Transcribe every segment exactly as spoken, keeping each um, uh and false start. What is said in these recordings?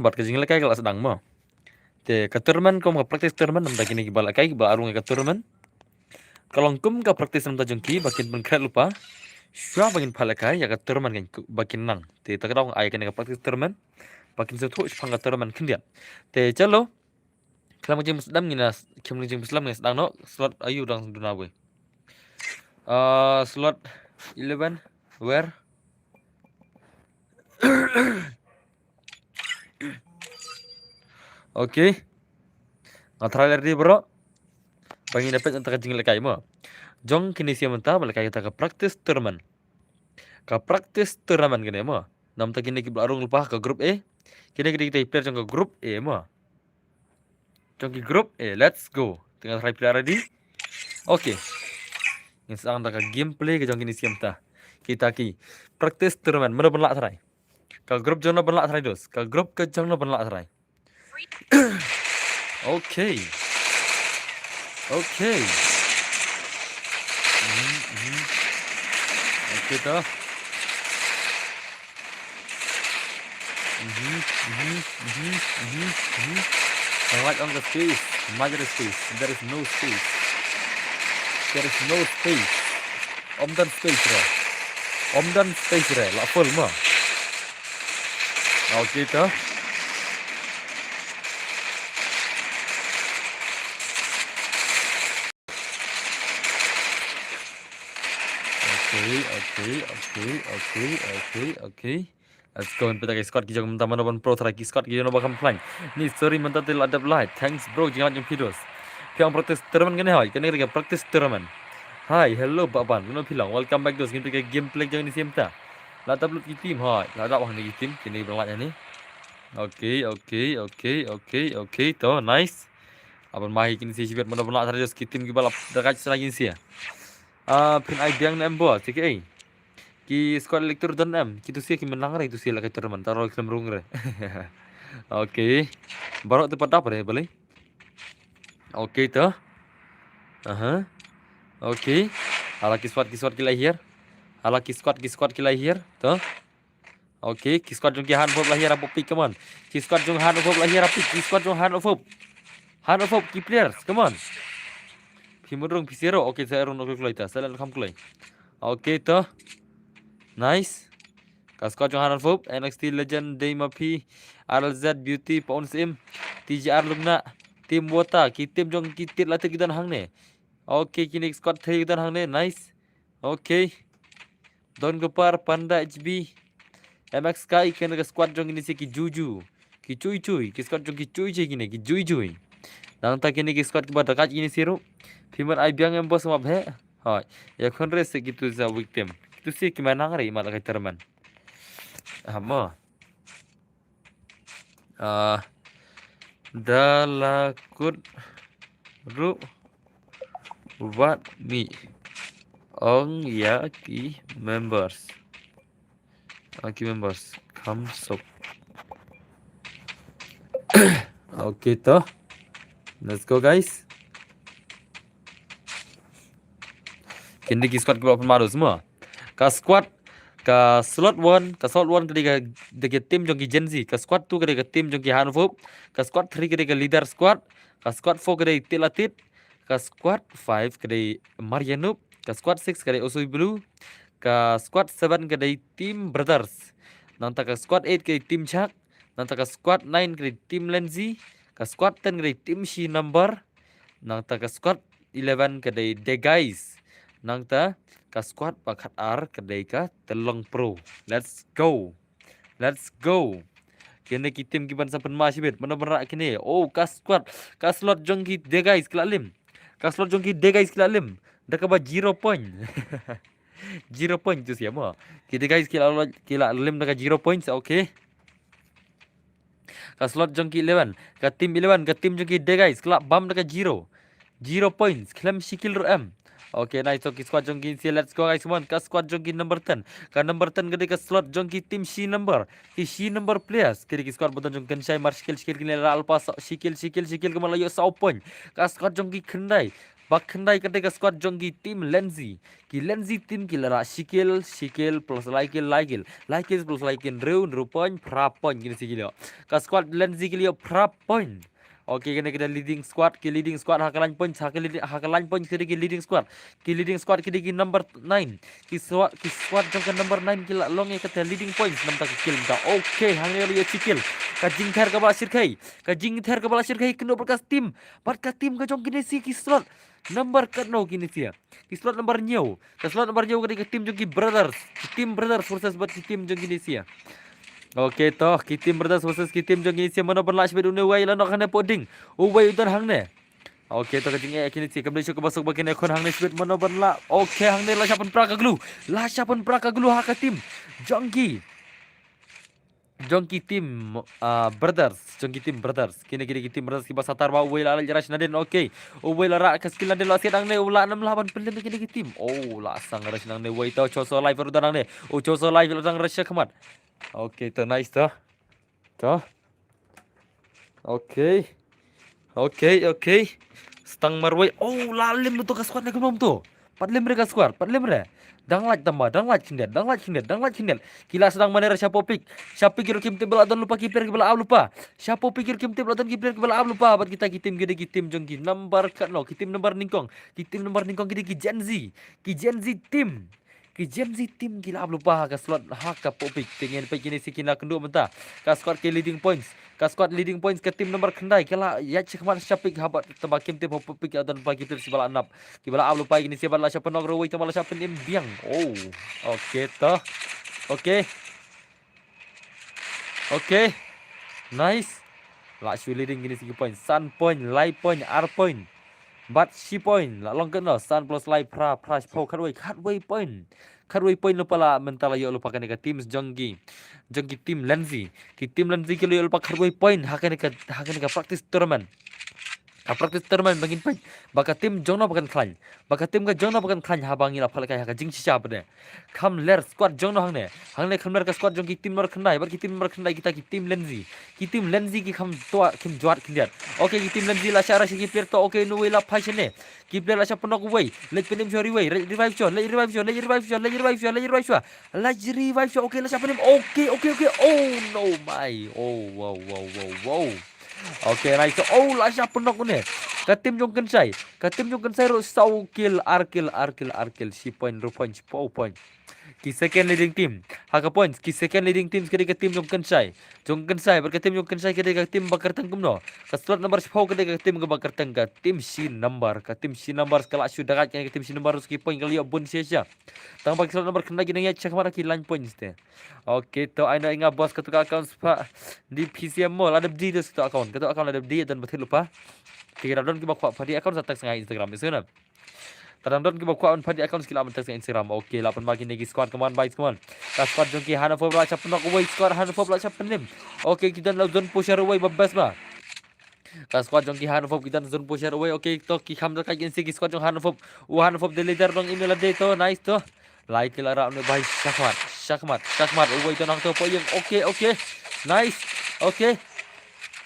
Bad ka jingïalehkai ka la sdang mo. Te ka tournament kum ka practice tournament, namta kine kiba lehkai kiba la rung ïa ka tournament. Ka long kum ka practice namta jong ki ba kin pynkhreh lypa shuwa ba ngin phah lehkai ïa ka tournament ba kin nang. Te ta ka daw ai kane ka practice tournament ba kin sngewthuh shaphang ka tournament khyndiat. Te chalo. Khlem ka jingpynslem ngin ïa, khlem ka jingpynslem ngin ïa sdang noh. Slot aïu dang duna bui? Ah, slot eleven, where? Okay. Nga try ready bro. Ba ngin ïa peit namta ka jingïalehkai mo. Jong kine shi mynta ba lehkai kata ka practice tournament. Ka practice tournament kane mo. Namta kine kiba la rung lypa ka group A. Kine kine kita ki player jong ka group A mo. Jong ki group A, let's go. Te nga try phi la ready. Okay. Ngin sdang da ka gameplay ka jong kine shi mynta. Kita ki practice tournament, mano ban lah try? Ka group jong no ban lah try dos? Ka group ka jong no ban lah try? Okay. Okay. Mhm, mhm. Okay to. Mhm, mhm, mhm, mhm, mhm. Right on the space. Major space. There is no space. There is no space. Ym don space re. Ym don space re. La full mo. Okay to. Okay, okay, okay, okay, okay, okay. Let's go, peit ki squad ki jong mynta mano ban pro try, ki squad ki jong no ba kham pynlait. Ni sorry mynta te la dep light. Thanks bro, jingïaid jong phi dos. Phi ong practice tournament kane hoi, kane ka practice tournament. Hi, hello Bah Ban, mano phi long? Welcome back dos, ngin peit ka gameplay jong kine shi mynta. La dep lut ki team hoi, la dep hangne ki team, kine ba lait hangne. Okay, okay, okay, okay, okay, to, nice. Aban ma hi kine shi shibit mano ban lah try dos, ki team kiba la dep kait sna kine shi. Ah, phin ai biang ne em bro, te ki ei. Ki squad elector don em, kitu shi ki mynlang re, kitu shi la ka tournament, taro khlem rung re. Okay. Baroh te pat dap re, balei? Okay to. Aha. Okay. Hala ki squad, ki squad ki la hiar. Hala ki squad, ki squad ki la hiar. To. Okay, ki squad jong ki Hanfop la hiar hapoh pitch, come on. Ki squad jong Hanfop la hiar hapoh pitch, ki squad jong Hanfop. Hanfop, ki players, come on. Phi mut rung phi sero, okay, sa rung no kloi ta, sa len kham kloi. Okay to. Nice. Ka squad jong Hanfop, N X T Legend, Dei Mapi, R L Z, Beauty, Paun Sim, T J R Lungna, Team Water, ki team jong ki tit la tit ki don hangne. Okay, kine squad three ki don hangne, nice. Okay. Don Gopar, Panda H B, M X Sky, kine ka squad jong kine shi ki juju. Ki chui chui, ki squad jong ki chui chui kine, ki jui jui. Nangta kine ki squad kiba dep kait kine shi ruh. Phi mut ai biang em boss map he. Hoi. Ïa khun re shi kitu sa weak team. Kitu shi ki mynlang re mat la ka tournament. Ah, mo. Ah, da la kut ruh wat mi ong ïa ki members. Ah, ki members kham suk. Okay to. Let's go guys. Kine ki squad kiba pynmado semua. Ka squad, ka slot one, ka slot one ka dei ka, dei ka team jong ki Gen Z. Ka squad two ka dei ka team jong ki Hanfop. Ka squad three ka dei ka leader squad. Ka squad four ka dei Tit la Tit. Ka squad five ka dei Marianup. Ka squad six ka dei Osui Blue. Ka squad seven ka dei Team Brothers. Nangta ka squad eight ka dei Team Chak. Nangta ka squad nine ka dei Team Lenzi. Ka squad ten ka dei Team Shi Number. Nangta ka squad eleven ka dei The Guys. Nangta ka squad ba khatar ka dei ka Telong Pro. Let's go. Let's go. Kine ki team kiban sa pynma shibit. Mano ban rah kine? Oh, ka squad, ka slot jong ki The Guys ki la lim. Ka slot jong ki The Guys ki la lim. Da kaba zero point. Zero point tu siapa? Ki The Guys ki la, ki la lim da ka zero points, okay. Ka slot jong ki eleven, ka team eleven, ka team jong ki The Guys ki la bam da ka zero. Zero points, khlem shi kill ruh em. Okay, nice, to ki squad jong ki, let's go guys, come on. Ka squad jong ki number ten. Ka number ten ka dei ka slot jong ki Team Shi Number. Ki Shi Number players. Ki dei ki squad ba don jong Kenshai, Mar Shikil, Shikil kine la alpa sa, Shikil, Shikil, Shikil, ka man la ïoh saw point. Ka squad jong ki Khyndai. Ba khyndai ka dei ka squad jong ki team Lenzi. Ki Lenzi team ki la rah shi kill, shi kill plus lai kill, lai kill. Lai kill plus lai kill, hynriew, hynriew point, phra point kine shi kill. Ka squad Lenzi ki la ïoh phra point. Okay, kane ka dei leading squad, ki leading squad ha ka line point, ha ka leading, ha ka line point ki dei ki leading squad. Ki leading squad ki dei ki number nine. Ki squad, ki squad jong ka number nine ki la long ïa kata leading points namar ka kill mynta. Okay, hangne la ïoh shi kill. Ka jingther kaba la shyrkhei. Ka jingther kaba la shyrkhei kynduh bad ka team. Bad ka team ka jong kine shi ki slot number katno kine shi. Ki slot number hynñiew. Ka slot number hynñiew ka dei ka team jong ki Brothers. Ki team Brothers versus bad ki team jong kine shi. Okay to, ki team Brothers versus ki team jong kine shi. Mano ban lah shibit, une uwei la nok hangne poh ding. Uwei u don hangne. Okay to, ka jingeh kine shi kam dei shuh kaba suk ba kine khun hangne shibit, mano ban lah. Okay, hangne la shah pynpra ka glue. La shah pynpra ka glue ha ka team jong ki, jong ki team, ah, Brothers, jong ki team Brothers. Kine ki dei ki team Brothers kiba satar bha. Uwei la leit rush nadien. Okay. Uwei la rah ka skill nadien, la siat nangne, u lah nam lah ban pynlem ïa kine ki team. Oh, la sdang rush nangne. Uwei to, Choso Life ruh don nangne. Oh, Choso Life la dang rush shakhmat. Okay to, nice to. To. Okay. Okay, okay. Sdang marwei. Oh, la lem to ka squad ne kumno to. Pat lem re ka squad, pat lem re. Dang lait tamba, dang lait khyndiat, dang lait khyndiat, dang lait khyndiat. Ki la sdang mane re, sha poh pick. Sha pick ki ruh kim tip ba la don lypa ki player kiba la ap lypa. Sha poh pick ki ruh kim tip ba la don ki player kiba la ap lypa. Bad kita ki team ki dei ki team jong ki number katno, ki team number nyngkong. Ki team number nyngkong ki dei ki Gen Z. Ki Gen Z team. Ki Gen Z team ki la ap lypa ha ka slot ha ka poh pick. Te ngin peit kine shi kin ïakynduh mynta. Ka squad ki leading points. Ka squad leading points ka team number khyndai ka la ïaid shakhmat sha pick haba tangba kim tip ha poh pick ïa don ba ki player shi ba la nap. Kiba la ap lypa kine shi bad la shah pynok ruh uwei tangba la shah pynim biang. Oh. Okay to. Okay. Okay. Nice. La shu leading kine shi ki point. San point, lai point, ar point. Bad shi point. La long katno, san plus lai, phra, phra, shiphew, khatwei, khatwei point. Khatwei point lypa la mynta la ïoh lypa kane ka team jong ki, jong ki team Lenzi. Ki team Lenzi ki la ïoh lypa khatwei point ha kane ka, ha kane ka practice tournament. Ka practice tournament ba ngin peit ba ka team jong no ba kan khlaiñ. Ba ka team ka jong no ba kan khlaiñ haba ngi la phah lehkai ha ka jingshisha pat de. Kham ler squad jong no hangne. Hangne kham ler ka squad jong ki team number khyndai bad ki team number khyndai kita ki team Lenzi. Ki team Lenzi ki kham toa, kim jwat khyndiat. Okay, ki team Lenzi la shah rush ki player to. Okay, une uwei la phai shane. Ki player la shah pynok uwei. Leit pynim shuwa re uwei. Leit revive shuwa, leit revive shuwa, leit revive shuwa, leit revive shuwa, leit revive shuwa. Leit revive shuwa. Okay, okay, okay. Oh no, my. Oh, wow, wow, wow, wow. Okay, nice. Oh, la shah pynok une. Ka team jong Kynshai. Ka team jong Kynshai ruh saw kill, ar kill, ar kill, ar kill. Shi point, hynriew point, shiphew point. Ki second leading team. Ha ka points, ki second leading teams ki dei ka team jong Kynshai. Jong Kynshai, bad ka team jong Kynshai ki dei ka team ba kyrteng kumno. Ka slot number shiphew ki dei ka team kaba kyrteng ka team shi number. Ka team shi number ka la shu da ka team shi number ruh ki point ka la ïoh bun shisha. Tangba ki slot number khyndai ki nang ïaid shakhmat ki line points te. Okay, to ai na i nga boss, kato ka account spah di P C M Mall, la dep delete kato account, kato account la dep delete, don ba thied lypa. Te ki dang don kiba kwah pha delete account sa text nga Instagram, isuna. Te dang don kiba kwah ban pha delete account ki lah ban text nga Instagram. Okay, la pynma kine ki squad, come on boys, come on. Ka squad jong ki Hanofop la shah pynok uwei, squad Hanofop la shah pynim. Okay, ki don la zone pusher uwei ba best ba. Ka squad jong ki Hanofop ki don zone pusher uwei. Okay, to ki kham da ka kine shi ki squad jong Hanofop. U Hanofop dei leader dong ine lade to, nice to. Lai kill la rah une bai, shakhmat, shakhmat, shakhmat. Uwei to nangto poh ïing. Okay, okay. Nice. Okay.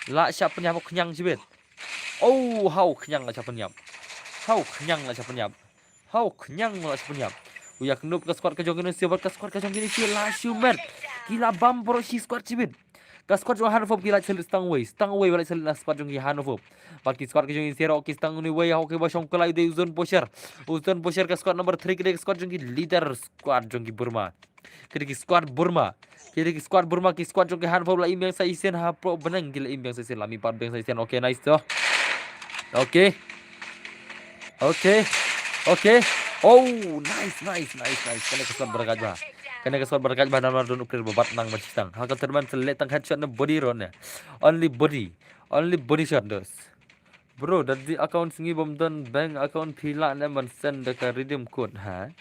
La shah pynïap khñiang shibit. Oh, haw khñiang la shah pynïap. Haw khñiang la shah pynïap. Haw khñiang la shah pynïap. U ïakynduh ka squad ka jong kine shi bad ka squad ka jong kine shi la shu met. Ki la bam baroh shi squad shibit. Ka squad jong Hanofop ki la shu leit sdang uwei, sdang uwei ba la shu leit na squad jong ki Hanofop. Bad ki squad ka jong kine shi ruh ki sdang une uwei, haw ki ba shong ka lai u dei u Zone Pusher. U Zone Pusher ka squad number three ki dei ka squad jong ki leader squad jong ki Burma. Ki dei ki squad Burma. Ki dei ki squad Burma, ki squad jong ki Hanofop la im biang sa shisien hapoh bneng, ki la im biang sa shisien, la mihpat biang sa shisien. Okay, nice to. Okay. Okay. Okay. Oh, nice, nice, nice, nice. Kane ka squad ba rakaj bha. Kane ka squad ba rakaj bha namar don u player ba bat nang ba shisang. Ha ka tournament sa leh tang headshot ne body ruh ne. Only body. Only body shot dos. Bro, da dei account sngi bym don bank account phi lah ne ban send da ka redeem code ha.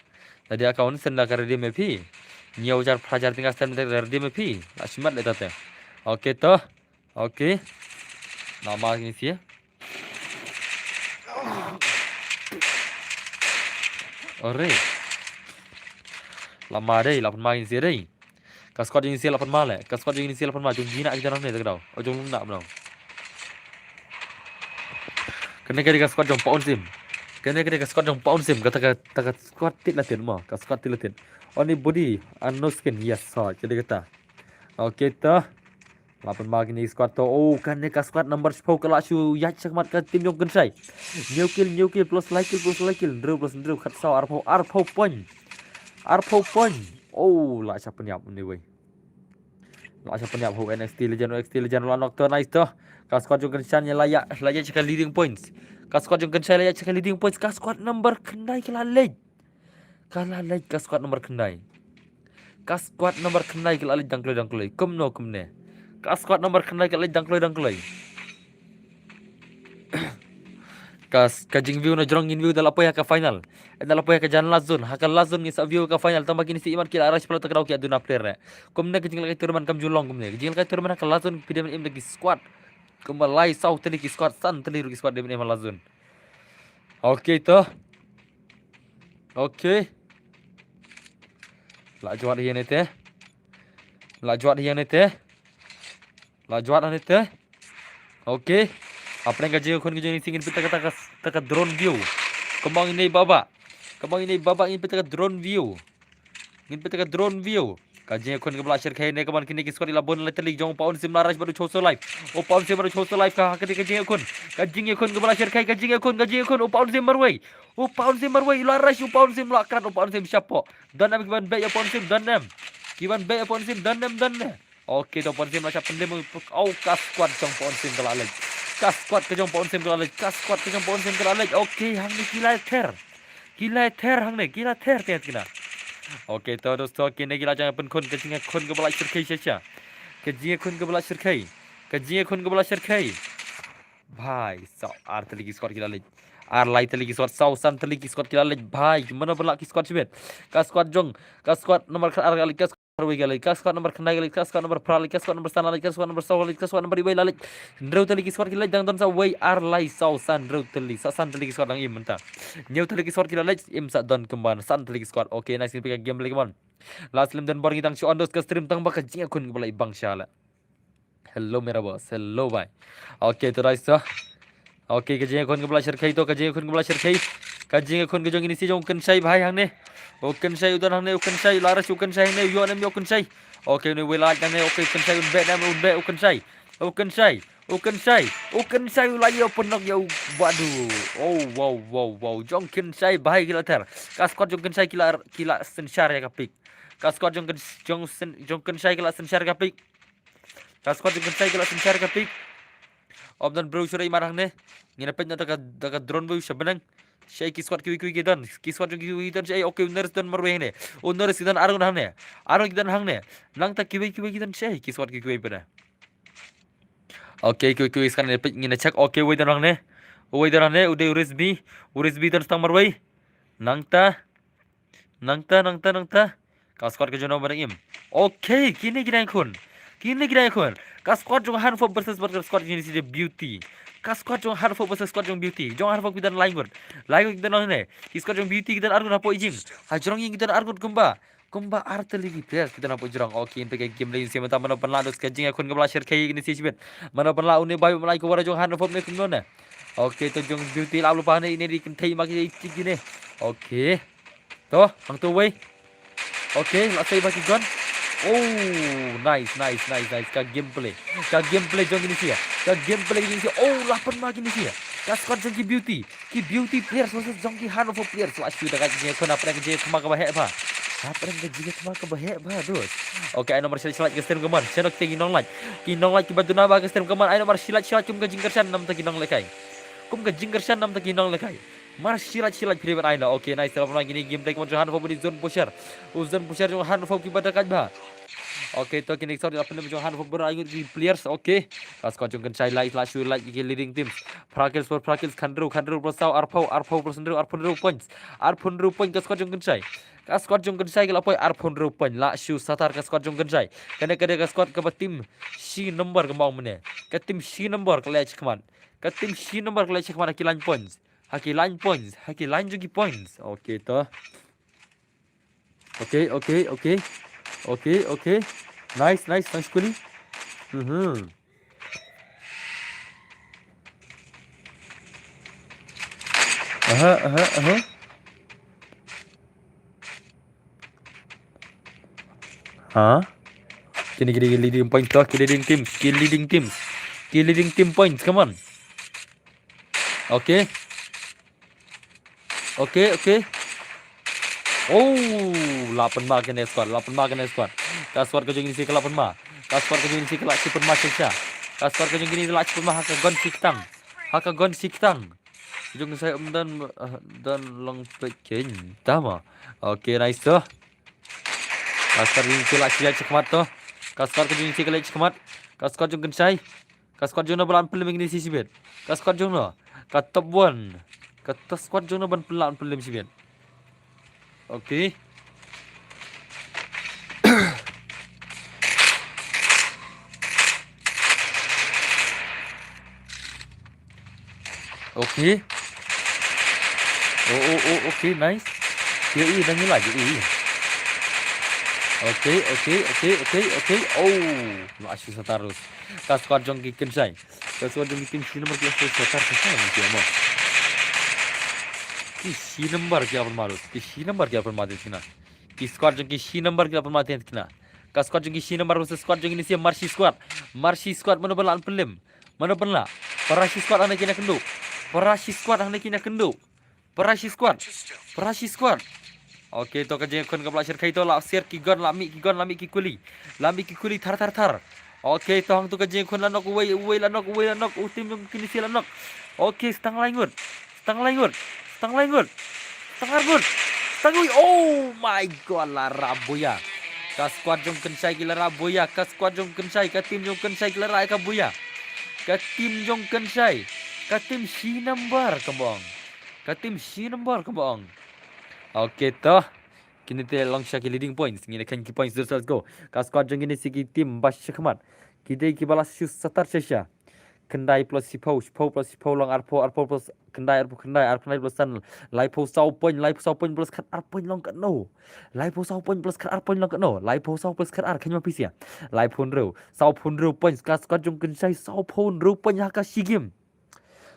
Da dei account send da ka redeem ïa phi. Hynñiew hajar phra hajar tynga send da ka redeem ïa phi. La shimet leh tate. Okay to. Okay. Nama kine shi. Ore. Lama dei, la pynma kine shi dei. Ka squad jong kine shi la pynma le. Ka squad jong kine shi la pynma. Jong kine ki dang ne da ka dau. O jong lum na bnong. Kane ka dei ka squad jong Paun Sim. Kane kane ka squad jong Paun Sim, kata ka, kata ka squad tit la tit mo, ka squad tit la tit. Only body and no skin, yes, so, jadi kata. Okay, to. Lapan ma kine squad to. Oh, kane ka squad number shiphew ka la shu ïaid shakhmat ka team jong Kynshai. Hynñiew kill, hynñiew kill, plus lai kill, plus lai kill. Hynriew plus hynriew, khatsaw, arphew, arphew point. Arphew point. Oh, la sha pynïap anyway. La sha pynïap ho N X T Legend, N X T Legend la knock to, nice to. Ka squad jong Kynshai la ïa, la ïa sha ka leading points. Ka squad jong Kynshai la ïa sha ka leading points. Ka squad number khyndai ka la leit. Ka la leit ka squad number khyndai. Ka squad number khyndai ka la leit dang kloi dang kloi. Kumno kumne. Ka squad number khyndai ka la leit dang kloi dang kloi. Ka, ka jingview na jrong ngin view da la poi ha ka final. Da la poi ha ka jan last zone. Ha ka last zone ngin sa view ka final. Tang ba kine shi imat ki la rush palat ka daw ki adu na player re. Kumne ka jinglehkai tournament kam ju long kumne. Ka jinglehkai tournament ha ka last zone phi dei ban im da ki squad. Kumba lai saw tylli ki squad, san tylli ruh ki squad dei ban im ha last zone. Okay to. Okay. La jwat hi ne te. La jwat hi ne te. La jwat hangne te. Okay. Hapdeng ka jingïakhun ka jong ngi ngin peit ta ka, ta ka, ta ka drone view. Kumba ngin ïa baba. Kumba ngin ïa baba ngin peit ta ka drone view. Ngin peit ta ka drone view. Ka jingïakhun kaba la shyrkhei ne, kumba kine ki squad la bun la tylli, jong u Paun Sim la rush bad u Choso Life. U Paun Sim bad u Choso Life ka, ka, ka jingïakhun. Ka jingïakhun, ka jingïakhun kaba la shyrkhei, ka jingïakhun, ka jingïakhun, u Paun Sim marwei. U Paun Sim marwei, la rush u Paun Sim, la krat u Paun Sim shapoh. Don em ki ban beh ïa u Paun Sim, don em. Ki ban beh ïa u Paun Sim, don em, don em. Okay, to u Paun Sim la shah pynlem, oh, ka squad jong u Paun Sim ka la leit. Ka squad ka jong u Paun Sim ka la leit. Ka squad ka jong u Paun Sim ka la leit. Okay, hangne ki la ther. Ki la ther hangne, ki la ther te kine. Okay, to dosto, kine ki la jang pynkhun ka jingïakhun kaba la shyrkhei sha sha. Ka jingïakhun kaba la shyrkhei. Ka jingïakhun kaba la shyrkhei. Bhai, saw ar tylli ki squad ki la leit. Ar lai tylli ki squad, saw san tylli ki squad ki la leit. Bhai, mano ba la ki squad shibit. Ka squad jong, ka squad number ar ka leit, ka squad number wei ka leit, ka squad number khyndai ka leit, ka squad number phra leit, ka squad number san la leit, ka squad number saw la leit, ka squad number wei la leit. Hynriew tylli ki squad ki leit, dang don sa wei ar lai saw san hynriew tylli, sa san tylli ki squad dang im mynta. Hynñiew tylli ki squad ki la leit, im sa don kumban san tylli ki squad. Okay, nice, ngin peit ka gameplay kumban. Last lem don bor ngi dang shu on dos ka stream tang ba ka jingïakhun kaba la i bang sha la. Hello mera boss, hello bhai. Okay, to guys, to. Okay, ka jingïakhun kaba la shyrkhei to, ka jingïakhun kaba la shyrkhei. Ka jingïakhun ka jong ini shi jong u Kynshai bhai hangne. U Kynshai u don hangne, u Kynshai, la rush u Kynshai hangne, u ïoh ne em ïoh u Kynshai. Okay, une wei la hangne, okay, Kynshai un beh ne em, un beh u Kynshai. U Kynshai, u Kynshai, u Kynshai u la ïoh pynlong ïa u Badu. Oh, wow, wow, wow. Jong Kynshai bhai ki la ther. Ka squad jong Kynshai ki la, ki la synshar ïa ka pick. Ka squad jong Kyn-, jong Syn-, jong Kynshai ki la synshar ïa ka pick. Ka squad jong Kynshai ki la synshar ïa ka pick. Ym don briew shuh i mar hangne. Ngin peit na da ka, da ka drone view sha bneng. Shei ki squad kiwei kiwei ki don. Ki squad jong kiwei ki don shei. Okay, u Nurse don marwei hangne. U Nurse ki don arngut hangne. Arngut ki don hangne. Nangta kiwei kiwei ki don shei. Ki squad kiwei kiwei pynda. Okay, kiwei kiwei scan ngin peit ngin check. Okay, uwei don hangne. Uwei don hangne. U dei u Rizbi. U Rizbi don tang marwei. Nangta. Nangta, nangta, nangta. Ka squad ka jong no ba dang im. Okay, kine ki dang khun. Kine ki dang khun. Ka squad jong Hanfop versus ka squad jong ini shi Beauty. Ka squad jong Hanfop versus squad jong Beauty. Jong Hanfop ki don lai ngut. Lai ngut ki don hangne. Ki squad jong Beauty ki don arngut hapoh i jing. Ha jrong ïing ki don arngut kumba. Kumba ar tylli ki players ki don hapoh jrong. Okay, ngin peit ka gameplay ngin sa ïa mynta mano pynlah dos ka jingïakhun kaba la shyrkhei kine shi shibit. Mano pynlah une bai pynlah ka war jong Hanfop ne kumno ne. Okay, to jong Beauty la ap lypa ne, ine dei kynthei ma ki tik ine. Okay. To, hangto wei. Okay, la sei ba ki gun. Oh, nice, nice, nice, nice. Ka gameplay. Ka gameplay jong kine shi. Ka gameplay jong kine shi. Oh, la pynma kine shi. Ka squad jong ki Beauty. Ki Beauty players versus jong ki Hanfop players. La shu da ka jingïakhun, hapdeng ka jingïakhun kaba heh bha. Hapdeng ka jingïakhun kaba heh bha, dos. Okay, ai namar shi like, shi like ka stream kumban. Shen ki nong like. Ki nong like kiba duna ba ka stream kumban. Ai namar shi like, shi like kum ka jingkyrshan namta ki nong lehkai. Kum ka jingkyrshan namta ki nong lehkai. Mar shi like, shi like phi dei ban ai noh. Okay, nice. Te la pynma kine gameplay kumban jong Hanfop bad u Zone Pusher. U Zone Pusher jong Hanfop kiba da ka bha. Okay, to kine ki squad la pynlem jong Hanfop bad ai ngut ki players. Okay. Ka squad jong Kynshai la, la shu la ki leading teams. Phra kills for phra kills, khathynriew, khathynriew plus saw, arphew, arphew plus hynriew, arphew hynriew points. Arphew hynriew point ka squad jong Kynshai. Ka squad jong Kynshai ki la poi arphew hynriew point. La shu satar ka squad jong Kynshai. Kane ka dei ka squad kaba team shi number kaba ong mynne. Ka team shi number ka la ïaid shakhmat. Ka team shi number ka la ïaid shakhmat ha ki line points. Ha ki line points. Ha ki line jong ki points. Okay, to. Okay, okay, okay. Okay, okay. Nice, nice. Thanks, Kuli. Mhm. Aha, aha, aha. Ha? Kine, kine, ki leading point to, ki leading teams, ki leading teams. Ki leading team points, come on. Okay. Okay, okay. Oh, lah pynma kane squad, lah pynma kane squad. Ka squad ka jong kine shi ka lah pynma. Ka squad ka jong kine shi ka lah shi pynma shisha. Ka squad ka jong kine lah shi pynma ha ka gun shi ktang. Ha ka gun shi ktang. Jong sai um don, uh, don long pek ken. Tama. Okay, nice to. Ka squad jong kine shi lah shi ïa shikmat to. Ka squad ka jong kine shi ka lah shikmat. Ka squad jong kine shi. Ka squad jong no ba lah pynlem ïa kine shi shibit. Ka squad jong no. Ka top one. Ka top squad jong no ban pynlem, pynlem shibit. Okay. Okay. Oh, oh, oh, okay, nice. Ïa, ïa, dang ïa lagi, ïa. Okay, okay, okay, okay, okay. Oh, lah shu satar terus. Ka squad jong ki Kynshai. Ka squad jong ki Kynshai number ki la satar, ka squad jong ki, mo. Ki shi number ki la pynmar terus. Ki shi number ki la pynmar terus kine. Ki squad jong ki shi number ki la pynmar terus kine. Ka squad jong ki shi number versus squad jong kine shi Marshi squad. Marshi squad mano ban lah pynlem. Mano ban lah. Para shi squad hangne kine kynduh. Para shi squad hangne kine kynduh. Para shi squad. Para shi squad. Okay, to ka jingïakhun kaba la shyrkhei to, la share ki gun, la mih ki gun, la mih ki kuli. La mih ki kuli thar thar thar. Okay, to hangto ka jingïakhun la knock, uwei, uwei la knock, uwei la knock, u team jong kine shi la knock. Okay, stang lai ngut. Stang lai ngut. Stang lai ngut. Stang ar ngut. Stang, ui, oh my God, la rah buya. Ka squad jong Kynshai ki la rah buya. Ka squad jong Kynshai, ka team jong Kynshai ki la rah ka buya. Ka team jong Kynshai. Ka team shi number, kumba ong. Ka team shi number, kumba ong. Okay, to. Kine te long sha ki leading points. Ngin ïa khein ki points, let's go. Ka squad jong kine shi ki team ba shakhmat. Ki dei kiba la shu satar shisha. Khyndai plus shiphew, shiphew plus shiphew long arphew, arphew plus khyndai, arphew khyndai, arphew khyndai plus san, laiphew saw point, laiphew saw point plus khat ar point long katno. Laiphew saw point plus khat ar point long katno. Laiphew saw plus khat ar, khein ma phi sha. Laiphew hynriew, sawphew hynriew points, ka squad jong Kynshai, sawphew hynriew point ha ka shi game.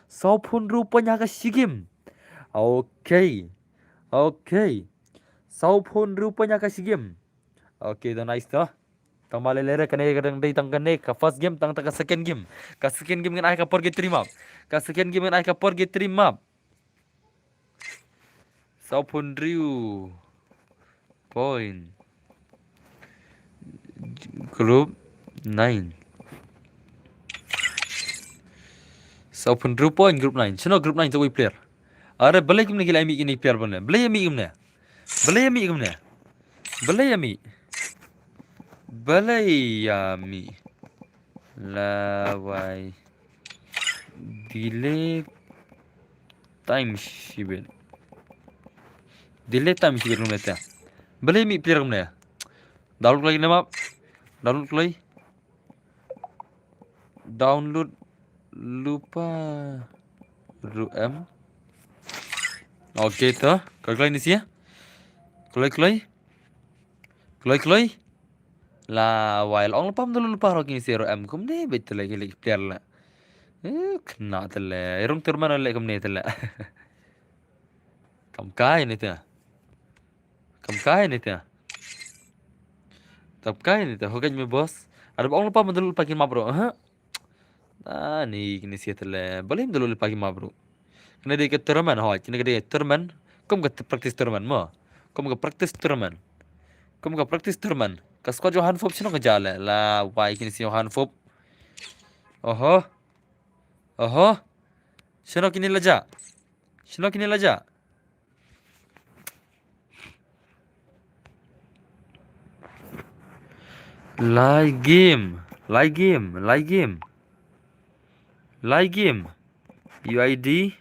Sawphew hynriew point ha ka shi game. Okay. Okay. Sawphew hynriew point ha ka shi game. Okay, to nice to. Tang ba lei lei re, kane ka dang dei tang kane ka first game, tang, tang ka second game. Ka second game ngin ai ka purgatory map. Ka second game ngin ai ka purgatory map. Sawphew hynriew point. Group nine. Sawphew hynriew point group nine. Shano group nine to, uwei player? Are balei kumne ki la mih kine player bane? Balei mih kumne? Balei mih kumne? Balei mih? Balei mih? Lawei. Delay time shibit. Delay time shibit kumne te. Balei mih player kumne? Download kloi ne map. Download kloi. Download lypa ruh em. Okay to. Kloi kloi ne shi. Kloi kloi. Kloi kloi. Lawei, la ong lypa, ym download lypa ruh kine shi ruh em. Kumne beit te lei ki lei player lei. Eh, khynnah te lei. Rung tournament lei kumne te lei. Kam kai ne te. Kam kai ne te. Kam kai ne te. Ho kane me boss. Are ba ong lypa, ym download lypa ki map ruh. Aha. Ah, ni kine shi te lei. Balei ym download lypa ki map ruh? Kane dei ka tournament, hooid. Kane ka dei ka tournament. Kum ka t-, practice tournament mo. Kum ka practice tournament. Kum ka practice tournament. Ka squad jong Hanfop shano ka jia lei? Lawei, kine shi jong Hanfop. Oho. Oho. Shano kine la jia? Shano kine la jia? Lai game, lai game, lai game. Lai game. U I D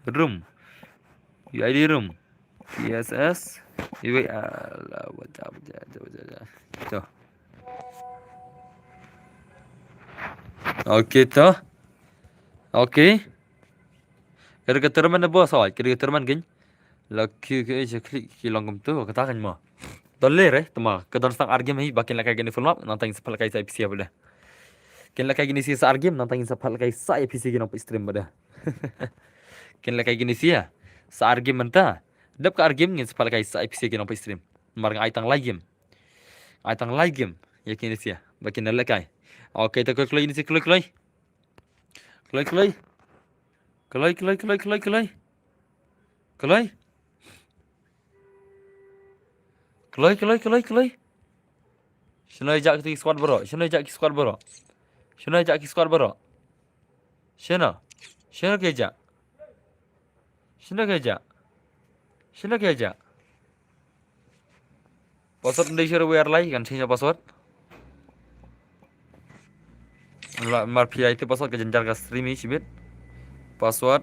room. U I D room. P S S. U I, alah, wajah, wajah, wajah, wajah. To. Okay, to. Okay. Ka dei ka tournament ne boss, hooid, ka dei ka tournament keiñ. La ki, ki, ki, ki long kumto, kata keiñ mo. To lei re, tang ma, ka don sa tang ar game hi, ba kin lehkai kine full map, nangta ngin sa pynlehkai sa ïa phi sha ba dei. Kin lehkai kine shi sa ar game, nangta ngin sa pynlehkai sa ïa phi sha ki nongpeit stream ba dei. Kin lehkai kine shi ïa. Sa ar game mynta. Dep ka ar game ngin sa peit lehkai sa ïa phi sha ki nongpeit stream. Namar nga ai tang lai game. Ai tang lai game ïa kine sha ba kin lehkai. Okay, te kloi kloi ine sha, kloi kloi. Kloi kloi. Kloi kloi kloi kloi kloi. Kloi. Kloi kloi kloi kloi. Shano ïa ki squad baroh? Shano ïa ki squad baroh? Shano ïa ki squad baroh? Shano? Shano ki ïa? Shano ki ïa? Shano ki ïa? Password ndei shuh, wer lai kan change password. La mar phi ai te password ka jynjar ka stream hi shibit. Password.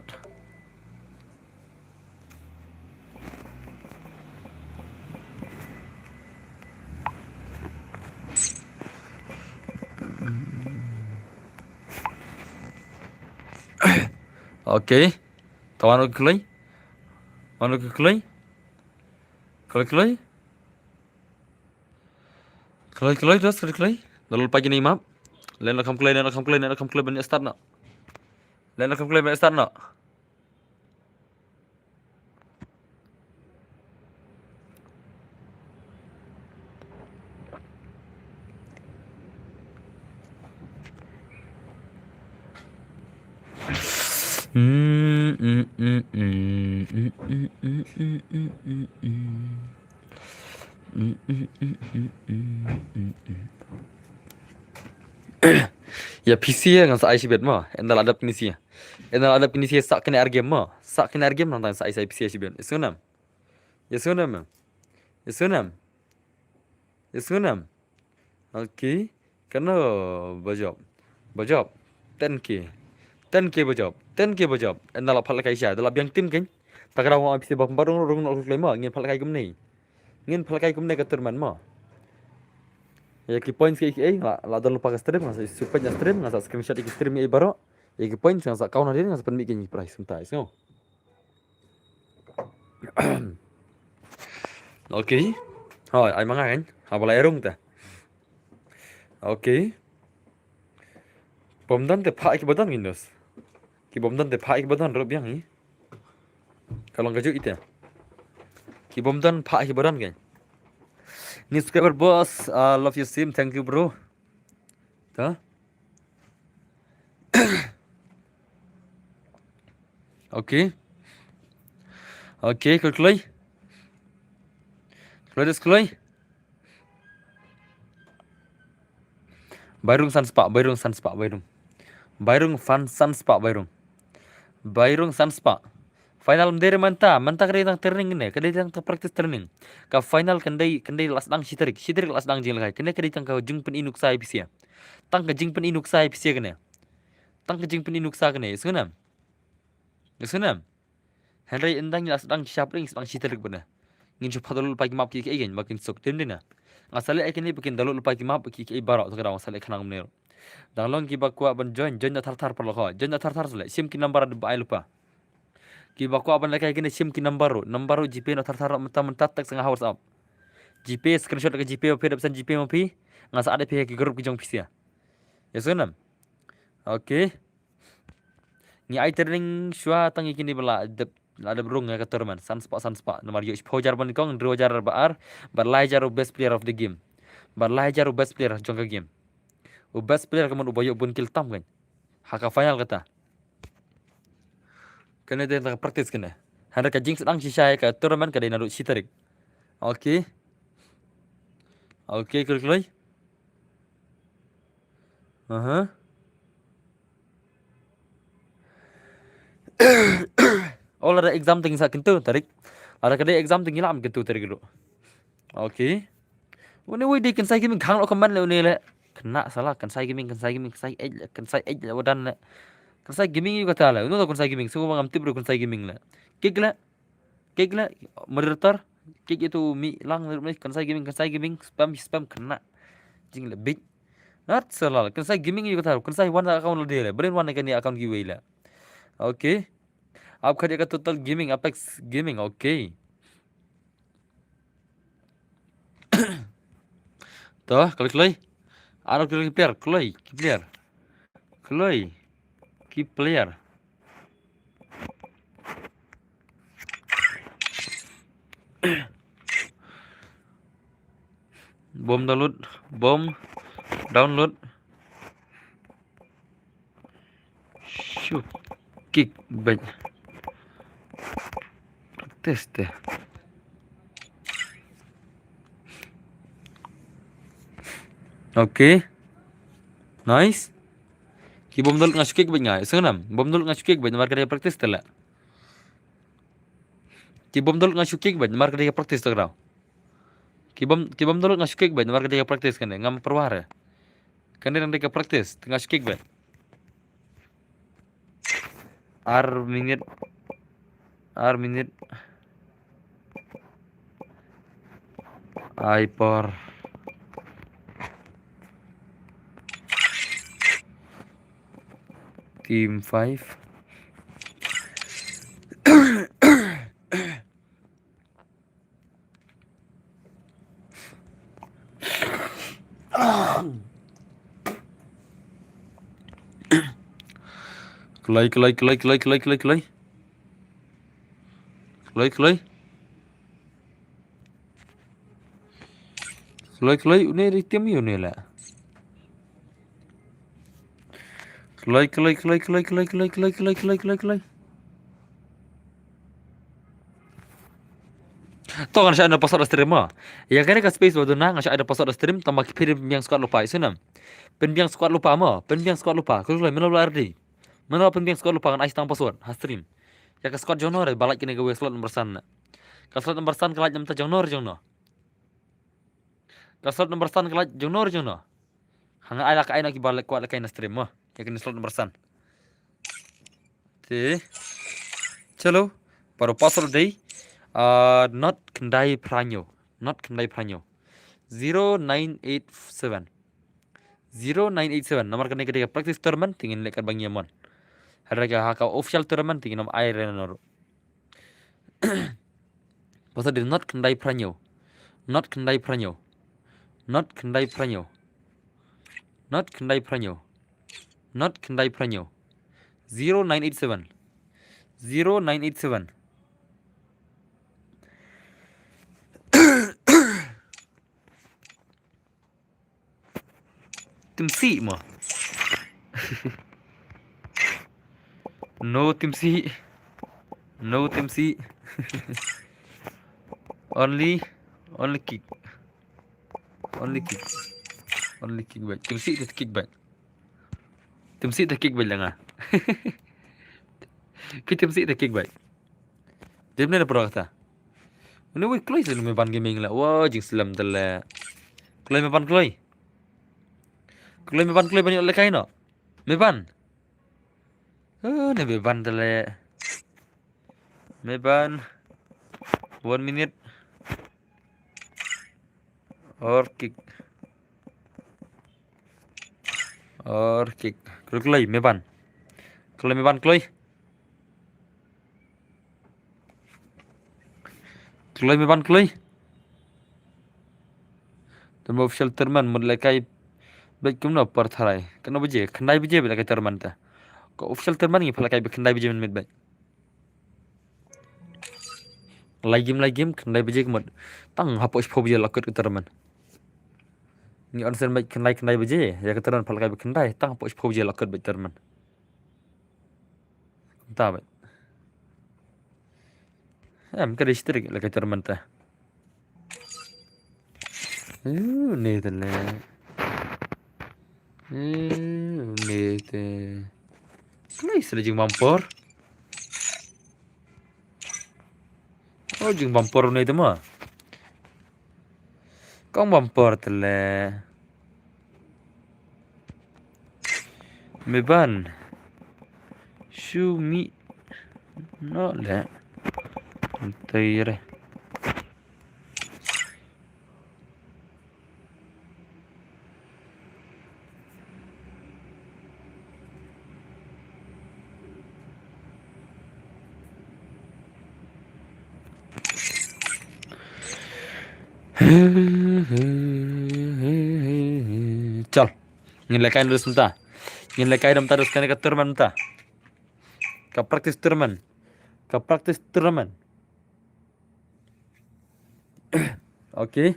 Okay. Tawan ok kloi. Wan ok kloi. Kloi kloi. Kloi kloi, dos kloi kloi. Dal pa gini map. Len akam kloi, len akam kloi, len akam kloi, ben start na. Len akam kloi, ben start na. Ïa P C ngan sa ai shibit mo. Ynda la dep P C. Ynda la dep P C sa kane ar game mo. Sa kane ar game nang tang sa ai sa P C shibit. Isnam. Isnam. Isnam. Isnam. Okay. Kano bajop. Bajop. Ten K. Ten K bajop. Ten K bajop. Ynda la phat lehkai sha. Ynda la biang team kan. Ta ka daw nga P C ba pynbat rung rung noh kloi mo. Ngin phat lehkai kumne. Ngin phat lehkai kumne ka tournament mo. Ïa ki points ki ki ei, la, la don lypa ka stream, nga sa super nya stream, nga sa screenshot ïa ki stream ei baroh. Ïa ki points nga sa kaw na din, nga sa pynmih ki prize mynta, isngo. Okay. Hoi, ai ma nga kan. Haba la rung ta. Okay. Bym don te phah ki ba don ngin dos. Ki bym don te phah ki ba don ruh biang hi. Ka long ka juh ita. Ki bym don phah ki ba don kan. Ni subscriber boss, uh, love your stream, thank you bro. Ta. Okay. Okay, kloi kloi. Kloi des kloi. Bairung san spah, bairung san spah, bairung. Bairung fan san spah, bairung. Bairung san spah. Final mynta, mynta ka dei tang training ne, ka dei tang practice training. Ka final kan dei, kan dei la sdang shi tarik, shi tarik la sdang jingïalehkai. Kane ka dei tang ka jingpyni nuksa ïa phi sha. Tang ka jingpyni nuksa ïa phi sha kane. Tang ka jingpyni nuksa kane, isnam. Isnam. Hynrei ynda ngi la sdang shi tarik, sdang shi tarik bad na. Ngin shu phah da lypa ki map ki ei kan ba kin suk, tim dei na. Nga sa leh ei kane ba kin da lypa ki map ki ei baroh, ta ka daw nga sa leh khnang mynne. Dang long ki ba kwah ban join, join da thar thar paralok ho. Join da thar thar sa leh, shim ki number ba ai lypa. Ki ba kwah ban lehkai kane shim ki number ruh. Number ruh GPay na thar thar mynta mynta text nga ha WhatsApp. GPay screenshot ka GPay ba phi da pynsan GPay ma phi. Nga sa add ïa phi ha ki group ki jong phi sha. Ïa snam. Okay. Ngi ai training shuwa tang ïa kine ba la dep, la dep rung ïa ka tournament. San spah, san spah. Namar ïoh shiphew hajar ba nyngkong, hynriew hajar ba ar, bad lai hajar u best player of the game. Bad lai hajar u best player jong ka game. U best player ka mut uba ïoh bun kill tam kan. Ha ka final kata. Kane dei tang ka practice kane. Hynrei ka jingsdang shisha ïa ka tournament ka dei naduh shi tarik. Okay. Okay, kloi kloi. Aha. Oh, lada exam te ngin sa kyntu tarik. Lada ka dei exam te ngin lam kyntu tarik ruh. Okay. Une uwei dei Kynsai Gaming, khang lo comment le une le. Khynnah sala, Kynsai Gaming, Kynsai Gaming, Kynsai ej le, Kynsai ej le, wadan le. Kynsai Gaming ïa kata le. Uno to Kynsai Gaming, sngewbha ngam tip ruh Kynsai Gaming le. Kick le. Kick le, moderator, kick ïa uto u mih lang, Kynsai Gaming, Kynsai Gaming, spam, spam, khynnah. Jing le bit. Nat sala, Kynsai Gaming ïa kata, Kynsai wan account la dei le, brain wan kane account kiwei le. Okay. Ap khat ïa ka Total Gaming, Apex Gaming, okay. To, kloi kloi. Ano kloi ki player, kloi ki player. Kloi ki player. Bom download, bom download. Shu kick bait. Test te. Okay. Nice. Ki bom download nga shu kick bait nga. Sngewbha bom download nga shu kick bait namar ka dei practice te la. Ki bom download nga shu kick bait namar ka dei practice te ka dei. Ki bom, ki bom download nga shu kick bait namar ka dei practice kane ngam pyrwa re. Kane dang dei ka practice te nga shu kick bait. Ar minit. Ar minit. Ai por. Team five. Kloi, kloi, kloi, kloi, kloi, kloi, kloi. Kloi, kloi. Kloi, kloi, une ri tiam ïa une la. Kloi, kloi, kloi, kloi. To ngan shah add password stream mo. Ïa kane ka space ba duna ngan shah add password stream tang ba ki pynbiang squad lypa isynam. Pynbiang squad lypa mo, pynbiang squad lypa. Kloi, kloi, mano la ardi. Mano pynbiang squad lypa ngan ai tang password ha stream. Ïa ka squad jong no re ba lait kane kawei slot number san na. Ka slot number san ka lait namta jong no re jong no. Ka slot number san ka lait jong no re jong no. Hanga ai la ka ai na ki ba leh kwah leh kai na stream mo. Ïa kane slot number san. Te. Chalo. Para password dei. Ah, not khyndai phra hynñiew. Not khyndai phra hynñiew. Zero nine eight seven. Zero nine eight seven. Namar kane ka dei ka practice tournament te ngin leh kat ba ngi ïa mon. Hynrei ka ha ka official tournament te ngin ym ai re na ruh. Password dei not khyndai phra hynñiew. Not khyndai phra hynñiew. Not khyndai phra hynñiew. Not khyndai phra hynñiew. Not khyndai phra hynñiew. Zero nine eight seven. Zero nine eight seven. Team C mo. No team C. No team C. Only, only kick. Only kick. Only kick bait. Team C te kick bait. Team C te kick bait la nga. Ki team C te kick bait. Dei ne na pura kata. Une wei kloi te me ban gaming la. Wa jingslem te le. Kloi me ban kloi. Kloi me ban kloi ban ïoh lehkai no. Me ban. Oh, ne me ban te le. Me ban. One minute. Or kick. Or kick. Kloi kloi me ban. Kloi me ban kloi. Kloi me ban kloi. Te mo official tournament mut lehkai bad kumno por tharai. Kano baje, khyndai baje bad lehkai tournament ta. Ko official tournament ngi pha lehkai bad khyndai baje mynmiet bad. Lai game, lai game, khyndai baje kumut. Tang hapoh shiphew baje la kut ka tournament. Ngi on sen bad khyndai, khyndai baje, ïa ka tournament pha lehkai bad khyndai, tang hapoh shiphew baje la kut bad tournament. Kumta bad. Em, ka dei strik la ka tournament ta. Uh, ne te le. Uh, ne te. Nice la jing bumper. Oh, jing bumper ne te ma. Kong bumper te le. Me ban. Shu mi. No le. Tei re. Chal. Ngin lehkai na dus mynta. Ngin lehkai na mynta dus kane ka tournament mynta. Ka practice tournament. Ka practice tournament. Okay.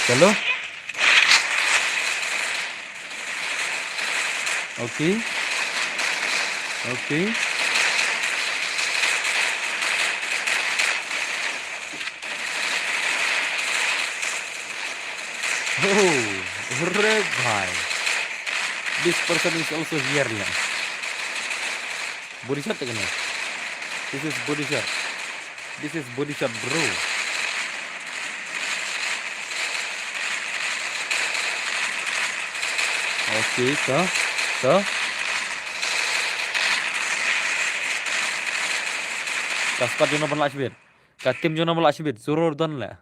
Chalo. Okay. Okay. Oh, hooray bhai. This person is also here la. Body shot te kane. This is body shot. This is body shot, bro. Okay, to, to. Ka squad jong no ban lah shibit. Ka team jong no ban lah shibit. Zero don la.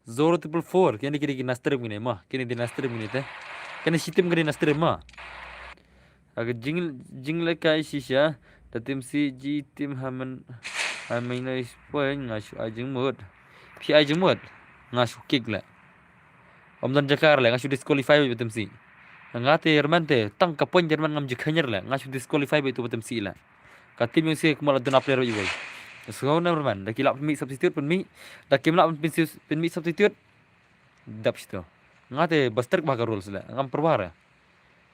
Zero triple four. Kine ki dei ki na stream kine ma. Kine dei na stream kine te. Kine shi team kine na stream ma. Aga jing, jing le kai shisha. Da team C G team hamen, hamen no is point nga shu ai jingmut. Phi ai jingmut. Nga shu kick la. Om don jakar la, nga shu disqualify ba team C. Nga te German te, tang ka point German ngam jikhanyer la, nga shu disqualify ba itu ba team C la. Ka team jong C kumba la duna player ba iwei. So never mind, da ki lah pynmih substitute pynmih, da kim lah pynmih, pynmih substitute. Dap shito. Nga te ba strict ba ka rules la, ngam pyrbar.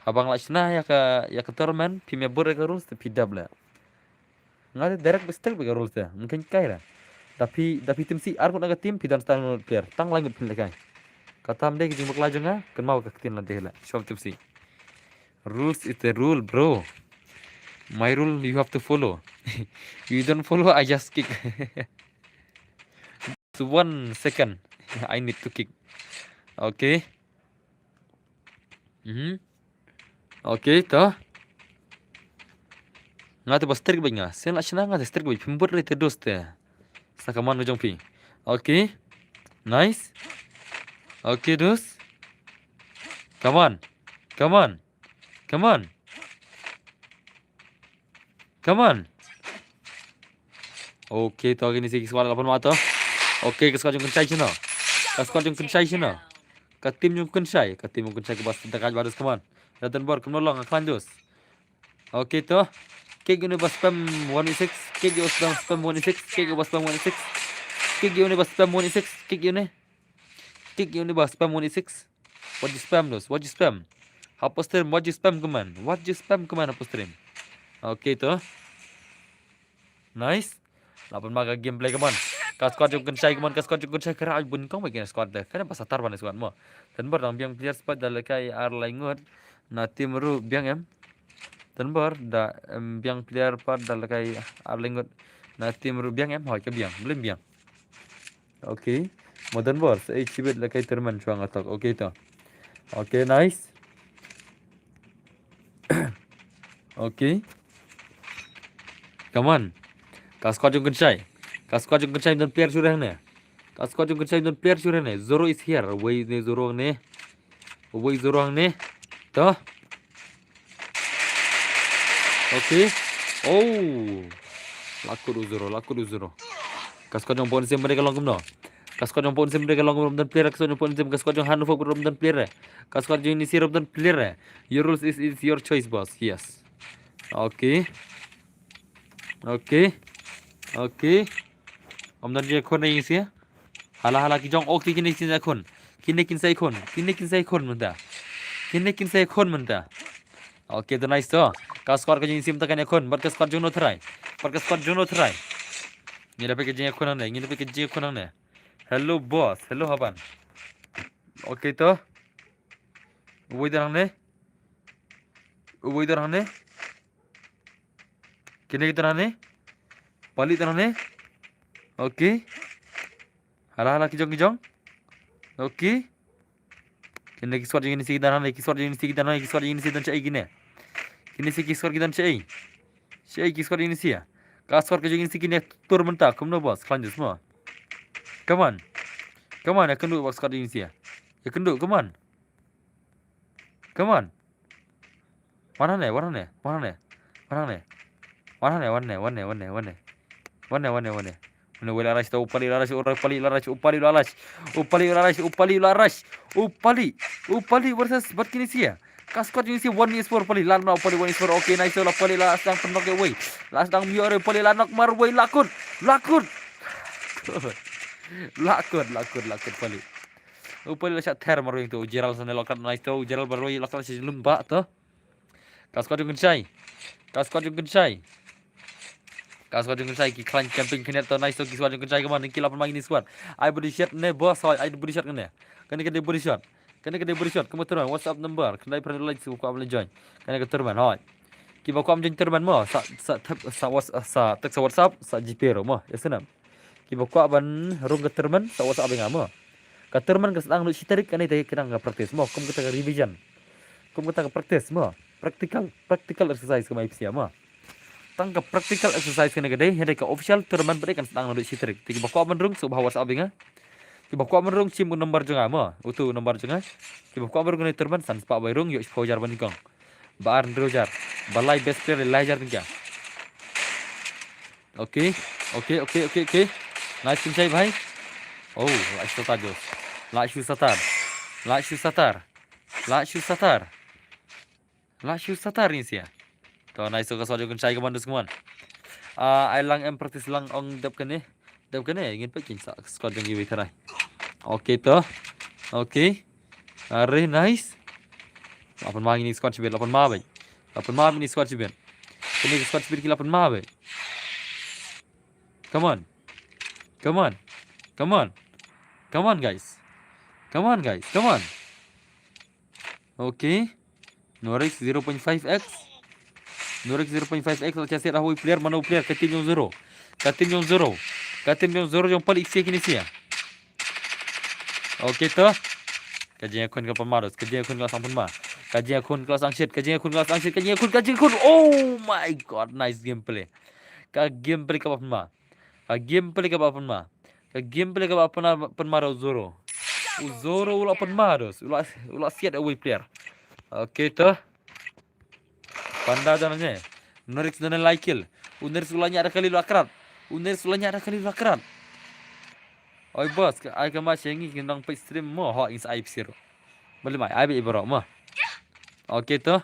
Haba nga lah shna ïa ka, ïa ka tournament, phi me bur ïa ka rules te phi dap la. Nga te direct ba strict ba ka rules te. Ngin kai ra. Da phi, da phi team C ar ngut na ka team phi don star ngut player. Tang lai ngut phin lehkai. Kata ym dei ka jingbakla jong nga, kynmaw ka ktien la dei la. Shwa team C. Rules is the rule, bro. My rule you have to follow. You don't follow, I just kick. So one second. I need to kick. Okay. Mhm. Okay, to. Nga te ba strict bad nga. Sien la shna nga te strict bad. Pynbud re te dos te. Sa ka man ka jong phi. Okay. Nice. Okay, dos. Come on. Come on. Come on. Come on. Okay, to kine si ki squad la pynmih to. Okay, ka squad jong Kynshai shano. Ka squad jong Kynshai shano. Ka team jong Kynshai, ka team jong Kynshai ka bas da kaj baris, come on. Ratan Bor, kumno long, khlaiñ dos. Okay, to. Kick ïa une ba spam one v six, kick ïa une ba spam one v six, kick ïa une ba spam one v six, kick ïa une ba spam one v six, kick ïa une. Kick ïa une ba spam one v six. What you spam dos? What you spam? Hapo stream, what you spam, come on. What you spam, come on, hapo stream. Okay, to. Nice. La pynmih ka gameplay, come on. Ka squad jong Kynshai, come on, ka squad jong Kynshai, ka rah bun kong ba kine squad de. Kane ba satar ban squad mo. Tynbor dang biang player spot da lehkai ar lai ngut. Na team ruh biang em. Tynbor da, em, biang player pat da lehkai ar lai ngut. Na team ruh biang em, hoi ka biang. Blim biang. Okay. Modern Wars, eh, chibit lehkai tournament shuwa nga tok. Okay, to. Okay, nice. Okay. Come on. Ka squad jong Kynshai. Ka squad jong Kynshai don player shuh hangne. Ka squad jong Kynshai don player shuh hangne. Zoro is here. Wei ne Zoro ne. Wei Zoro hangne. To. Okay. Oh. Lakut u Zoro, lakut u Zoro. Ka squad jong Pon Sim ka long kumno. Ka squad jong Pon Sim ka long kumno, don player, ka squad jong Pon Sim, ka squad jong Hanfok don player. Ka squad jong Inisi don player. Your rules is, is your choice, boss. Yes. Okay. Okay. Okay. Om don je khun Inisi. Hala, hala ki jong, oh, ki, kine kin sa khun. Kine kin sa khun. Kine kin sa khun mynta. Kine kin sa khun mynta. Okay, to nice to. Ka squad ka jong Inisi mynta kane khun. Bad ka squad jong no try. Bad ka squad jong no try. Ngi da peit ka jingïakhun hangne. Ngi da peit ka jingïakhun hangne. Hello boss. Hello Haban. Okay, to. Uwei don hangne. Uwei don hangne. Kine ki don hangne. Pali don hangne. Okay. Hala, hala ki jong, ki jong. Okay. Kine ki squad jong Inisi ki don hangne, ki squad jong Inisi ki don hangne, ki squad jong Inisi don shaei kine. Kine si ki squad ki don shaei. Shaei ki squad jong Inisi. Ka squad ka jong Inisi kine tur mynta, kumno boss, khlaiñ dos mo. Come on. Come on, ïakynduh boss, squad jong Inisi. Ïakynduh, come on. Come on. Wan hangne, wan hangne, wan hangne. Wan hangne. Wan hangne, wan hangne, wan hangne, wan hangne. Wan hangne, wan hangne, wan hangne. Wan hangne, wei la rush to, u Pali la rush, u Pali la rush, u Pali la rush. U Pali la rush, u Pali la rush. U Pali, u Pali versus bad kine si. Ka squad jong Inisi one v four, Pali la knock, Pali one v four. Okay, nice, la Pali la sdang pynnock ïa uwei. La sdang mih ïa uwei, Pali la knock mar uwei, la kut. La kut. La kut, la kut, la kut Pali. U Pali la shah ther marwei to, u Gerald sane la kut, nice to, u Gerald marwei la kut, shi lum ba to. Ka squad jong Kynshai. Ka squad jong Kynshai. Ka squad jong Kynshai ki khlaiñ camping khyndiat to, nice to ki squad jong Kynshai, come on, ki la pynmang ïa kine squad. Ai body shot ne boss, hoi, ai body shot kane. Kane ka dei body shot. Kane ka dei body shot, kumba tournament, WhatsApp number, khyndai phrang like, shu kwah ban join. Kane ka tournament, hoi. Kiba kwah ban join tournament mo, sa, sa, tep, sa, Whats-, sa, text sa WhatsApp, sa G P ruh mo, ïa sngap. Kiba kwah ban rung ka tournament, sa WhatsApp ïa nga mo. Ka tournament ka sdang naduh shi tarik, kane te ka dang ka practice mo, kum kata ka revision. Kum kata ka practice mo, practical, practical exercise kumba ïa phi mo. Tang ka practical exercise kane ka dei, hynrei ka official tournament pat kan sdang naduh shi tarik. Te kiba kwah ban rung, shu bha WhatsApp ïa nga. Kiba kwah ban rung shim u number jong nga mo. Utu u number jong nga. Kiba kwah ban rung ne tournament san spah bai rung, ïoh shiphew hajar ba nyngkong. Ba ar hynriew hajar. Ba lai best player lai hajar tyngka. Okay, okay, okay, okay, okay. Nice Kynshai bhai. Oh, la shu satar, Jos. La shu satar. La shu satar. La shu satar. La shu satar ni sia. To, nice to ka squad jong Kynshai, come on, dus, come on. Ah, ai lang em practice lang ong dep kane. Dep kane, ngin peit kin sa squad jong iwei tharai. Okay to. Okay. Are, nice. La pynma ïa kine squad shibit, la pynma beit. La pynma ïa kine squad shibit. Kine squad shibit ki la pynma beit. Come on. Come on. Come on. Come on, guys. Come on, guys. Come on. Okay. Norix zero point five X. Norix zero point five X, la shah siat ha uwei u player, mano u player, ka team jong Zoro. Ka team jong Zoro. Ka team jong Zoro jong Palik sia kine sia. Okay to. Ka jingïakhun ka pynma, dos. Ka jingïakhun ka la sdang pynma. Ka jingïakhun ka la sdang shit. Ka jingïakhun ka la sdang shit. Ka jingïakhun, ka jingïakhun. Oh my God, nice gameplay. Ka gameplay kaba pynma. Ka gameplay kaba pynma. Ka gameplay kaba pynma, pynma da u Zoro. U Zoro u la pynma, dos. U la, u la siat uwei u player. Okay to. Panda da nane. Norix da nane lai kill. U Norix u la ñiah da kali, u la krat. U Norix u la ñiah da kali, u la krat. Oi boss, ka ai ka match ïa ngi, kin dang peit stream mo, ho, ins ai psir. Balei mai ai beit baroh mo. Okay to.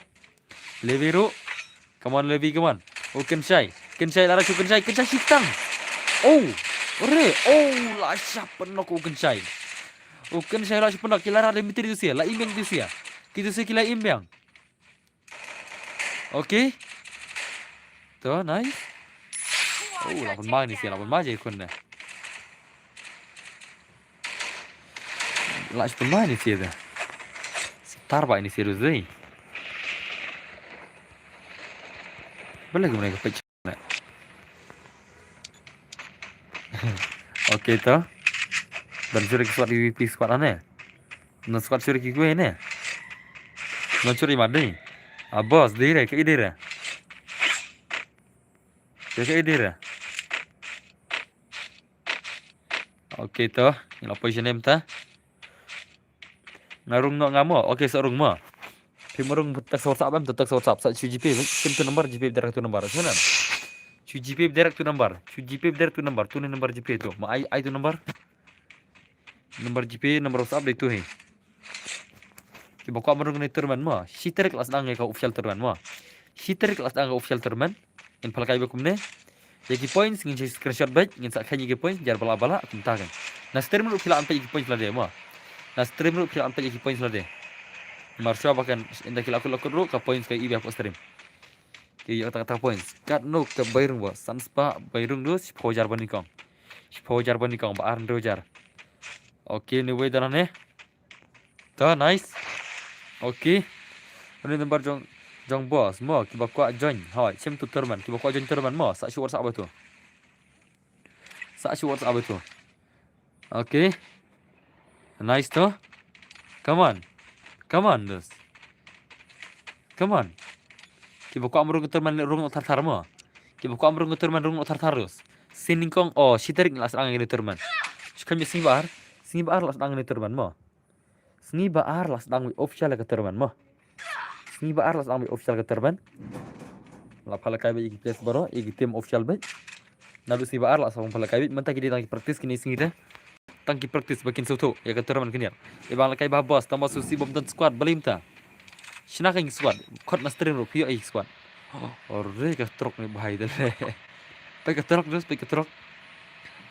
Levi ruh. Come on Levi, come on. Oh, Kynshai. Kynshai la ruh shu Kynshai, Kynshai shi tang. Oh. Ore. Oh, la shah pynnock u Kynshai. U Kynshai la shah pynnock, ki la rah da miti tu sia, la im biang tu sia. Ki tu sia ki la im biang. Okay. To, nice. Oh, la pynma ni sia, la pynma je kun ne. La pynma ni sia da. Star ba ni sia dei. Balei kumne ka peit. Okay to. Ban shu ri ki squad V P squad ane. Ngan squad shu ri ki kwe ne. Ngan shu ri ma dei. A boss dei re, ka i dei re. Ka i dei re. Okay to. Ngi la position em ta. Nga rung noh nga mo. Okay, sa rung mo. Phim rung text WhatsApp em, to text WhatsApp. Sa shu G P, sim tu number, G P direct tu number. Shu nam. Shu G P direct tu number. Shu G P direct tu number. Tu ni number G P tu. Ma ai, ai tu number. Number G P, number WhatsApp dei tu hi. Kiba kwah ban rung ne tournament mo. Shi tarik la sdang ïa ka official tournament mo. Shi tarik la sdang ka official tournament. Ngin pynlehkai beit kumne. Ïa ki points ngin sa screenshot beit, ngin sa kheiñ ïa ki points, jar bala bala, kumta kan. Na stream ruh phi lah ban peit ïa ki points lade mo. Na stream ruh phi lah ban peit ïa ki points lade. Mar shuwa ba kan, ynda ki la kut la kut ruh, ka points ka i beit hapoh stream. Ki ïoh kata kata points. Katno ka bai rung ba, san spah bai rung, dus shiphew hajar ba nyngkong. Shiphew hajar ba nyngkong, ba ar hynriew hajar. Okay, anyway, dang nangne. To, nice. Okay. Une number jong, jong boss mo, kiba kwah join. Hoi, shim tu tournament, kiba kwah join tournament mo, sa shu WhatsApp beit tu. Sa shu WhatsApp beit tu. Okay. Nice to. Come on. Come on, dus. Come on. Kiba kwah ban rung tournament rung thar thar mo. Kiba kwah ban rung tournament rung thar thar, dus. Shi nyngkong, oh, shi tarik la sdang ïa kane tournament. Shi kham ïa sngi ba ar. Sngi ba ar la sdang ïa kane tournament mo. Sngi ba ar la sdang beit official ka tournament mo. Sngi ba ar la sdang beit official ka tournament. La pynlehkai beit ïa ki players baroh, ïa ki team official beit. Naduh sngi ba ar la sdang pynlehkai beit, mynta ki dei tang ki practice kine sngi te. Tang ki practice ba kin sngewthuh ïa ka tournament khyndiat. Ïa ba lehkai ba boss, tang ba shu sih bym don squad, balei mynta. Shna ka ïing squad, khot na stream ruh phi ïoh ïa squad. Ore ka truck ne bhai te. Peit ka truck, dus peit ka truck.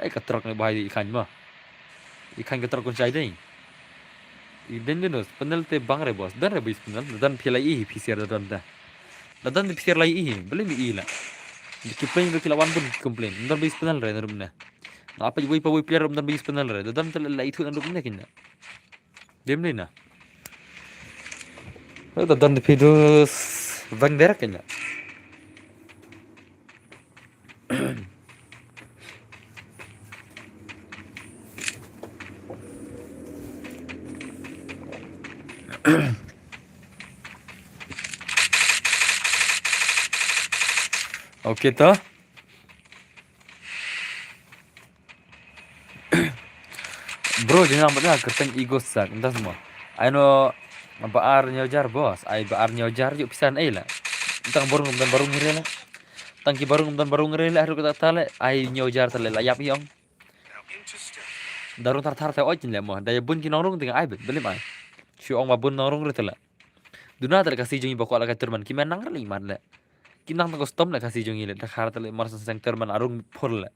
Ei ka truck ne bhai, i khan ma. I khan ka truck kun shai dei. I den den, dus panel te bang re boss. Dan re boss panel. Dan phi la i phi siar da dan da. La don de phi share la i, believe me i la. Ki complain ba ki la wan bun ki complain. Ym don ba use panel re na ruh mynne. La peit wei pa wei player ym don ba use panel re. La don te la ithuh na ruh mynne kine. Dem ne na. La don de phi du vang der kine. Okay to. Bro, jingïalang bad nga kyrteng Ego Sak, ynda semua. Ai no ba ar hynñiew hajar boss, ai ba ar hynñiew hajar ïoh pisa ei la. Tang barung ym don barung hynrei la. Tang ki barung ym don barung hynrei la, haduh katta katta la, ai hynñiew hajar ta la, la ïap hi ong. Da rung thar thar te oi kin le mo, da ïa bun ki nongrung te nga ai beit, believe me i. Shu ong ba bun nongrung re te la. Duna te la Khasi jong ngi ba kwah la ka tournament, ki men nang re la i mat le. Ki nang tang custom la Khasi jong ngi le, da khar te la mar seng seng tournament arung phur le.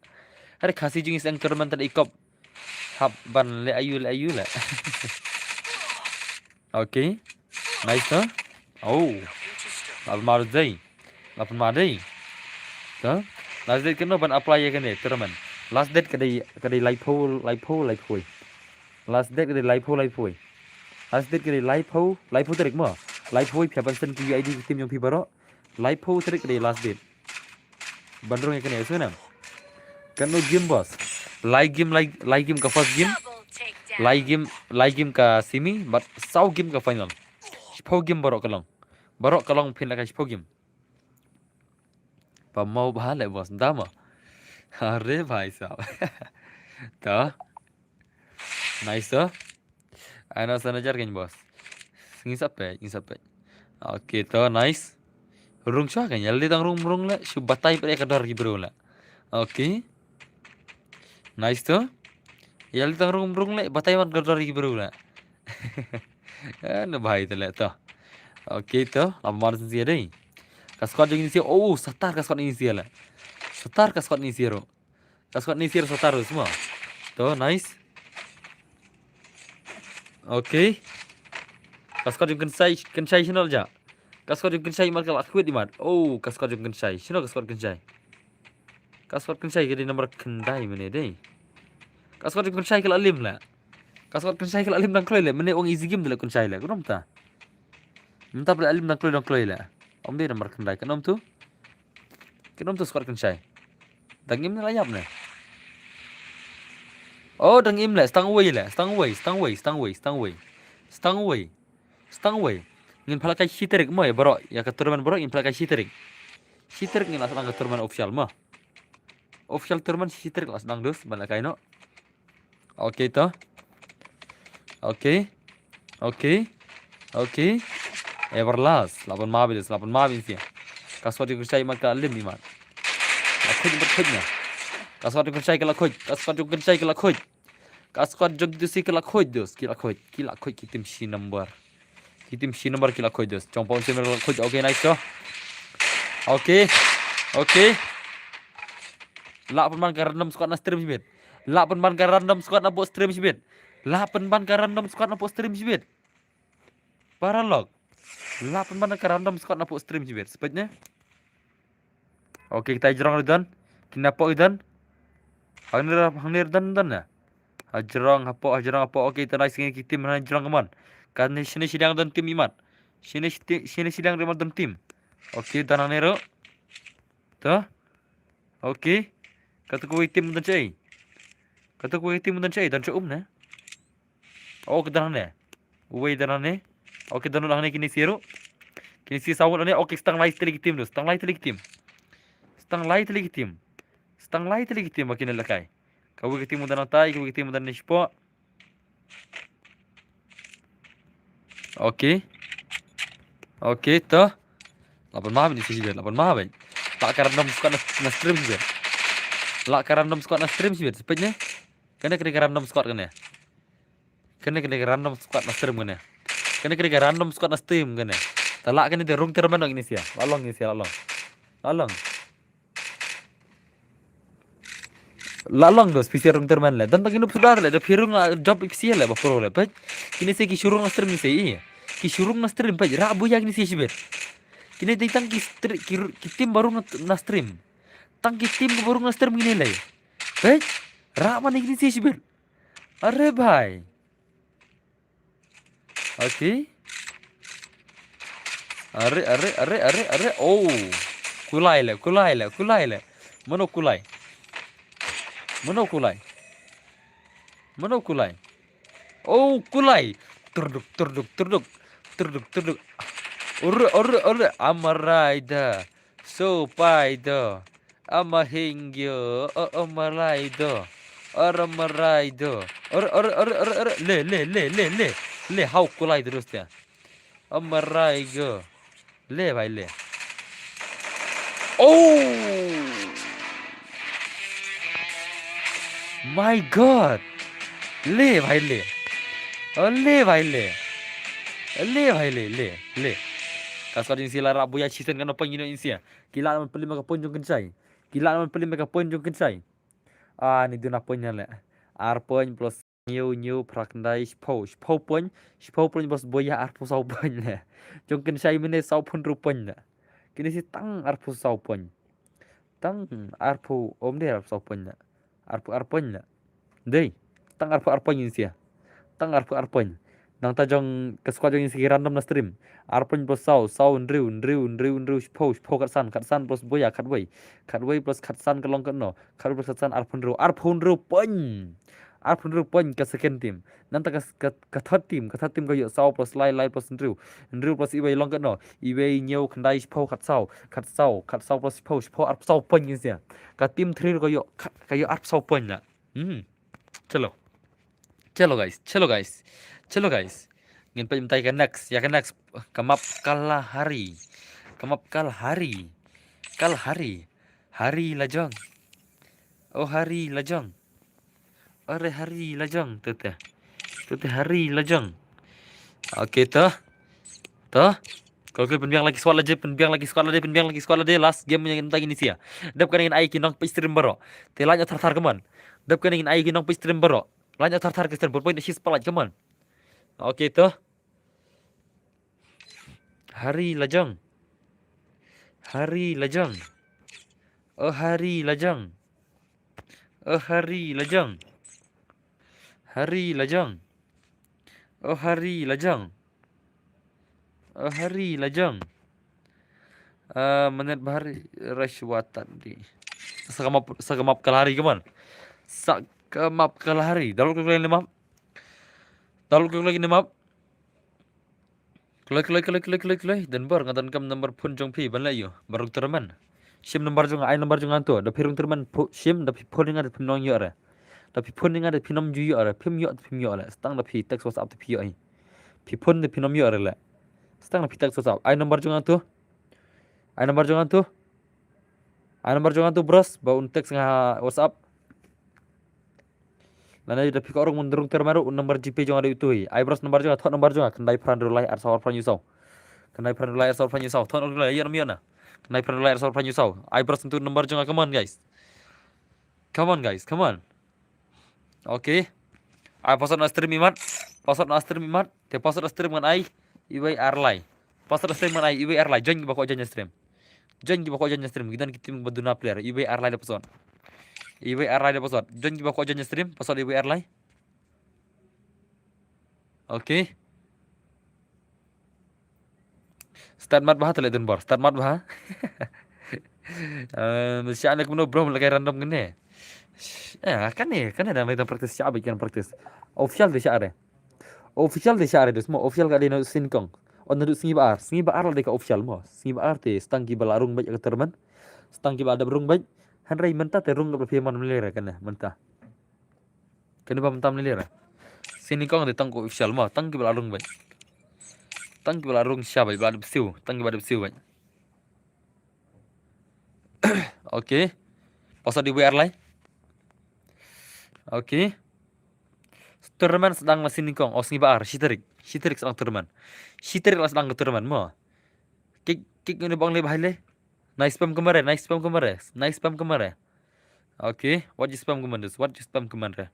Hare Khasi jong ngi seng tournament te la i kop. Hap ban le ayu le ayu le. Okay. Nice to. Oh. La pynmar dei. La pynmar dei. To. Last date kano ban apply ïa kane tournament. Last date ka dei, ka dei laiphew, laiphew, laiphew. Last date ka dei laiphew, laiphew. Last date ka dei laiphew, laiphew tarik mo. Laiphew phi hap ban send ki U I D ki team jong phi baroh. Laiphew tarik ka dei last date. Ban rung ïa kane, sngewbha. Kano game boss? Lai game, lai, lai game ka first game. Lai game, lai game ka semi, bad saw game ka final. Shiphew game baroh ka long. Baroh ka long phin la ka shiphew game. Pa mau ba le boss, nda mo. Are bhai sahab. To. Nice to. Ai no, san hajar kein boss. Ngin sa peit, ngin sa peit. Okay to, nice. Rung shuwa kein, ïa lade tang rung rung le, shu batai peit ka dor ki bro le. Okay. Nice to. Ïa lade tang rung rung le, batai wan ka dor ki bro le. Eh, na bhai te le to. Okay to, la pynmar sien dei. Ka squad jong ngi sien, oh, satar ka squad ngi sien le. Satar ka squad ngi sien ruh. Ka squad ngi sien satar ruh semua. To, nice. Okay. Ka squad jong Kynshai, Kynshai shano la jah. Ka squad jong Kynshai imat ka la quit imat. Oh, ka squad jong Kynshai. Shano ka squad Kynshai? Ka squad Kynshai ka dei number khyndai mynne dei. Ka squad jong Kynshai ka la lim la. Ka squad Kynshai ka la lim dang kloi le. Mynne ong easy game de la Kynshai le. Kumno mynta? Mynta phi la lim dang kloi dang kloi le. Ym dei number khyndai. Kano mynta? Kano mynta squad Kynshai? Dang im ne la ïap ne? Oh, dang im le, stang wei le, stang wei, stang wei, stang wei, stang wei. Stang wei. Stang wei. Ngin pynlait kai shi tarik mo ïa baroh, ïa ka tournament baroh ngin pynlait kai shi tarik. Shi tarik ngin la sdang ka tournament official mo. Official tournament shi tarik la sdang dus, ban lait kai noh. Okay to. Okay. Okay. Okay. Everlast. La pynmap ïa, la pynmap ïa shisha. Ka squad jong Kynshai imat ka lim imat. La khuid imat khuid na. Ka squad jong Kynshai ka la khuid. Ka squad jong Kynshai ka la khuid. Ka squad jong Kynshai ka la khuid dus. Ki la khuid. Ki la khuid ki team shi number. Ki team shi number ki la khuid dus. Chong pong shi number la khuid. Okay, nice to. Okay. Okay. La pynban ka random squad na stream shibit. La pynban ka random squad na bot stream shibit. La pynban ka random squad na bot stream shibit. Paralok. La pynban ka random squad na bot stream shibit. Spek ne? Okay, kita jrong ruh don. Kina pok don. Hangne, hangne don don na. Hajrong hapoh, hajrong hapoh. Okay, ta nice ngi ki team hajrong kemon. Kane shine shiliang don team imat. Shine shiti-, shine shiliang ruh imat don team. Okay, don hangne ruh. To. Okay. Katu kawei team don chai. Katu kawei team don chai, don cha um ne. Oh, ka don hangne. Uwei don hangne. Okay, don hangne kine shi ruh. Kine shi saw hangne. Okay, stang lai tylli ki team tu. Stang lai tylli ki team. Stang lai tylli ki team. Stang lai tylli ki team ba kine lehkai. Kawei ka team don hangtai, kawei ka team don ne shapoh. Okay. Okay, to. La pynmap ïa shisha, la pynmap ïa. La ka random squad na, na stream shibit. La ka random squad na stream shibit. Spek ne? Kane, kane ka random squad kane. Kane, kane ka random squad na stream kane. Kane, kane ka random squad na stream kane. Ta la kane te rung termen ong ini sia. La long ini sia, la long. La long. La long dos phi sia rung termen le. Dan ta kinu sudah le, da phi rung, ah, job phi sia le, ba pro le. Peit. Kine sia ki shu rung na stream kine sia. Ki shu rung na stream, peit. Ra bu ïa kine sia shibit. Ine dei tang ki stri-, ki, ki team ba rung na, na stream. Tang ki team ba rung na stream ine lei. Peit. Rah man ine ki shibit. Are bhai. Okay. Are, are, are, are, are. Oh. Kulai le, kulai le, kulai le. Mano kulai? Mano kulai? Mano kulai? Oh, kulai. Turduk, turduk, turduk. Turduk, turduk. Ore, ore, ore. I'm a rider. So, pai do. I'm a hingyo. Oh, I'm a rider. Ore, I'm a rider. Ore, ore, ore, ore, ore. Le, le, le, le, le. Le, how kulai terus dia. I'm a rider. Le, bhai, le. Oh! My God! Le, bhai, le. Oh, le, bhai, le. Le, bhai, le, le, le. Ka squad jong Insia la rah buya shisien kano point ino Insia. Ki la man plim ka point jong Kynshai. Ki la man plim ka point jong Kynshai. Ah, ni duna point na le. Ar point plus hynñiew, hynñiew, phra khyndai, shiphew, shiphew point, shiphew point bos buya arphew saw point le. Jong Kynshai mynne sawphew hynriew point le. Kine shi tang arphew saw point. Tang arphew, om de arphew saw point le. Arphew ar point le. Dei, tang arphew ar point Insia. Tang arphew ar point. Nangta jong ka squad jong Insia ki random na stream. Ar point plus saw, saw, hynriew, hynriew, hynriew, hynriew, shiphew, shiphew khatsan, khatsan plus buya, khatwei. Khatwei plus khatsan ka long katno. Khatwei plus khatsan, arphew hynriew. Arphew hynriew point. Arphew hynriew point ka second team. Nangta ka, ka, ka third team, ka third team ka ïoh saw plus lai, lai plus hynriew. Hynriew plus iwei long katno. Iwei, hynñiew, khyndai, shiphew, khatsaw. Khatsaw, khatsaw plus shiphew, shiphew, arphew saw point Insia. Ka team three ka ïoh, ka, ka ïoh arphew saw point la. Hmm. Chalo. Chalo guys, chalo guys. Chalo guys. Ngin peit mynta ïa ka next, ïa ka next. Ka map Kalahari. Ka map Kalahari. Kalahari. Hari lajong. Oh, hari lajong. Are hari lajong, tete. Tete hari lajong. Okay, to. To. Kol kol pynbiang lagi squad lade, pynbiang lagi squad lade, pynbiang lagi squad lade, last game ïa mynta kine sia. Dep kane ngin ai ki nongpeit stream baroh. Te lait thar thar, come on. Dep kane ngin ai ki nongpeit stream baroh. Lait thar thar ki stream, pynpoi na shi spotlight, come on. Okay, to. Hari lajong. Hari lajong. Oh, hari lajong. Oh, hari lajong. Hari lajong. Oh, hari lajong. Oh, hari lajong. Ah, menit bahari rashwatan di. Sa ka map, sa ka map Kalahari, come on. Sa ka map Kalahari. Download ko lagi ne map. Download ko lagi ne map. Kloi, kloi, kloi, kloi, kloi, kloi. Don bor, nga donkam number phone jong phi ban leh ïa u. Ban rung tournament. Shim number jong nga, ai number jong nga to. Da phi rung tournament pho-, shim, da phi phone ïa nga da phim nang ïoh re. Da phi phone ïa nga da phim nang ju ïoh re. Phim ïoh, phim ïoh re. Stang da phi text WhatsApp da phi ïoh ai. Phi phone da phim nang ïoh re le. Stang da phi text WhatsApp. Ai number jong nga to. Ai number jong nga to. Ai number jong nga to, bros, ba un text nga WhatsApp. Lane da phi kwah rung ban rung tournament ruh, un number GPay jong nga dei uto hi. Ai bros, number jong nga, thok number jong nga, khyndai phra hynriew lai ar saw ar phra hynñiew saw. Khyndai phra hynriew lai ar saw ar phra hynñiew saw. Thok number jong nga, ïa na, ïa na. Khyndai phra hynriew lai ar saw ar phra hynñiew saw. Ai bros, ntu number jong nga, come on guys. Come on guys, come on. Okay. Ai, password na stream imat. Password na stream imat. Te password na stream ngan ai iwei ar lai. Password na stream ngan ai iwei ar lai. Join kiba kwah join na stream. Join kiba kwah join na stream. Ki don ki team ba duna player. Iwei ar lai da password. Iwei ar lai da password. Join kiba kwah join na stream. Password iwei ar lai. Okay. Start mat bha, te leh dun bor. Start mat bha. Eh, sha ne kumno bro, leh kai random kane. Eh, kane, kane dang leh dang practice, sha bha kan practice. Official te sha re. Official te sha re, dus mo official ka dei na sien kong. On na du sngi ba ar, sngi ba ar la dei ka official mo. Sngi ba ar te stang kiba la rung beit ka tournament. Stang kiba la dep rung beit. Hynrei mynta te rung ka phi man mlei re kane mynta. Kane ba mynta mlei re. Sien kong te tang ko official mo, tang kiba la rung beit. Tang kiba la rung sha beit, ba dep siew, tang kiba dep siew beit. Okay. Password iwei ar lai. Okay. Tournament sdang la sien kong, o sngi ba ar, shi tarik. Shi tarik sdang tournament. Shi tarik la sdang tournament mo. Kik, kik ngane bang le bhai le. Nai spam kamare, nai spam kamare, nai spam kamare. Okay, what you spam kamare, what you spam kamare.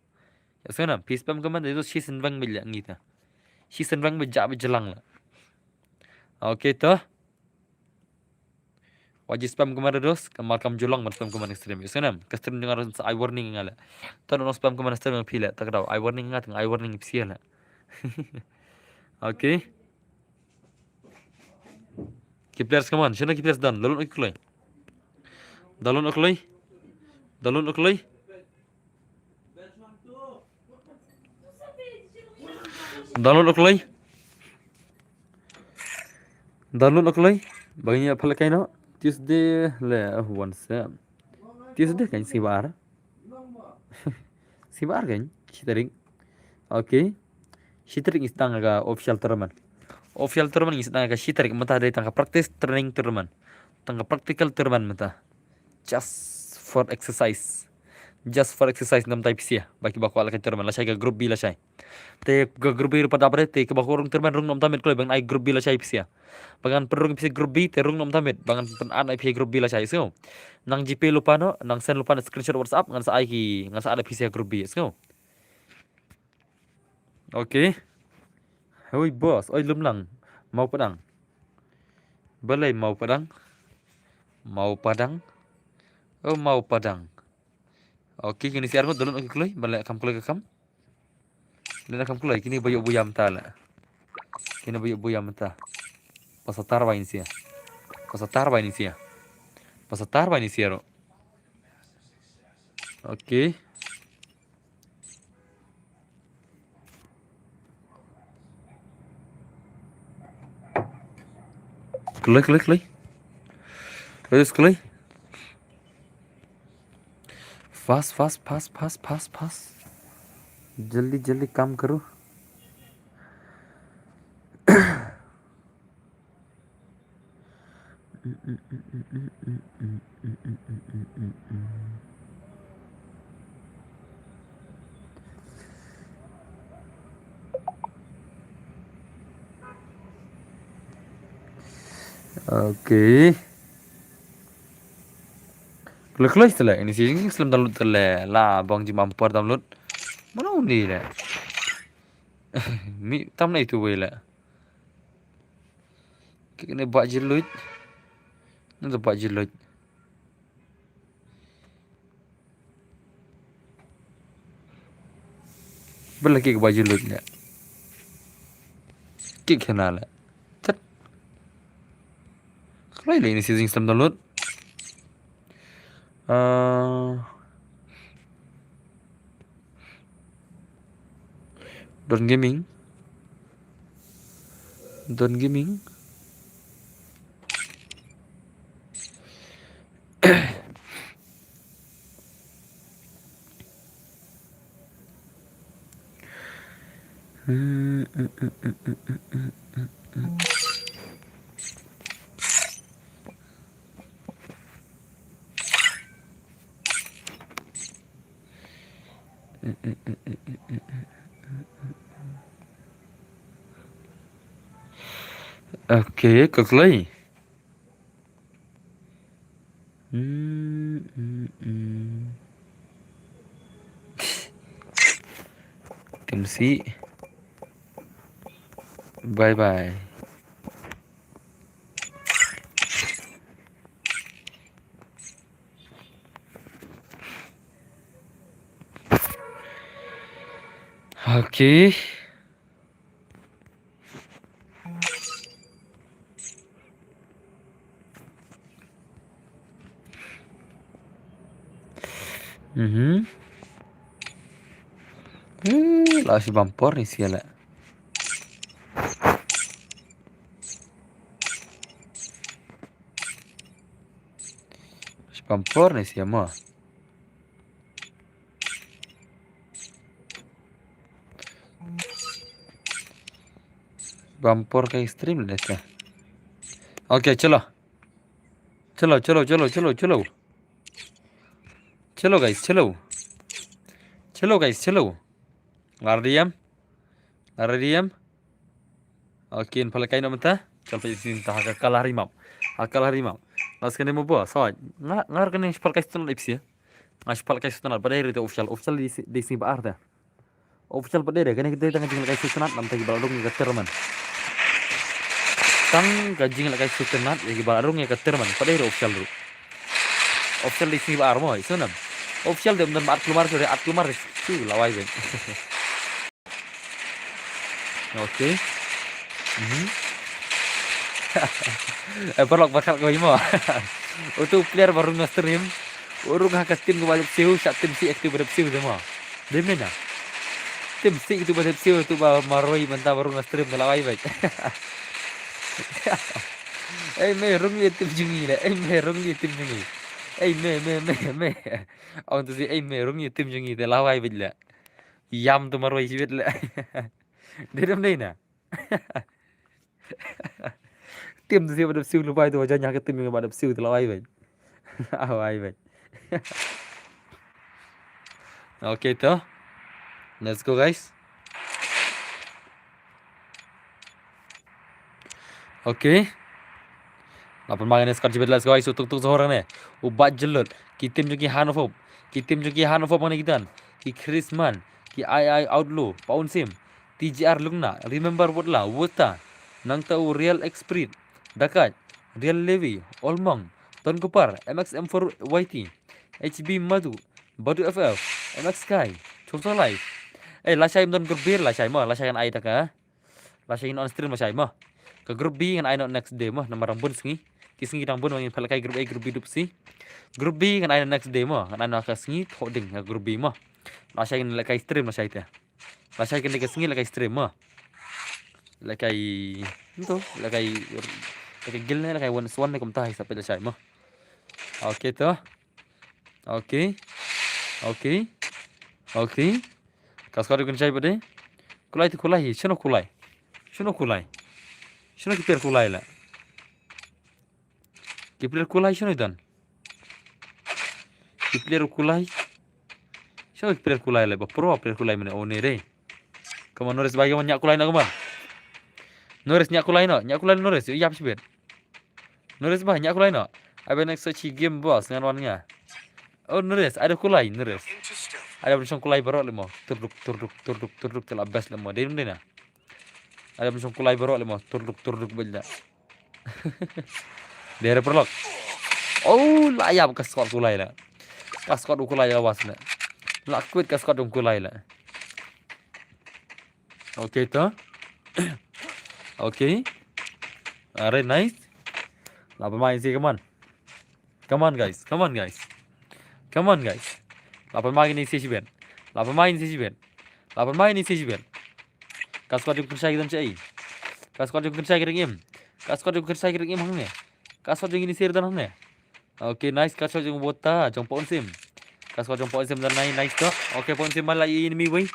Ya sana, phi spam kamare, itu shi sen bang beit la ngi ta. Shi sen bang beit ja beit jalang la. Okay, to. Wat ju spam kumne da dos, ka mar kam ju long ban spam kumne na stream. Ïohsngew ne em, ka stream jong nga ruh sa ai warning nga leh. Te ym spam kumne na stream phi leh, te ka dei ai warning nga, te ai warning phi leh. Okay. Ki players, come on, shano ki players don? Download u kloi. Download u kloi. Download u kloi. Download u kloi. Download u kloi. Ba ngin ïa pynlehkai noh. Tuesday leh, oh, one sem. Tuesday kan sngi ba ar. Sngi ba ar kan, shi tarik. Okay. Shi tarik ngi sdang ka official tournament. Official tournament ngi sdang ka shi tarik, mynta dei tang ka practice training tournament. Tang ka practical tournament mynta. Just for exercise. Just for exercise, nam tai pisa. Ba kiba kwah lehkai tournament, lashai ka group B lashai. Te ka group B ruh pat dap re, te kiba kwah rung tournament rung noh mynta miet kloi, ba ngan ai group B lashai pisa. Ba ngan pynrung pisa group B, te rung noh mynta miet, ba ngan pyn-add ai pisa group B lashai, so. Nang GPay lypa noh, nang send lypa noh screenshot WhatsApp, ngan sa ai ki, ngan sa add ai pisa group B, so. Okay. Hoi boss, oi lum lang. Mawpadang. Balei Mawpadang? Mawpadang. Oh, Mawpadang. Okay, kine shi ar ngut download ki kloi, balei kam kloi ka kam. Lada kam kloi, kine ba ïoh buaid mynta leh. Kine ba ïoh buaid mynta. Pasatar bai ni sia. Pasatar bai ni sia. Pasatar bai ni sia ruh. Okay. Kloi, kloi, kloi. Kloi, kloi. Fast, fast, fast, fast, fast, fast. जल्दी, जल्दी काम करो। Okay. Kloi kloi sele, ini shi slem download sele, la bang jingmam por download. Mano ni le. Mi tam na itu wei le. Kine ba jiloi. Nang ba jiloi. Bala ki ba jiloi ne. Ki khana le. Tat. Kloi le ini shi slem download. Ah. Don Gaming. Don Gaming. Okay, ka kloi. Hmm, hmm, hmm. Tem si. Bye bye. Okay. Mhm. Eh, la shi bam por ni sia la. Shi bam por ni sia mo. Bam por ka stream le ta. Okay, chalo. Chalo, chalo, chalo, chalo, chalo. Chalo, guys, chalo. Chalo, guys, chalo. Ngar diam. Ngar diam. Okay, pynlehkai noh mynta. Chal pynlehkai noh mynta ha ka Kalahari map. Ha ka Kalahari map. Ngas kane mo bo, so. Nga, ngar kane pynlehkai stunat ipsi. Nga pynlehkai stunat, ba dei rite official. Official di si, di si ba ar ta. Official pat dei, kane kita tang jingpynlehkai stunat, namta ki ba la duk ïa ka tournament. tang ka jinglehkai sngewtynnat ïa kiba la rung ïa ka tyrmen, pat dei ruh official ruh. Official dei sngi ba ar mo, i sngew nam. Official dei ym don ba ar kulmar, shu dei ar kulmar, shu la wai beit. Okay. Mhm. Eh, paralok, ba khat kawei mo. Utu u player ba rung na stream. U rung ha ka team kaba dep siew, sha team sih utu ba dep siew te mo. Dei mynne na. Team sih utu ba dep siew, utu ba marwei mynta ba rung na stream te la wai beit. Ei mei, rung ïa team jong ngi le. Ei mei, rung ïa team jong ngi. Ei mei, mei, mei, mei. Ong tu si, ei mei, rung ïa team jong ngi te la wai beit le. Ïam tu marwei shibit le. Dei dam dei na. Tim tu siew ba dep siew, lupa itu wajah nya ke tim yang ba dep siew tu la wai beit. Ah, wai beit. Okay to. Let's go, guys. Okay. Lapan makan ni squad jebet, let's go, guys. Utuk tuk sohor ne. U Bat Jelut. Ki tim jong ki Hanofop. Ki tim jong ki Hanofop ne ki tan. Ki Chrisman. Ki Ai Ai Outlaw. Paun Sim. T G R Lungna. Remember Wotla. Wota. Nangta u Real Expert. Dakat. Real Levi. Olmong. Ton Kupar. M X M four Y T. H B Madu. Badu F F. M X Sky. Chungsa Live. Eh, lashai don gerbir lashai mo. Lashai kan ai taka. Lashai ngin on stream lashai mo. Ka group B ngan ai noh next day mo, namar dang bun sngi. Ki sngi dang bun, ngin phet lehkai group A, group B, group C. Group B ngan ai noh next day mo, ngan ai noh ka sngi Thohdieng ka group B mo. Lashai ngin lehkai stream lashai te. Lashai kane ka sngi lehkai stream mo. Lehkai, nto, lehkai, lehkai guild ne, lehkai one v one ne kumta hi sa peit lashai mo. Okay to. Okay. Okay. Okay. Ka squad u kynshai pat de. Kulai te kulai hi, shano kulai? Shano kulai? Shano ki player kulai la? Ki player kulai shano i don? Ki player kulai. Shano ki player kulai la? Ba pro player kulai mane o ne re. Come on, Norris bai, come on, nya kulai na, come on. Norris nya kulai na, nya kulai Norris, ïap shibit. Norris ba, nya kulai no. Abe next such game boss ngan wan nga. Oh, Norris, ada kulai, Norris. Ada bun shong kulai baroh le mo. Turduk, turduk, turduk, turduk, te la best le mo. Dei dei na. Ada bun shong kulai baroh le mo. Turduk, turduk bella. Dei re paralok. Oh, la ïap ka squad kulai la. Ka squad u kulai la was na. La quit ka squad u kulai la. Okay to. Okay. Alright, nice. Lapan mai si, come on. Come on, guys. Come on, guys. Come on, guys. Lapan mai ni si shibit. Lapan mai ni si shibit. Lapan mai ni si shibit. Ka squad jong kynshai ki don cha i. Ka squad jong kynshai ki ring im. Ka squad jong kynshai ki ring im hangne. Ka squad jong ini sir don hangne. Okay, nice, ka squad jong Wota, jong Paun Sim. Ka squad jong Paun Sim don nai, nice to. Okay, Paun Sim malai enemy wei.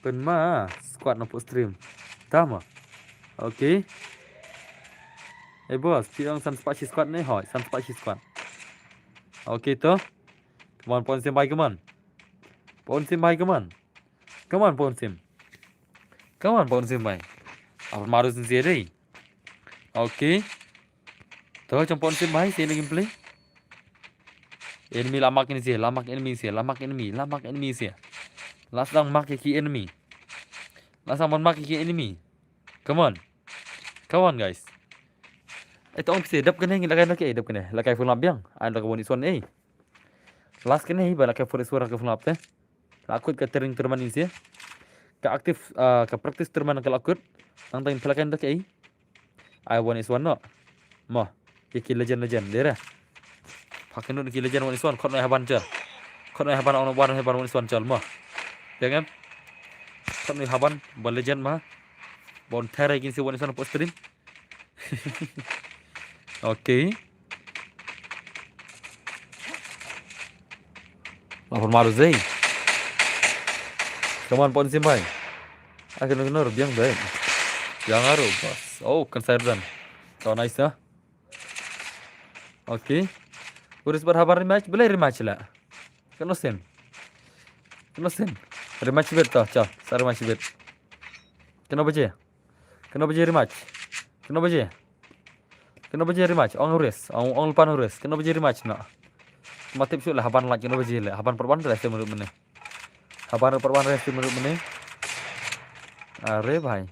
Pynma squad na pok stream. Tama. Okay. Eh boss, phi ong san spah shi squad ne hoi, san spah shi squad. Okay to. Come on, Paun Sim bai, come on. Paun Sim bai, come on. Come on, Paun Sim. Come on, Paun Sim bai. Apa maru sin sih dei. Okay. To, jong Paun Sim bai, sini gameplay. Enemy lamak ini sih, lamak enemy sih, lamak enemy, lamak enemy sih. Last down mark ki enemy. Last down mark ki enemy. Come on. Come on, guys. Eh, tong pise dap kene ngi lakai lakai dap kene. Lakai full up biang. Ai lakai boni son eh. Last kene ba lakai full up lakai full up te. La kut ka training tournament ni sia. Ka active, ah, ka practice tournament ka la kut. Tang tang pelakan dak ei. Ai one is one no. Mo. Ki ki legend legend dera. Pakai nun ki legend one is one. Kot noi haban jal. Kot noi haban on one haban one is one jal mo. Ya kan? Kot noi haban ba legend ma. Bon tare kin si one is one post stream. Okay. Lapor maru zei. Come on, Pon Sim bai. Akin nor biang bai. Biang aru bas. Oh, kan saya dan. Kau nice ya. Okay. Uris bar habar rematch, belai rematch la. Kano sen. Kano sen. Rematch bet to, cha, sa rematch bet. Kano baje? Kano baje rematch? Kano baje? Kano baje rematch? Ong Uris, ong ong pan Uris. Kano baje rematch na? Matip shu la haban la kano baje la. Haban perban la sem mene. Haban perban la sem mene. Are bhai.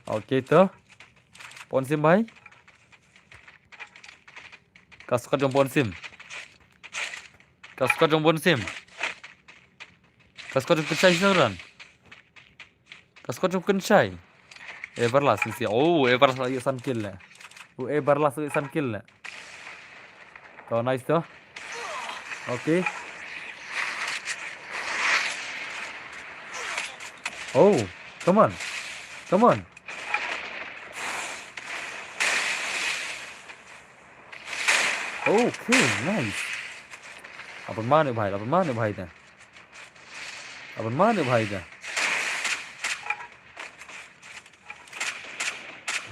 Okay to. Pon sim bhai. Ka squad jong pon sim. Ka squad jong pon sim. Ka squad jong pon sim. Ka squad jong Kynshai. Everlast ngi sia. Oh, Everlast la ïoh san kill la. U Everlast la ïoh san kill la. To nice to. Okay. Oh, come on. Come on. Okay, nice. Lapan mane bhai, lapan mane bhai ta. Lapan mane bhai ta.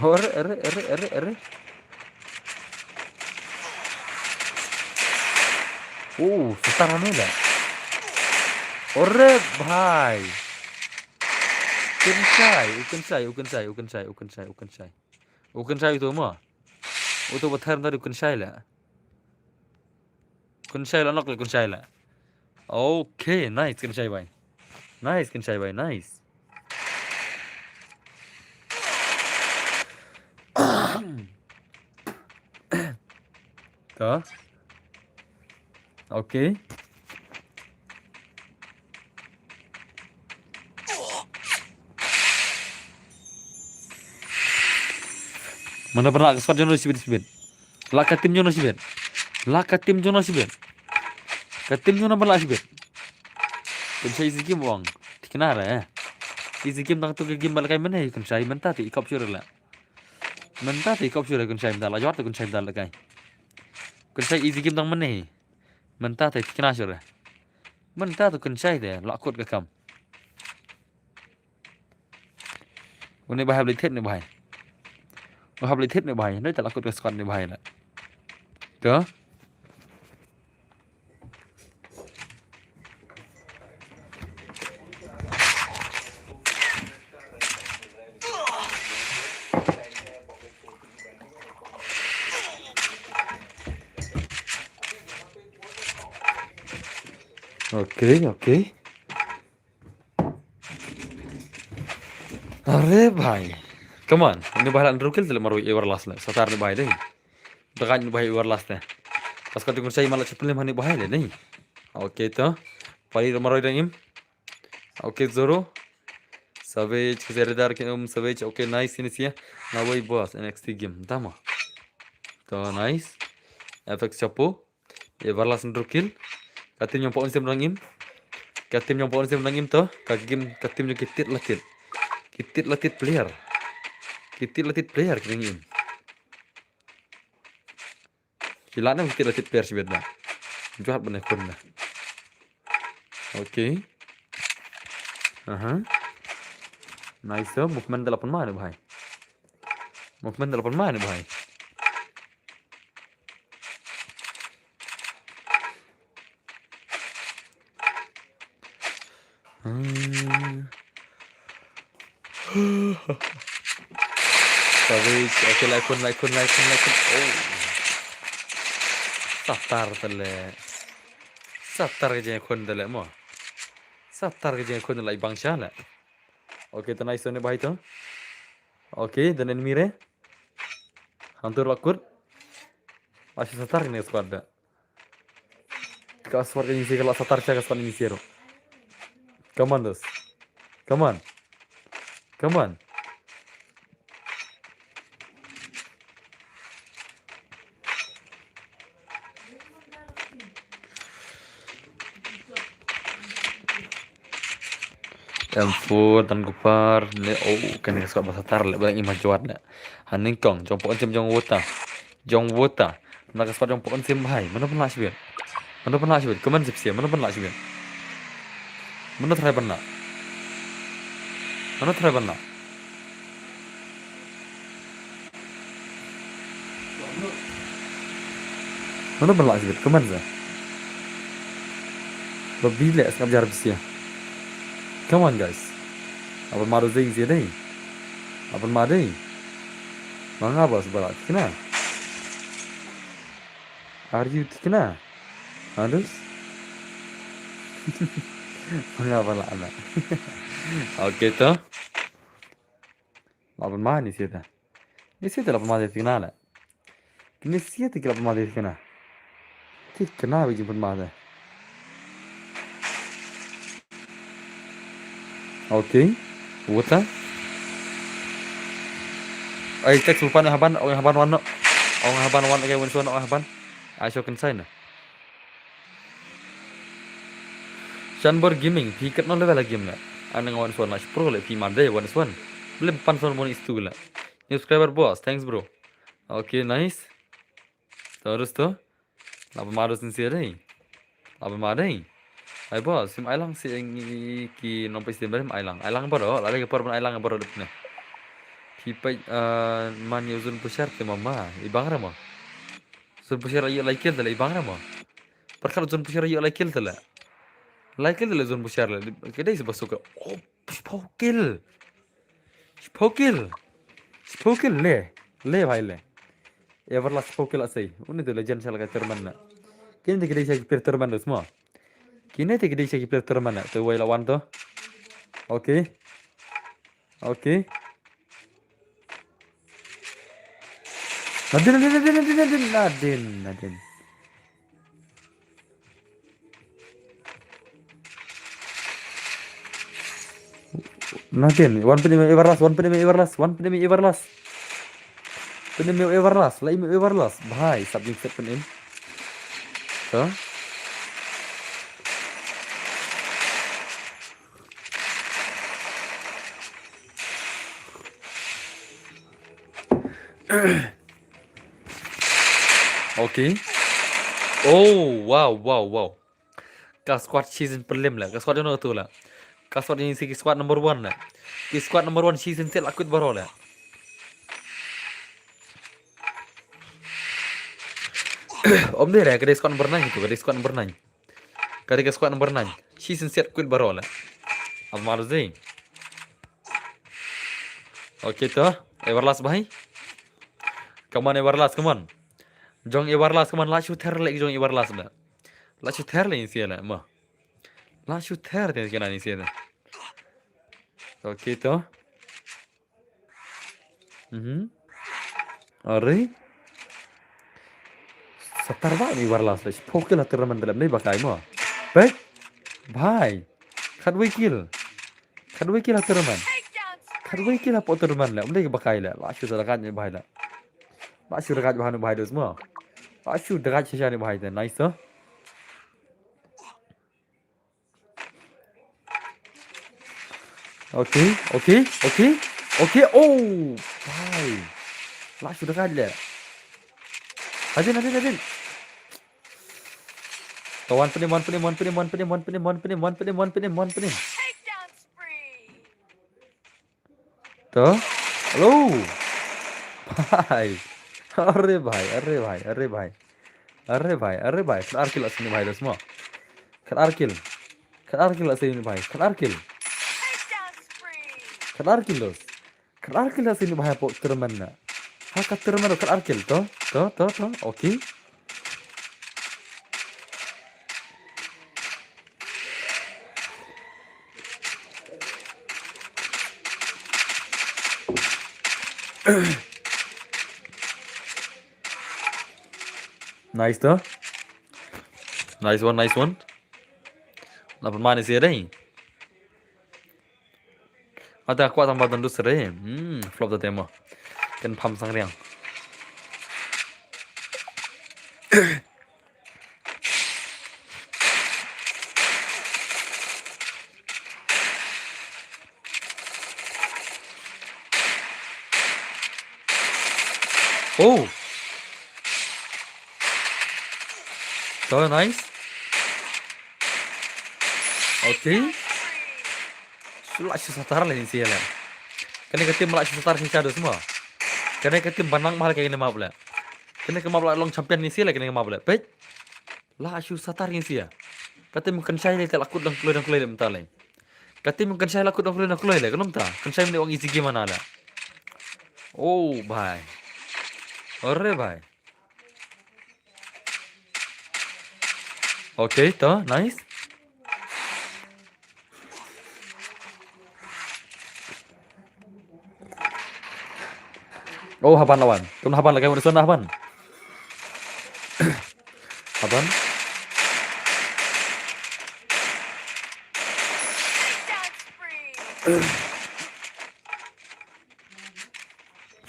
Ore, ore, ore, ore, ore. Oh, setar ane la. Ore bhai. Kynshai, u Kynshai, u Kynshai, u Kynshai, u Kynshai, u Kynshai. U Kynshai uto mo. Uto ba ther nda u Kynshai la. Kynshai la nok la Kynshai la. Okay, nice Kynshai bhai. Nice Kynshai bhai, nice. To. Okay. Mano pernah ka squad jong no sibit sibit. La ka team jong no sibit. La ka team jong no sibit. Ka team jong no pernah sibit. Kan sai easy game wang. Tikna re. Easy game tang tu ka game bal kai mane kan sai menta ti kop sure la. Mynta te kop sure Kynshai mynta la jot te Kynshai mynta la kai. Kynshai easy game tang mynne. Mynta te tikna sure. Mynta te Kynshai te la kut ka kam. Une bahai beli thit ne bahai. Bahai beli thit ne bahai. Noi te la kut ka squad ne bahai la. Ke? Okay, okay. Are bhai. Come on. Ini bahai la andru kill tele marwei Everlast le. Satar ni bahai dei. Dakan ni bahai Everlast le. Pas katu kun sai mala chapel mani bahai le dei. Okay to. Pari marwei dang im. Okay Zoro. Savage, Zeredar kin um Savage. Okay, nice ini sia. Nawai boss N X T game. Tama. To nice. F X Chapo. Everlast ndru kill. Ka team jong pon sim rang im. Ka team jong pon sim rang im to. Ka game ka team jong kitit latit. Kitit latit player. Kitit latit player ki rang im. Ki la na kitit latit player sibet na. Juhat bane khun na. Okay. Aha. Nice, movement da lapan mane bhai. Movement da lapan mane bhai. Hmm. Sorry, okay, lai khun, lai khun, lai khun, lai khun. Oh. Satar tele. Satar ka jingkhun tele mo. Satar ka jingkhun tele bang sha le. Okay, to nice ne bhai to. Okay, dan enemy re. Hantur la kut. Masih satar ne squad da. Ka squad ka inicia ka la satar sha ka squad inicia ruh. Come on, dos. Come on. Come on. M four, Tan Kupar, ne, oh, kane ka squad ba satar le, ba ngi ma jwat le. Ha nyngkong, jong pon sim jong Wota. Jong Wota. Na ka squad jong pon sim bhai. Mano pynlah shibit. Mano pynlah shibit. Kaman sip sia. Mano pynlah shibit. Mano try pynlah. Mano try pynlah. Mano pynlah shibit. Kaman sa. Ba bi le sngap jar bisia. Come on guys. Apa mado zing sia dei. Apa mado. Manga bas balat. Kena. Are you tikna? Harus? Manga bala ana. Okay to. Lah pynmad ni sita. Ni sita lah pynmad sita kina la. Kini sita ki lah pynmad sita kina. Ki kina ba ki pynmad sita. Okay. Wata. Ai, text Ulpan haban, ong haban wan no. Ong haban wan, okay, wan suan ong haban. Ai, so kan sign. Shanbor Gaming, phi katno level la game la? Ana nga wan suan la pro le phi made wan suan. Blem pan suan moni stu la. New subscriber boss, thanks bro. Okay, nice. Terus tu. Laba madus ni sia dei. Laba madei. Ai boss, sim ailang si ngi ki nong pes tim bem ailang. Ailang baro, lada ke por ban ailang baro dep ne. Phi pai, eh, man yo zun pushar te mama. Ibang ramo. Zun pushar ayo laikil tala ibang ramo. Perkara zon pushar ïa laikil tala. Laikil tala zon pushar la. Kedai si basuk. Oh, shiphew kill. Shiphew kill. Shiphew kill le. Le bhai le. Everlast shiphew kill asai. Uni tu legend shala ka tournament na. Kini te kedai sha ki player tournament tu semua. Kini te kedai sha ki player tournament na. Tu wai lawan tu. Okay. Okay. Nadin, nadin, nadin, nadin, nadin, nadin, nadin. Nadin, wan pynïam Everlast, wan pynïam Everlast, wan pynïam Everlast. Pynïam Everlast, la im Everlast. Bhai, sap jingset pynïam. To. Okay. Oh, wow, wow, wow. Ka squad season prelim la. Ka squad jong no tu la. Ka squad jong si ki squad number one la. Ki squad number one season set la kwit baro la. Om de la, ka dei squad number nine tu, ka dei squad number nine. Ka dei ka squad number nine. Season set kwit baro la. Amar zai. Okay to. Everlast bhai. Come on, Everlast, come on. Jong Everlast, come on. La shu ther le jong Everlast na. La shu ther le insia la, ma. La shu ther te kena insia la. Okay to. Mhm. Are. Satar ba ni Everlast le. Poke la tournament dalam ni bakai mo. Baik. Bhai. Khatwei kill. Khatwei kill ha tournament. Khatwei kill ha po tournament le. Umdei bakai le. La shu sadakat ni bhai le. La shu dakat bhai nu bhai dos mo. La shu dakat shisha ni bhai te. Nice to. Okay, okay, okay, okay. Oh, bhai. La shu dakat le. Hadin, hadin, hadin. To, one pin, one pin, one pin, one pin, one pin, one pin, one pin, one pin, one pin. To? Hello. Bhai. Are bhai, are bhai, are bhai. Are bhai, are bhai. Khatar kill la sini bhai dos mo. Khatar kill. Khatar kill la sini bhai. Khatar kill. Khatar kill dos. Khatar kill la sini bhai po tournament na. Ha ka tournament khatar kill to. To, to, to. Okay. Nice to. Nice one, nice one. Napa mana sih ada? Ata kwah tang ba don dus re. Hmm, flop ta tema. Ken pham sang riang. Oh. So nice. Okay. Shu la shu satar la insia la. Kane ka team la shu satar shisha dos mo. Kane ka team ba nang mahal kane map la. Kane ka map la long champion insia la kane ka map la. Peit. La shu satar insia. Ka team kan shai la ka la kut dang kloi dang kloi la mynta la. Ka team kan shai la kut dang kloi dang kloi la. Ka num ta. Kan shai mane ong easy game ana la. Oh bhai. Are bhai. Okay, to, nice. Oh, haban lawan. Kum haban lagi, mana sana haban? Haban.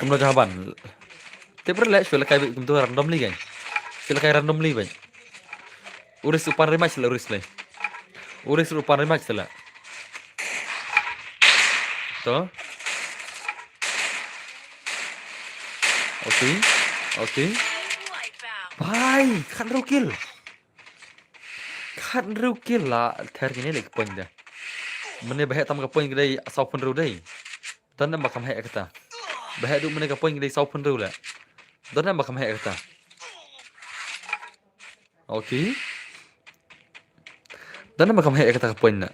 Kumno ka haban? Te pyrle shu lehkai kumtu randomly kan. Shu lehkai randomly ban. Uris upan rematch la uris le. Uris upan rematch la. To. Okay. Okay. Bhai, khathynriew kill. Khathynriew kill la ther kine lek point da. Mane ba heh tam ka point ka dei saw phew hynriew dei. Don em ba kham heh kata. Ba heh du mane ka point ka dei saw phew hynriew la. Don em ba kham heh kata. Okay. Don em ba kham heh kata ka point na.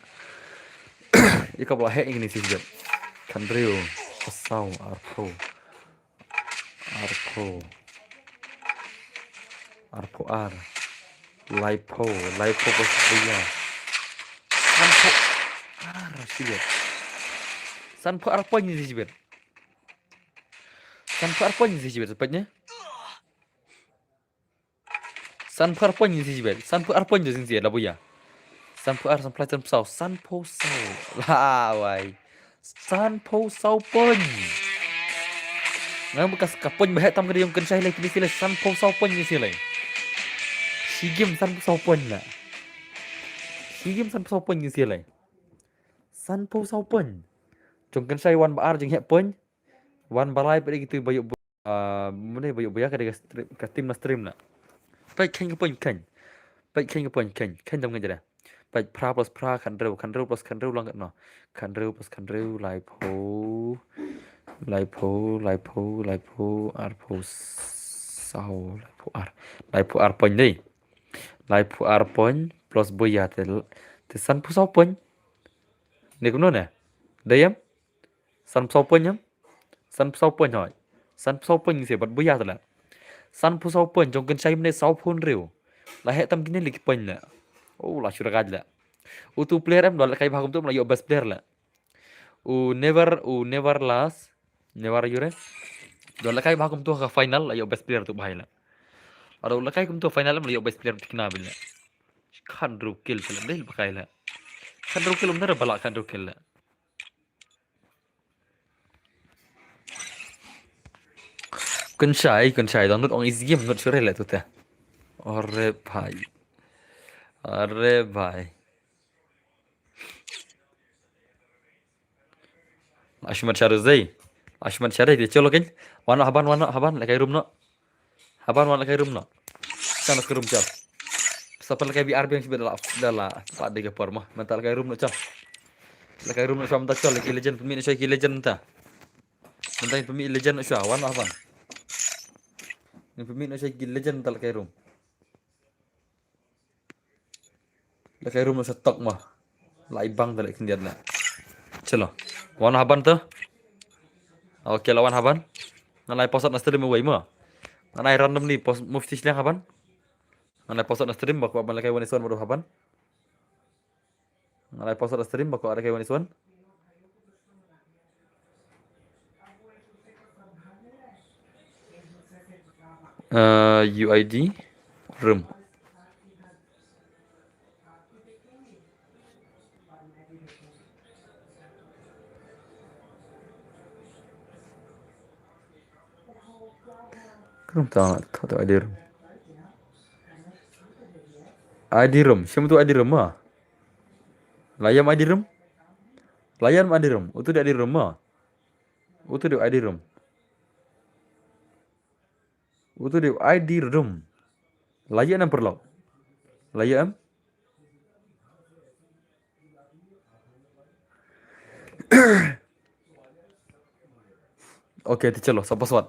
Ika ba heh ini sih jep. Khathynriew, saw, arphew. Arphew. Arphew ar. Laiphew, laiphew pas buya. Sanphew ar sibet. Sanphew ar point ni sibet. Sanphew ar point ni sibet sepatnya. Sanphew ar point ni sibet. Sanphew ar point ni sibet la buya. Sanphew ar, sanphew lai, sanphew saw, sanphew saw. La wai. Sanphew saw point. Ngan bekas ka point ba heh tam ka dei jong Kynshai lai kine sile sanphew saw point ni sile. Shi game sanphew saw point la. Shi game sanphew saw point ni sile. Sanphew saw point. Jong Kynshai wan ba ar jong heh point. Wan ba lai peit kitu ba ïoh bu-, ah, mane ba ïoh buya ka dei ka stream, ka team na stream la. Peit kheiñ ka point kheiñ. Peit kheiñ ka point kheiñ. Kheiñ dam ngan jada. Peit phra plus phra khathynriew, khathynriew plus khathynriew long katno. Khathynriew plus khathynriew, laiphew. Laiphew, laiphew, laiphew, arphew saw, laiphew ar. Laiphew ar point dei. Laiphew ar point plus buya te, te sanphew saw point. Ne kumno ne? Dei em? Sanphew saw point em? Sanphew saw point hoi. Sanphew saw point se bad buya te la. Sanphew saw point jong Kynshai mane saw phew hynriew. La heh tam kine lek point la. Oh, la shu ragaj la. Utu player em, don lehkai bha kumtu em, la ïoh best player la. U never, u never last. Never yure. Don lehkai bha kumtu ka final la ïoh best player tu bhai la. Ado lehkai kumtu final em, la ïoh best player tikna bil la. Khathynriew kill te la dei ba kai la. Khathynriew kill um dara ba la khathynriew kill la. Kynshai, Kynshai, download ong easy game, not sure la tu te. Are bhai. Are bhai. Ashmat Sharus dei. Ashmat Sharus dei, chalo kin. Wan haban, wan haban, lehkai room no. Haban wan lehkai room no. Kan lehkai room chal. Sa pynlehkai B R B yang sibit la, la, la. Pat dei ka por mo. Mynta lehkai room no chal. Lehkai room no chal mynta chal, lehkai legend, pynmih no chal ki legend mynta. Mynta pynmih legend no chal, wan haban. Pynmih no chal ki legend mynta lehkai room. Lehkai room sa tok mo. Lai bang da leh khyndiat na. Chalo. Wan haban tu. Okay, la wan haban. Ngan ai post na stream wei mo. Ngan ai randomly post move stage lang haban. Ngan ai post na stream ba kwah ban lehkai wan ison mo haban. Ngan ai post na stream ba kwah lehkai wan ison. Uh, U I D room. Krum ta, ta, ta I D room. I D room, shem tu I D room ma. La ïam I D room. La ïam I D room. Utu dei I D room ma. Utu dei I D room. Utu dei I D room. La ïam em paralok. La ïam em. Okay, te chalo, sa password.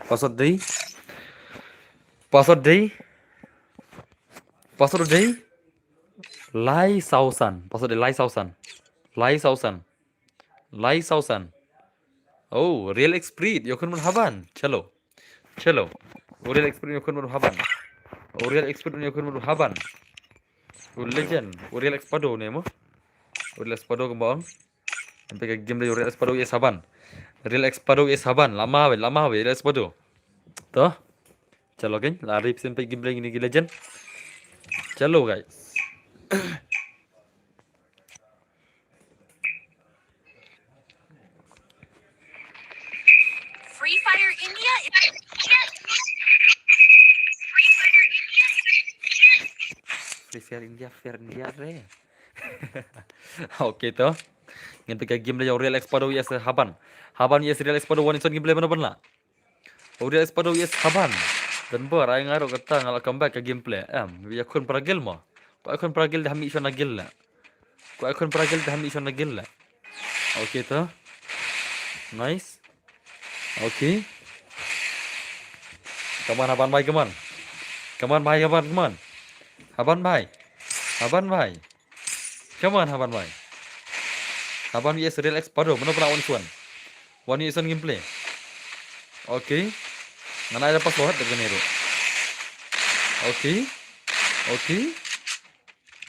Password dei. Password dei. Password dei. Lai saw san. Password dei lai saw san. Lai saw san. Lai saw san. Oh, Real Expert, ïoh khun bun haban. Chalo. Chalo. U Real Expert ïoh khun bun haban. U Real Expert ïoh khun bun haban. U legend. U Real Expado ne mo. U Real Expado kumba ong. Ampe ka game da u Real Expado ïa saban. Real Expado is Haban. Lama wei, lama wei, Real Expado. To. Chalo kan, lari pesen pe game play ini ki legend. Chalo guys. Free Fire India. Free Fire India, Fire India re. Okay to. Ngin peit ka game la ïa u Real Expado ïa u Haban. Haban ïa u Real Expado, wan ïa u Real Expado, wan ïa u Real Expado, wan ïa u Real Expado. Don bor ai nga ruh kata nga la come back ka gameplay. Em, ïa khun para guild mo. Ko ai khun para guild da ha mih shon na guild la. Ko ai khun para guild da ha mih shon na guild la. Okay to. Nice. Okay. Come on, Haban bhai, come on. Come on bhai, come on, come on. Haban bhai. Haban bhai. Come on, Haban bhai. Haban V S Real Expado. Mano pala one v one. One v one gameplay. Okay. Ngan ai da password da kane ruh. Okay. Okay.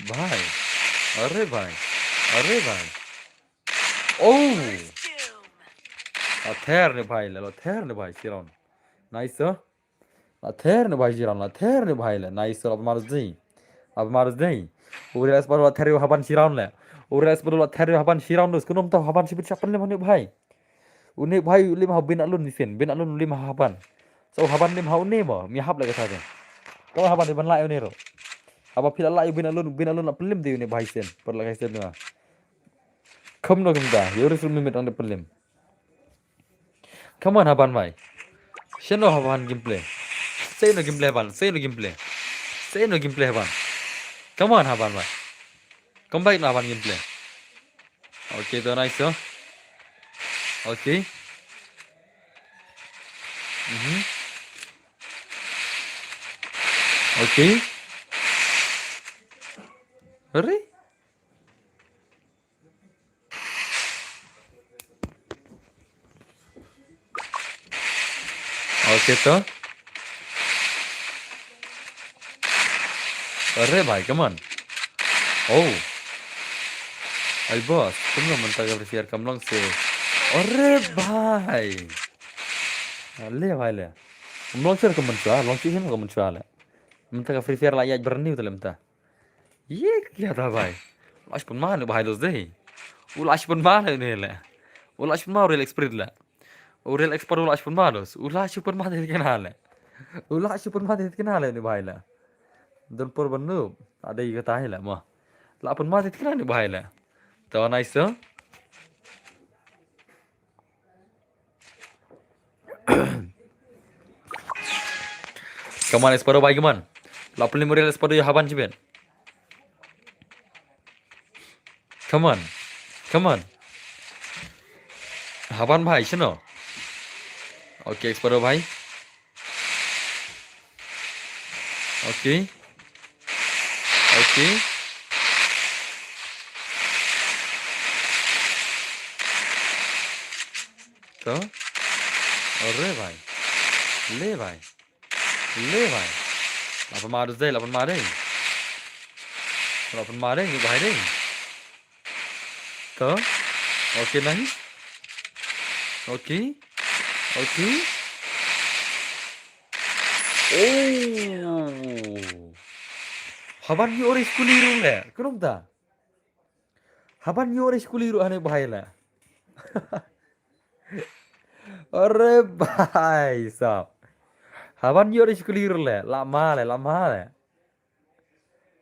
Bhai. Are bhai. Are bhai. Oh. La ther ne bhai, la ther ne bhai, shi round. Nice, sir. La ther ne bhai shi round, la ther ne bhai le. Nice, la pynmar dei. La pynmar dei. U Real Expado la ther ïa u Haban shi round le. U Real Expado la ther ïa u Haban shi round dus. Kumno mynta u Haban shi bit shah pynlem hangne bhai. Une bhai u lem ha u Bin Alun ni sien. Bin Alun u lem ha u Haban. Sa u Haban lem ha une mo. Mi hap le kata de. Ka Haban de ban la ïa une ruh. Haba phi la la ïa u Bin Alun, u Bin Alun la pynlem de une bhai sien. Par la kai sien na. Kumno kumta. Ïa u Real Expado mi met ong de pynlem. Come on, Haban bhai. Shano Haban gameplay. Shano gameplay Haban. Shano gameplay. Shano gameplay Haban. Come on, Haban bhai. Come back na Haban gameplay. Okay, to nice, to. Okay. Mhm. Okay. Ready? Okay, to. Are bhai, come on. Oh. Ai boss, kumno mynta ka Free Fire kam long se. Are bhai. Le bhai le. Kam long se ka mynta, long se hin ka mynta le. Mynta ka Free Fire la ïa berni uta le mynta. Ye kya tha bhai? U la shu pynmar ne bhai dos dei. U la shu pynmar ne le. U la shu pynmar Real Expado le. U Real Expado u la shu pynmar dos. U la shu pynmar dei kena le. U la shu pynmar dei kena le ne bhai le. Don por ban noob. Adei kata hi le mo. La pynmar dei kena ne bhai le. Tawa nice, sir. Come on, Expado bhai, come on. La pynlem Real Expado ïa Haban shibit. Come on. Come on. Haban bhai, shano? Okay, Expado bhai. Okay. Okay. To. Are bhai. Le bhai. Le bhai. La pynmar dei, la pynmar dei. La pynmar dei, ni bhai dei. To. Okay, nice. Okay. Okay. Oh. Haban ïoh re skuli ruh le. Kumno mynta? Haban ïoh re skuli ruh hane bhai le. Are bhai sab. Haban ïoh re skuli ruh le. La ma le, la ma le.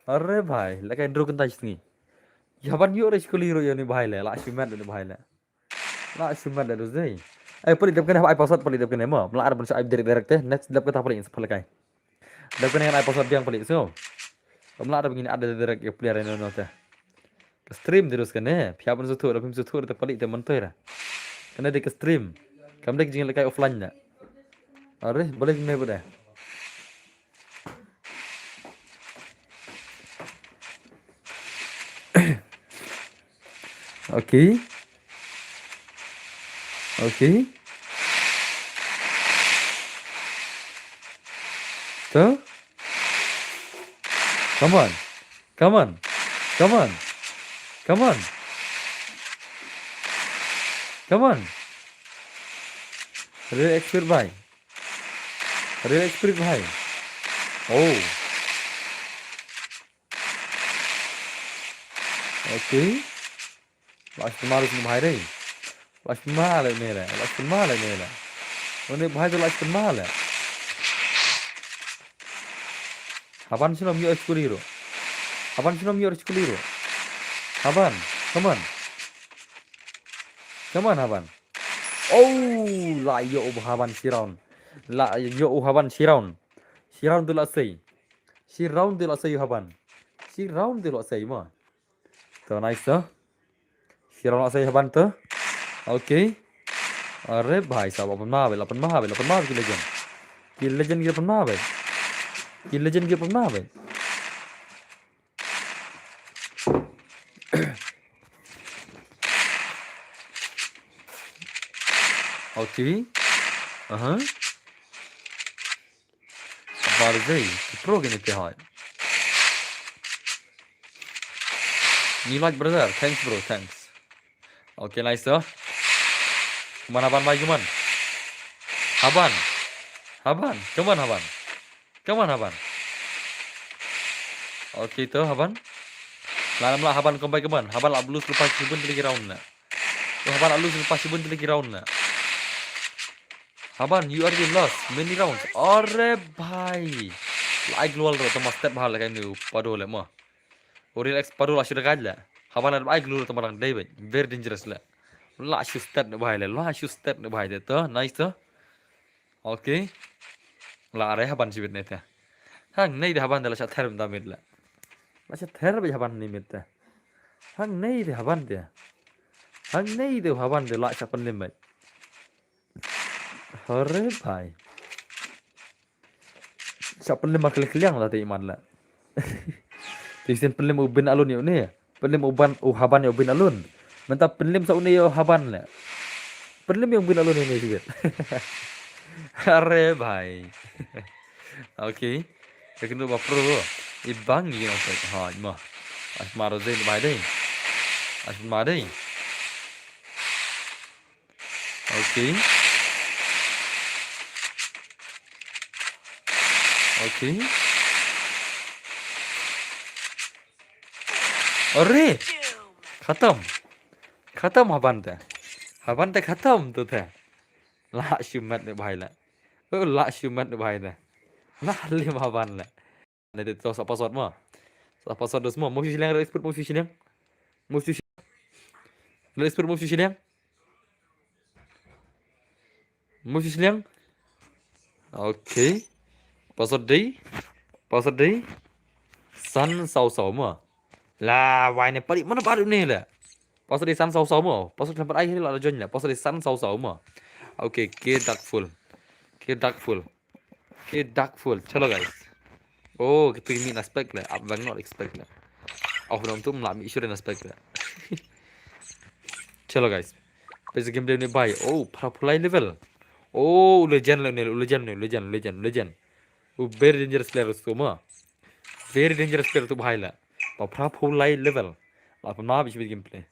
Are bhai, la kai ndru kynta shngi. Haban ïoh re skuli ruh ïa ni bhai le, la shimet ni bhai le. La shimet da dus dei. Ai pali dep kane ai password pali dep kane mo. Mla ar ban sa ai direct direct te. Next dep kata pali sa pali kai. Dep kane ai password biang pali so. Mla ar ban ngin ad direct ïa player no no te. Ka stream de dus kane. Phi hap ban suthu, da phim suthu da pali te mentoi ra. Kane de ka stream. Kam de jing la kai offline na. Are, balik me bude. Okay. Okay. To. Come on. Come on. Come on. Come on. Come on. Real expert bhai. Real expert bhai. Oh. Okay. Last mal sini bhai dei. Last mal ne le. Last mal ne le. Mane bhai to last mal le. Haban sino mi or chukuri ro. Haban sino mi or chukuri ro. Haban. Come on. Come on, Haban. Oh, la ïoh u Haban shi round. La ïoh u Haban shi round. Shi round tu la sei. Shi round tu la sei u Haban. Shi round tu la sei ma. To nice to. Shi round la sei Haban to. Okay. Are bhai sahab, la pynmah bhai, la pynmah bhai, la pynmah bhai ki legend. Ki legend ki la pynmah bhai. Ki legend ki la pynmah bhai. Okay. Aha. Barzei, ki pro kine te hai. Ni like brother, thanks bro, thanks. Okay, nice to. Come on Haban bhai, come on. Haban. Haban, come on Haban. Come on Haban. Okay to Haban. Lah, lah Haban, come bhai, come on. Haban la lose lypa shibun tylli ki round na. To Haban la lose lypa shibun tylli ki round na. Haban, you are the lost many rounds. Are bhai. La ai gloo ruh tang ba stet bha la ka ïa u Pado le mo. U Real X Pado la shu dagaid le. Haban la ai gloo ruh tang ba dang dei bhai. Very dangerous le. La shu stet ne bhai le. La shu stet ne bhai de to. Nice to. Okay. La are Haban shibit ne te. Hangne de Haban de la sha ther mynta miet le. La sha ther bhai Haban ne miet te. Hangne de Haban de. Hangne de Haban de la sha pynlem bhai. Hore bhai. Sha pynlem ma kle kliang la te iman la. Te sien pynlem u Bin Alun ïa une. Pynlem u Ban, u Haban ïa u Bin Alun. Mynta pynlem sa une ïa u Haban le. Pynlem ïa u Bin Alun ïa une sibit. Are bhai. Okay. Te kynduh ba pro. I bang ïa u pek ha ma. As maro dei bhai dei. As ma dei. Okay. Okay. Are! Khatam. Khatam Haban te. Haban te khatam tu te. La shu mat ne bhai la. Oh, la shu mat ne bhai la. La lim Haban la. Ne de to sa password mo. Sa password dos mo. Mo shu shiliang, Real Expert mo shu shiliang. Mo shu shiliang. Real Expert mo shu shiliang. Mo shu shiliang. Okay. Password dei. Password dei. San saw saw mo. La wai ne pari mana baru ne la. Password dei san saw saw mo. Password lambar ai la join la. Password dei san saw saw mo. Okay, ke dark full. Ke dark full. Ke dark full. Chalo guys. Oh, kita ini aspect la. Abang not expect la. Oh, belum tu mlah mi sure aspect la. Chalo guys. Pesa game dia ni bhai. Oh, phra phew lai level. Oh, legend la ni, legend ni, legend, legend, legend. Oh, very dangerous player tu ma. Very dangerous player tu bhai la. Ba phra phew lai level. La pynmah bad shibit gameplay.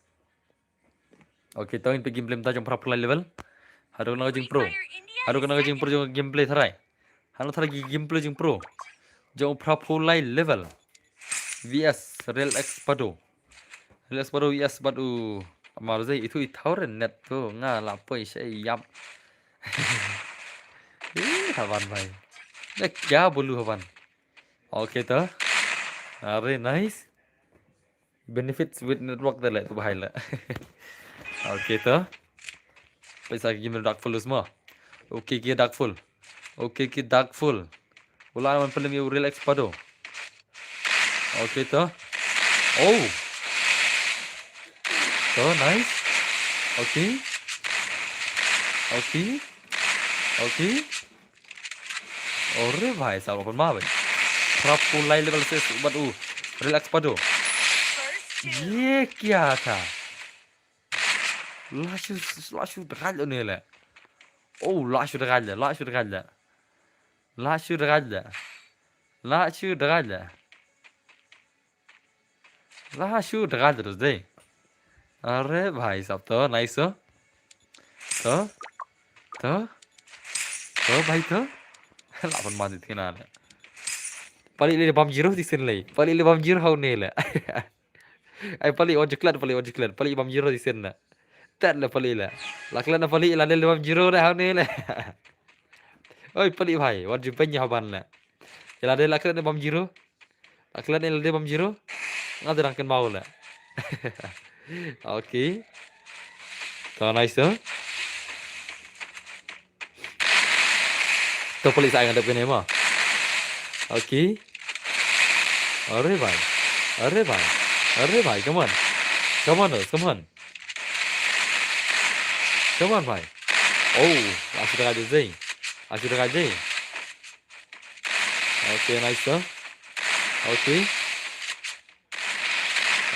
Okay, to ngin peit gameplay mynta jong phra phew lai level. Haduh kane ka jingpro. Haduh kane ka jingpro jong gameplay tharai. Haduh tharai ki gameplay jingpro. Jong phra phew lai level. V S Real X Pado. Real X Pado V S bad u Amar Zai itu i thawren net tu nga la poi sha ïap. Ih, Haban bhai. Dah kya bolu Haban. Okay to. Are nice. Benefits with network te le tu bhai le. Okay to. Pesa ki game dark full mo. Okay ki dark full. Okay ki dark full. Ula man pynlem ïa u Real X Pado. Okay to. Oh. To nice. Okay. Okay. Okay. Ore bhai sahab, la pynmah bhai. Phra phew lai level se bad u Real X Pado. Ye kya tha? La shu, la shu dagaid la une le. Oh, la shu dagaid la, la shu dagaid la. La shu dagaid la. La shu dagaid la. La shu dagaid la dei. Are bhai sahab to, nice to. To. To. To, bhai to. Lah pynman di tina le. Pali le bam zero di sen le. Pali le bam zero ha une le. Ai pali wan juklat, pali wan juklat. Pali bam zero di sen le. Tat le pali le. La klet na pali la le bam zero le ha une le. Oi pali bhai, wan ju penya ha ban le. Ila de la klet na bam zero. Aklan el de bam zero. Nga de rang ken mau la. Okay. To nice to. To pali sa nga dep kene ma. Okay. Are bhai. Are bhai. Are bhai, come on. Come on, come on. Come on bhai. Oh, ashi daga jai. Ashi daga jai. Okay, nice to. Okay.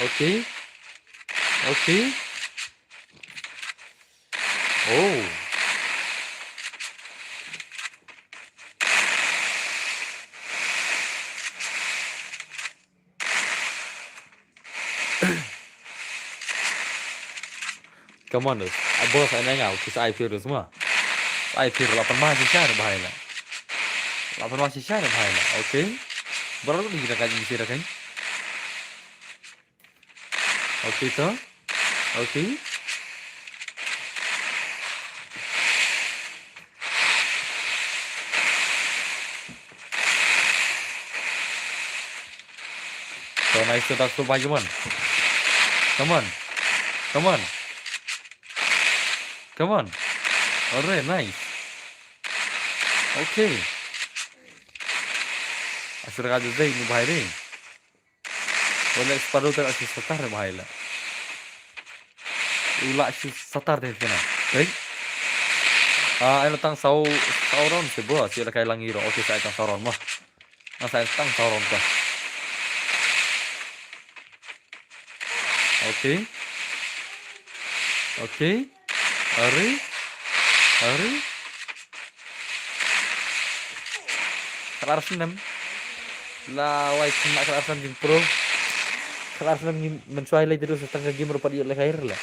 Okay. Okay. Oh. Come on, dus. Ai bos ai nai nga, okay, sa ai pir dus ma. Sa ai pir la pan ma shisha ne bhai la. La pan ma shisha ne bhai la. Okay. Baru ni kita kaji sira kan. Okay to. Okay. So nice to talk to bhai, come on. Come on. Come on. Come on. Alright, nice. Okay. Asir ka jai ni bhai ni. Wala spado ter asir satar bhai la. Ula asir satar de kena. Okay. Ah, ai la tang sau, sau round se bo, si la kai lang iro. Okay, sa ai tang sau round mo. Nga sa ai tang sau round ka. Okay. Okay. Ari. Ari. Khatar snem. La wai kena khatar snem jing pro. Khatar snem ngim mensuai lai terus tang ka game rupa dia la khair la.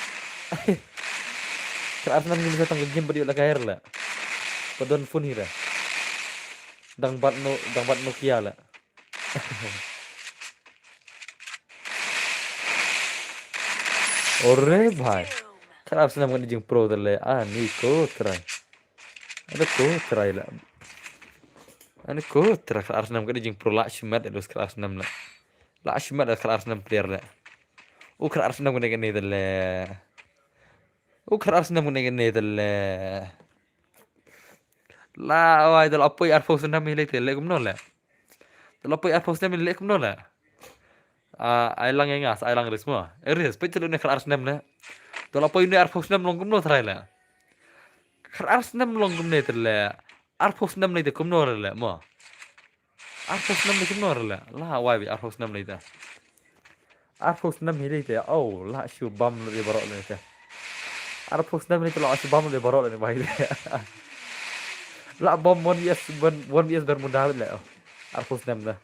Khatar snem ngim tang ka game rupa dia la khair la. Padon phone hira. Dang bat no, dang bat Nokia la. Ore bhai. Khatar snem kan jing pro tele. Ani ko try. Ada ko try la. Ani ko try khatar snem kan jing pro la shimet edos khatar snem la. La shimet edos khatar snem player la. U khatar snem kan kan tele. U khatar snem kan kan tele. La wai dal apoi arphew snem hi lei te le kumno le. Dal apoi arphew snem hi le kumno le. Ah, ai lang nga, ai lang ris mo. Eh, ris, peit te le ne khatar snem le. Dal apoi ne arphew snem long kumno trai le. Khatar snem long kumne te le. Arphew snem le te kumno le mo. Arphew snem le kumno le. La wai bi arphew snem le te. Arphew snem hi dei te, oh, la shu bam le baroh le te. Arphew snem hi te la shu bam le baroh le bhai te. La bam one V S, one, one V S Bermuda le. Oh. Arphew snem le.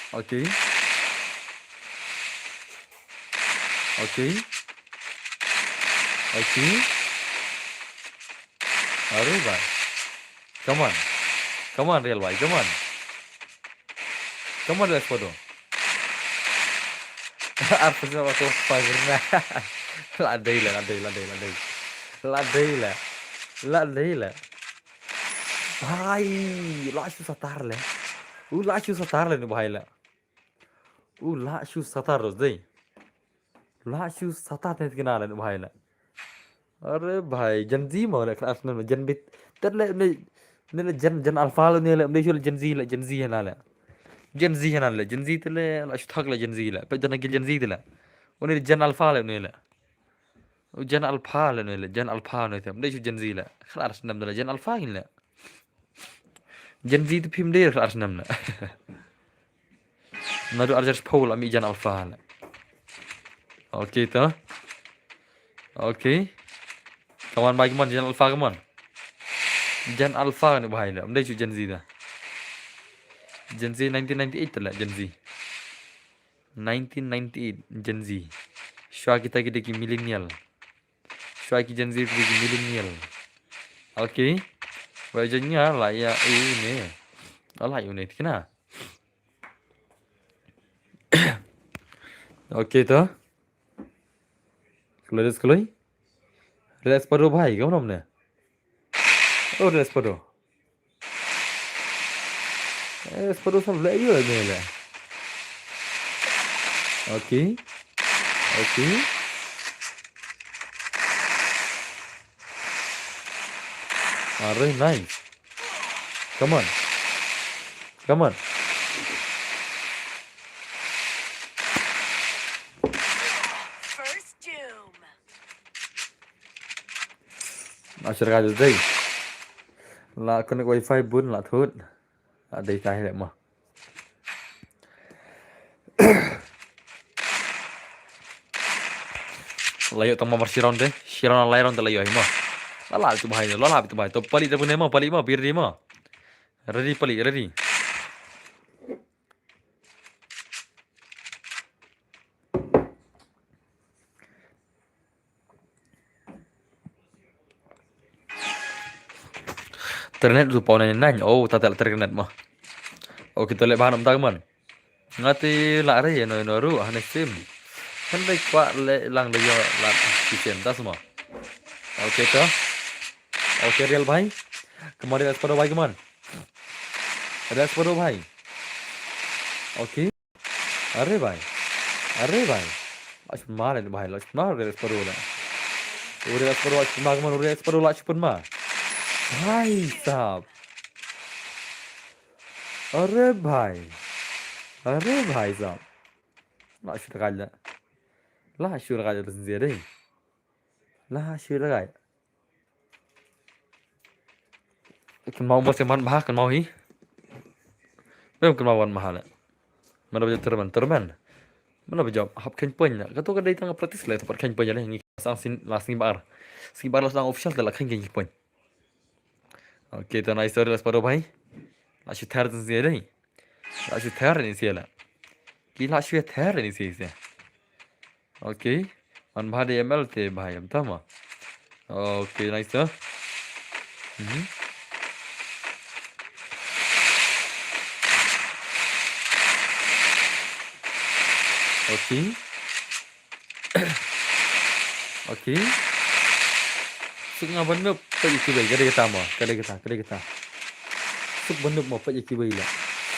Okay. Okay. Okay. Aru bhai. Come on. Come on, real bhai. Come on. Come on, real photo. Arphew snem aku fiber na. La dei la, la dei, la dei, la dei. La dei la. La dei la. Bhai, la shu satar le. U la shu satar le ni bhai la. U la shu satar ros dei. La shu satar te kina le bhai la. Are bhai, Gen Z mo le khatar snem Gen bit. Tet le ne ne le Gen, Gen Alpha le ne le ne shu le Gen Z le, Gen Z hana le. Gen Z hana le, Gen Z te le la shu thak le Gen Z le. Pe jana gil Gen Z te le. Une le Gen Alpha le ne le. U Gen Alpha le ne le, Gen Alpha ne te. Ne shu Gen Z le. Khatar snem le Gen Alpha kin le. Gen Z te phim dei khatar snem le. Nadu arjar phaw la mi Gen Alpha le. Okay to. Okay. Come on bhai, come on, Gen Alpha, come on. Gen Alpha ne bhai le. Amdei chu Gen Z da. Gen Z nineteen ninety-eight la, Gen Z. Nineteen ninety-eight, Gen Z. Shuwa kita ki dei ki millennial. Shuwa ki Gen Z ki dei ki millennial. Okay. Ba jan nga la ïa une. La ïa une tikna. Okay to. Kloi des kloi. Red Sparrow bhai, kam nom ne? Oh, Red Sparrow. Eh, Sparrow sam le yu ne le. Okay. Okay. Are, nice. Come on. Come on. First doom. Ashir ka dei. La connect wifi bun la thut. La dei tai le mo. La ïoh tang mo mar shi round de. Shi round la round la ïoh mo. La la tu bahai, la la tu bahai. To pali de bun mo, pali mo, bir di mo. Ready pali, ready. Internet tu pau nai nai. Oh, ta tel internet mo. Oh, kita le bahan um tag man. Nga te la re no no ru hane sim. Kan dei kwah le lang de yo la ki sim ta semua. Okay to. Okay, real bhai. Kemari Red Sparrow bhai, kemari. Red Sparrow bhai. Okay. Are bhai. Are bhai. Lashman mare bhai, lashman mare Red Sparrow la. Red Sparrow lashman mare, Red Sparrow lashman mare. Bhai sahab. Are bhai. Are bhai sahab. La shu rakai la. La shu rakai la sendiri. La shu rakai. Kynmaw bos kynmaw bha, kynmaw hi. Mem kynmaw wan bha la. Mana ba jop tournament, tournament. Mana ba jop hap khein point la. Kato ka dei tang practice la, pat khein point la ngi sang sin la sngi ba ar. Sngi ba ar la sang official te la khein khein point. Okay, to nice to Red Sparrow bhai. La shu ther tin sia dei. La shu ther ni sia la. Ki la shu ther ni sia sia. Okay. Man bha de M L te bhai, am tama. Okay, nice to. Mhm. Okay. Okay. Suk nga ban mep peit ïa kiwei, ka dei kata mo, ka dei kata, ka dei kata. Suk ban mep mo peit ïa kiwei la.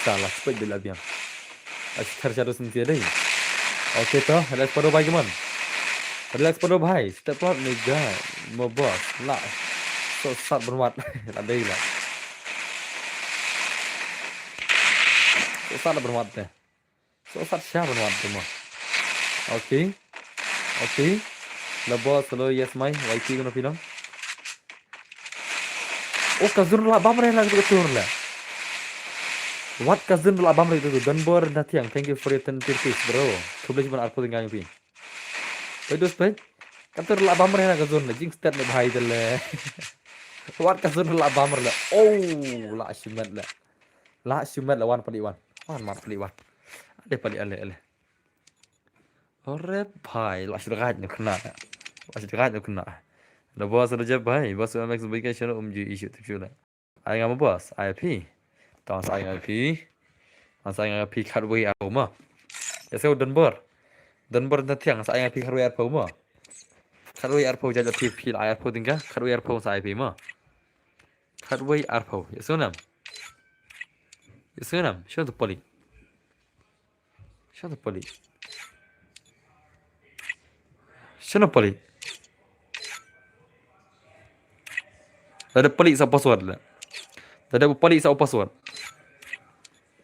Sa la shu peit beit la biang. Ashi thar shadow sin sia dei. Okay to, relax pado bhai, come on. Relax pado bhai, step out ni ga. Mo boss, la. So sat ban wat. La dei la. So sat ban wat te. So sat sha ban wat te mo. Okay. Okay. La boss, hello, yes, my. Y P guna pinang. Oh, ka zone la bam re la ka tur la. Wat ka zone la bam re tu. Donbor Nathiang, thank you for your ten rupees, bro. Khublei shibun arphew tyngka ïa phi. Wait, dos peit. Ka tur la bam re la ka zone la. Jing stat ne bhai de le. Wat ka zone la bam re la. Oh, la shimet la. La shimet la wan pali wan. Wan mar pali wan. Ale pali ale ale. Ore bhai, la shu dagaj nu kena. La shu dagaj nu kena. La boss la jeb bhai, boss M X bhai ka shano um ji issue tip shu la. Ai ngam boss, ai phi. Tang sa ai ngam phi. Tang sa ai ngam phi khatwei arphew ma. Ya sa Donbor. Donbor Nathiang sa ai ngam phi khatwei arphew ma. Khatwei arphew jaj phi phi la ai arphew tyngka, khatwei arphew sa ai phi ma. Khatwei arphew. Ya so nam. Ya so nam, shano tu pali. Shano pali? Shano pali? Lada pali sa password la. Lada pali sa password.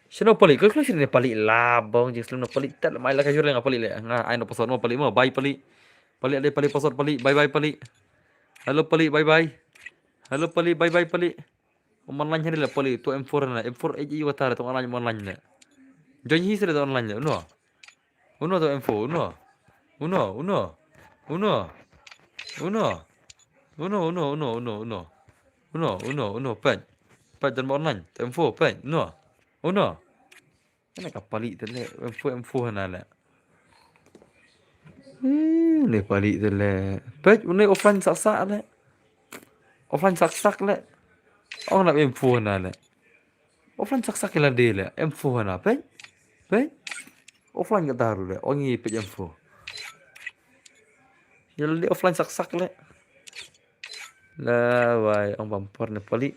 Shano pali? Kau kau sini pali la bong jing slim na pali tel mai la ka jur nga pali le. Nga ai no password mo pali mo. Bye pali. Pali ada pali password pali. Bye bye pali. Hello pali, bye bye. Hello pali, bye bye pali. Online hene la pali tu M four na, M four eight yu kata tu online online na. Join hi sele tu online na, uno. Uno tu M four, uno. Uno, uno. Uno. Uno. Uno, uno, uno, uno, uno. Uno, uno, uno, pet. Pet dan online, tu M four, pet, uno. Uno. Ina ka pali tu le, M four, M four na le. Hmm, ne pali te le. Peit, une offline sak sak le. Offline sak sak le. Ong na em four na le. Offline sak sak la de le. Em four na, peit. Peit. Offline ka tar le. Ong i peit em four. Ya le offline sak sak le. La wai, ong bumper ne pali.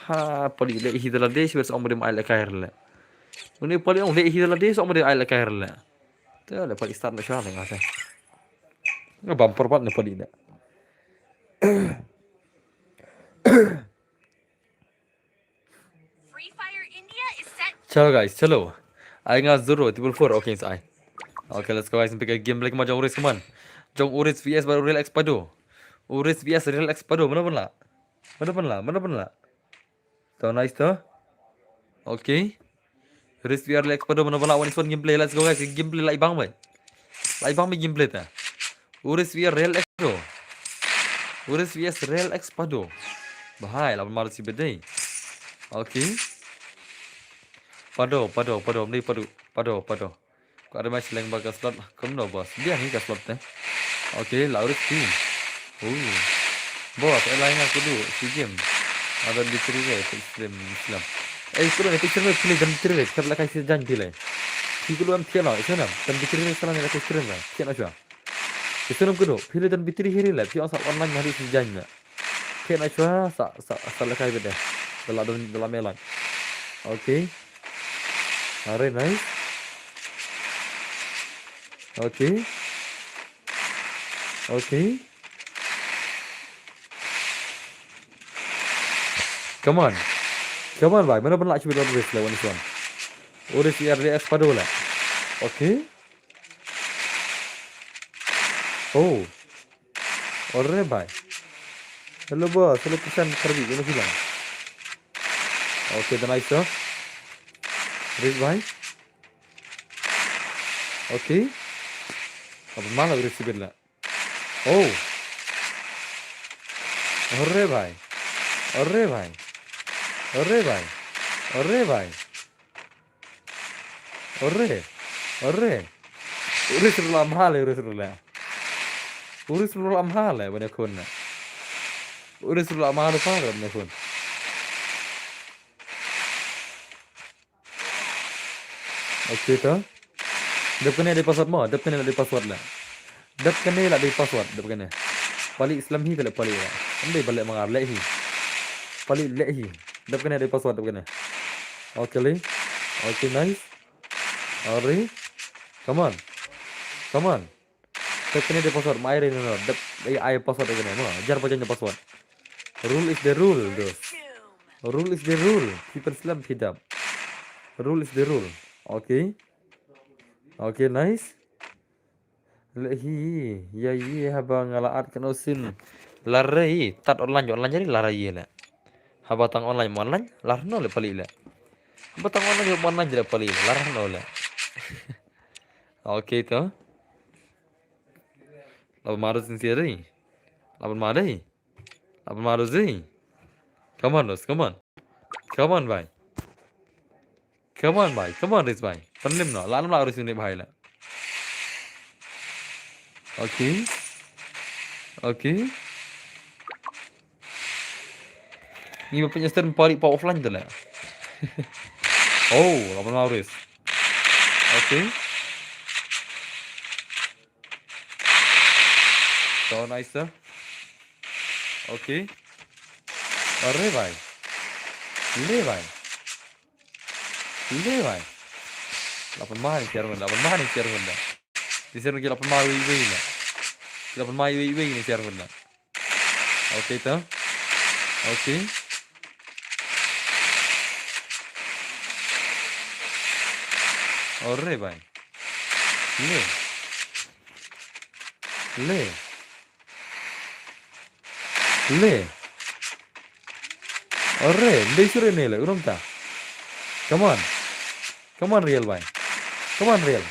Ha, pali le hi de la de, shi bes ong ba de ai le kair le. Une pali ong le hi de la de, ong ba de ai le kair le. Te le pali start na shwa le nga te. Nga bumper pat ne pali le. Free Fire India is set. Chalo guys, chalo. Ai nga zero triple four, okay, it's ai. Okay, let's go guys, pick a game like ma jong Uris, come on. Jong Uris V S ba Real X Pado. Uris V S Real X Pado, mana pun la? Mana pun la? Mana pun la? To nice to. Okay. Uris V R Real X Pado, mana pun la? One is one gameplay, let's go guys, gameplay la i bang bai. La i bang bai gameplay ta. Uris V R Real X Pado. Uris V S Real X Pado. Bahai, la pun malu si bedai. Okay. Pado, pado, pado, mending pado, pado, pado. Ko ada match leng ba ka slot, kumno boss? Biang hi ka slot te. Okay, la Uris team. Oh. Boss, eh, lain aku dulu, si game. Ada di kiri ke, stream Islam. Eh, kalau ni stream ni pilih dan kiri ke, kalau kai si jan pilih. Si kalau am tiada, itu nam, dan di kiri ke salah ni aku stream lah. Tiada jua. Isnam kudu, phi le don battery hi re le, phi ong sa online ma haduh sien jaiñ me. Phi na chwa sa, sa, sa lehkai bad de. Da la don, da la me lait. Okay. Are nice. Okay. Okay. Come on. Come on, bhai. Mana ban la chwa don race le one is one. Ore si R D S padu le. Okay. Oh. Ore bhai. Hello boss, hello Kishan Karbi, hello Hilang. Okay, the nice sir. Race bhai. Okay. Ab mala race bella. Oh. Ore bhai. Ore bhai. Ore bhai. Ore bhai. Ore. Ore. Ore sirla male, ore sirla. Ore sirla male, bane khun na. Ore sirla male pa, bane khun. Okay to. Dep kane dei password mo, dep kane dei password la. Dep kane la dei password, dep kane. Pali Islam hi kale pali la. Ambe bale mangar le hi. Pali le hi. Dep kane dei password, dep kane. Okay le. Okay, nice. Ari. Come on. Come on. Dep kane dei password, mai re no. Dep ai password kane mo. Jar bajan password. Rule is the rule, dos. Rule is the rule. People Islam pidap. Rule is the rule. Okay. Okay, nice. Le hi, ya yi haba nga la at kano sin. Lare yi, tat online, online jadi lare yi le. Haba tang online, online, lar no le pali le. Haba tang online, online jadi pali le, lar no le. Okay to. Laban maru sin siari. Laban maru. Laban maru si. Come on, Rose, come on. Come on, bhai. Come on, bhai. Come on, Rose, bhai. Panem no. Lalam la Rose ni bhai la. Okay. Okay. Ni ba punya stern pari pa offline tu la. Oh, laban maru Rose. Okay. So nice, sir. Okay. Arre bhai. Le bhai. Le bhai. Lapan mah ni chairman, lapan mah ni chairman da. Ni chairman ki lapan mah wei wei na. Ki lapan mah wei wei ni chairman da. Okay to. Okay. Arre bhai. Le. Le. Le. Arre, ndei sure ne le, urum ta. Come on. Come on, Real bhai. Come on, Real.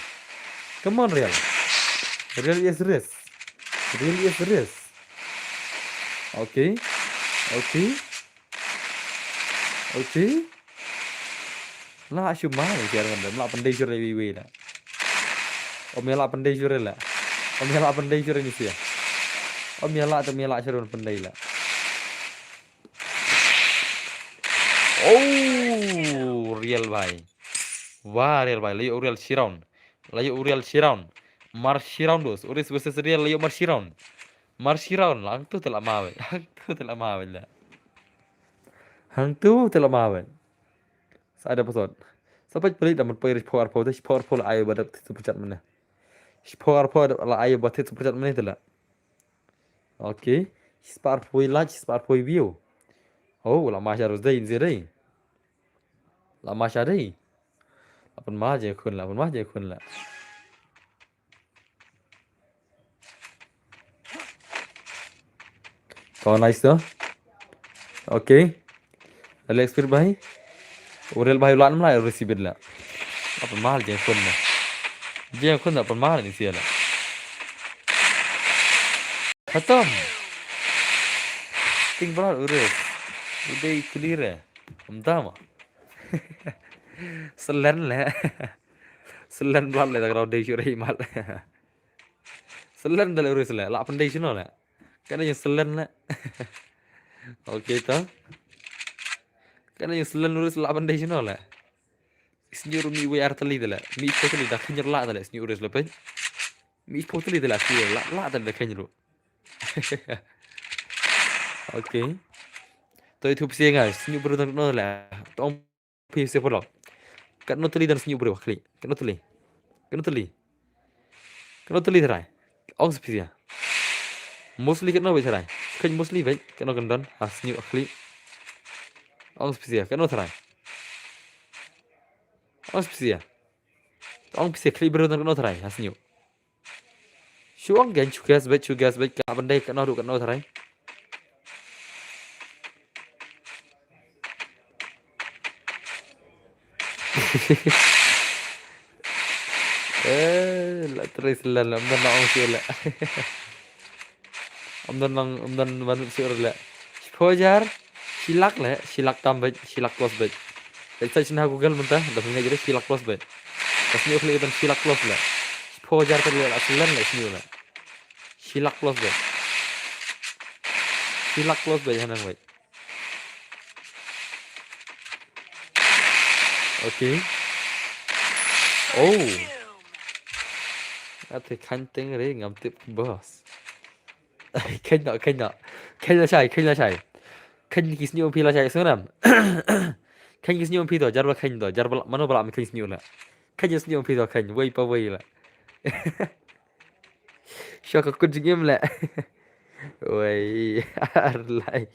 Come on, Real. Real is race. Real is race. Okay. Okay. Okay. La shu ma ni share ngan la pyndei shure wi wi la. O me la pyndei shure la. Om ïa lah pyndei shuh ni sia. Om ïa lah, te ym ïa lah shuh pyndei lah. Oh, real bhai. Wah, real bhai. La ïoh u real shi round. La ïoh u real shi round. Mar shi round dos. Uris versus real la ïoh mar shi round. Mar shi round. La hangto te la ma bhai. Hangto te la ma bhai la. Hangto te la ma bhai. Sa da pasot. Sa peit peit da man peit shiphew arphew te, shiphew arphew la ai ba dap super chat mynne. Shiphew arphew la ai ba super chat mynne te la. Okay. Shispah arphew like, shispah arphew view. Oh, la ma sha rus dei, in dei. La ma sha dei. La pynmar jingkhun la, pynmar jingkhun la. To nice to. Okay. Alex Pir bhai. U real bhai u lah nam la receive la. La pynmar jingkhun la. Jingkhun la pynmar ni sia la. Khatam. Ting bra u real. U dei clear eh. Ym dam. Selen le. Selen blat le da kra dei shu rei mal. Selen da le u real le. La pyndei shino le. Kane jong selen le. Okay to. Kane jong selen u real la pyndei shino le. Sñiuh ruh mih wei ar tylli de le. Mih phew tylli da khynñiuh la de le sñiuh u real le pyn. Mih phew tylli de le ki la la de le khynñiuh ruh. Okay. To itu psi nga sñiuh bru dang no le. To phi se polo. Katno tylli dang sñiuh bru khli. Katno tylli. Katno tylli. Katno tylli trai. Ong spisia. Mostly katno bej trai. Khynñiuh mostly bej. Katno kan don. Ha sñiuh khli. Ong spisia. Katno trai. Ong spisia. Ong pisia khli bru dang katno trai. Ha sñiuh. Shu ong gen shu guess beit, shu guess beit, ka ban dei katno ruh katno trai. Eh, la trai selen la, ym don ong shu la. Ym don ong, ym don ban shu la. Shiphew hajar, shi lak le, shi lak tam beit, shi lak plus beit. Leit search na Google mynta, da pynngeit jure shi lak plus beit. Ka sñiuh khlieh ban shi lak plus le. Shiphew hajar ka le la selen le sñiuh le. Shi lak plus beit. Shi lak plus beit hanang beit. Okay. Oh. Ate khang teng re ngam tip boss. Khang no, khang no. Khang la shai, khang la shai. Khang ki sñiuh phi la shai snam. Khang ki sñiuh phi to, jar ba khang to, jar ba mano ba la khang sñiuh la. Khang sñiuh phi to, khang wei pa wei la. Sha ka kut jingim le. Wei, ar lai.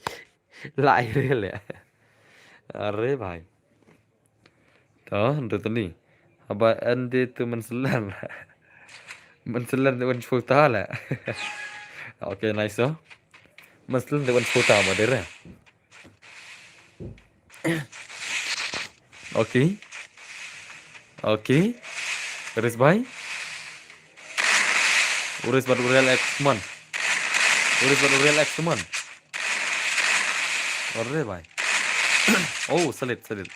Lai re le. Are bhai. To, ndu tani. Haba ende tu men selan. Men selan tu wan futa la. Okay, nice so. Men selan tu wan futa ma dere. Okay. Okay. Uris bhai. Uris bad u real X man. Uris bad u real X man. Ore bhai. Oh, salit, salit.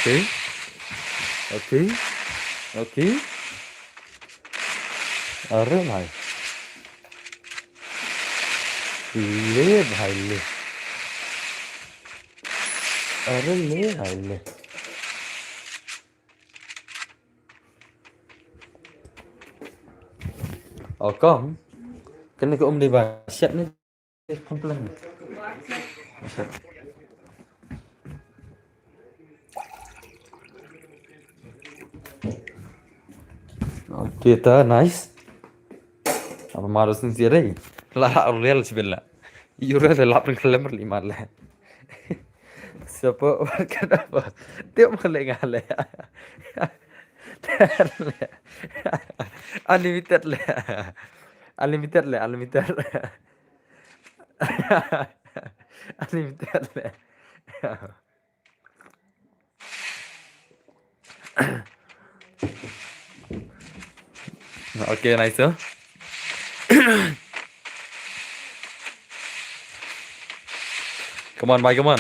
Okay. Okay. Okay. Are bhai. Le bhai le. Are le bhai le. Oh, kong. Kane ka um dei ba shet ne. Complain. Okay, ta nice. Apa marus ni sih, Ray? Lah, real sih bela. Yura de lap ring kelemar lima le. Siapa? Kenapa? Tiap malam ngale. Unlimited le. Unlimited le, unlimited. Unlimited le. Okay, nice, sir. Come on, bhai, come on.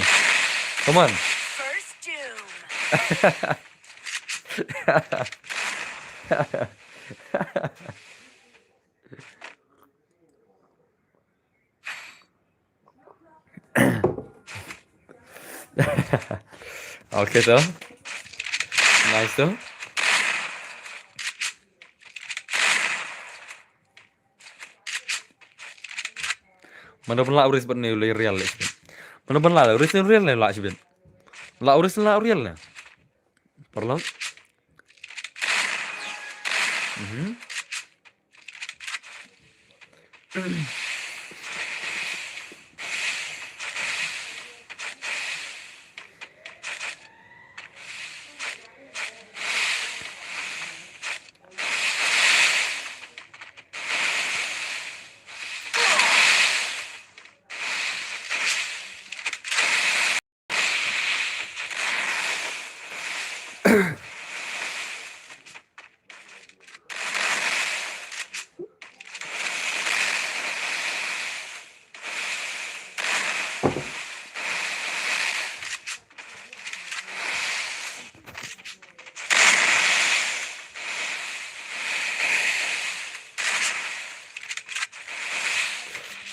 Come on. First doom. Okay, to. Nice, to. Mano ban lah u Rice bad ne u Real ne. Mano ban lah u Rice, Real ne lah shibit. Lah u Rice, lah u Real ne. Paralok. Mhm.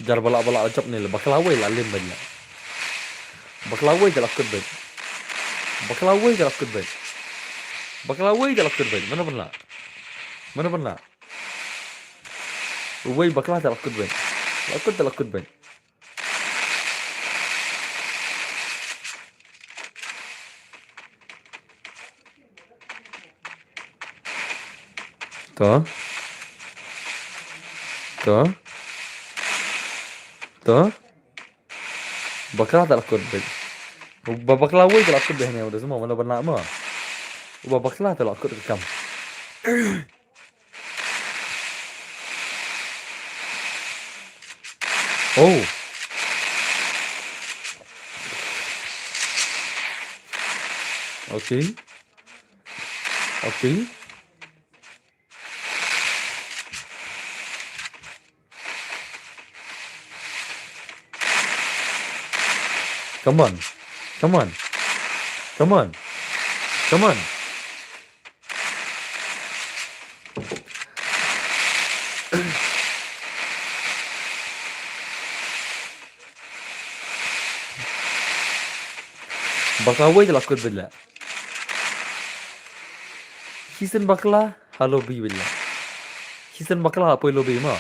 Jar ba lah, ba lah jop ne le, bakla wei la lim bad la. Bakla wei te la kut bad. Bakla wei te la kut bad. Bakla wei te la kut bad. Mano ban lah? Mano ban lah? Wei bakla te la kut bad. La kut te la kut bad. To. To. To. Bakla te la kut bad. Ba bakla wei te la kut bad ne, uda semua mana bana ma. Ba bakla te la kut kam. Oh. Okay. Okay. Come on. Come on. Come on. Come on. Bakla wei te la kut bad la. Shisien bakla ha lobby bad la. Shisien bakla ha poi lobby ma.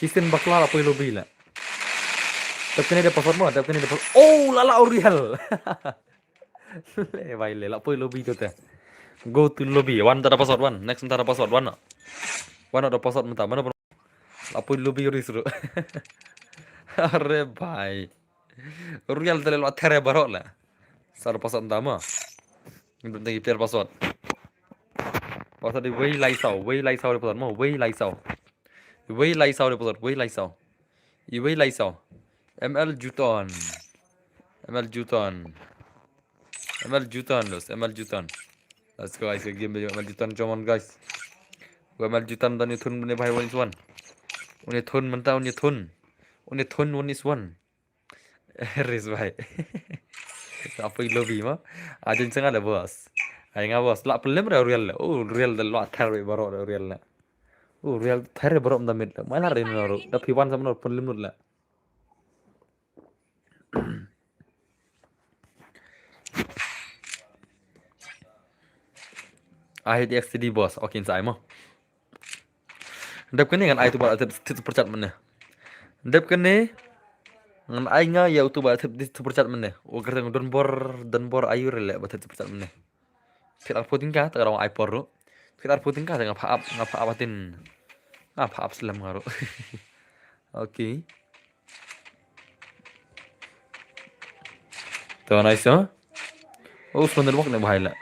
Shisien bakla ha poi lobby la. Tep kane da password ma, tep kane da password. Oh, la la u Real. Le bhai le, la poi lobby to te. Go to lobby. Wan mynta da password wan. Next mynta da password wan. Wan da password mynta. Mano, mano. La poi lobby u Rice ruh. Are bhai. U Real te le la ther baroh la. Sa da password mynta ma. Ngin bym tang ki player password. Password di Wei Lai Saw, Wei Lai Saw di password ma, Wei Lai Saw. Wei Lai Saw di password, Wei Lai Saw. I Wei Lai Saw. M L Juton. M L Juton. M L Juton, los, M L Juton. Let's go, guys, game M L Juton, come on, guys. Wa M L Juton, dan uni thun, uni bhai, one is one. Uni thun, mynta, uni thun. Uni thun, one is one. Rice bhai. Apa lobby ma? Aja jingsenga le boss. Ai nga boss. La pelim re Real le. Oh, Real de la ther baroh de Real le. Oh, Real ther baroh da mid le. Mana re no ro. Da piwan sama no pelim le. I hate X T D boss. Okay, sa ai mo. Dep kane ngan ai tu ba tip super chat mynne. Dep kane ngan ai nga ïa utu ba tip super chat mynne. O kyrteng Donbor, Donbor ayu re le ba tip super chat mynne. Kit arphew tyngka ta ka dang ai por ruh. Kit arphew tyngka ta nga pha ap, nga pha ap atin. Nga pha ap slem nga ruh. Okay. To, nice, oh. Oh, slow network ne bhai la.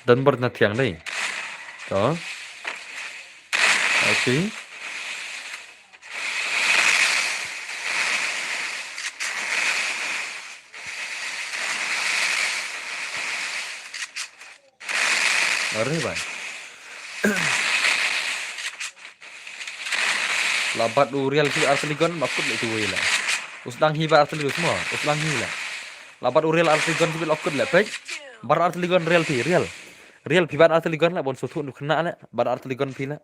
Donbor na thiang dei. To. Okay. Are bhai. La bat u Real phi artylli gun, la kut le tu wei le. U sdang hi bat artylli gun mo, u sdang hi le. La bat u Real artylli gun phi la kut le, peit. Bat artylli gun Real phi, Real. Real phi bat artylli gun le, ban sngewthuh nu khynnah le, bat artylli gun phi le.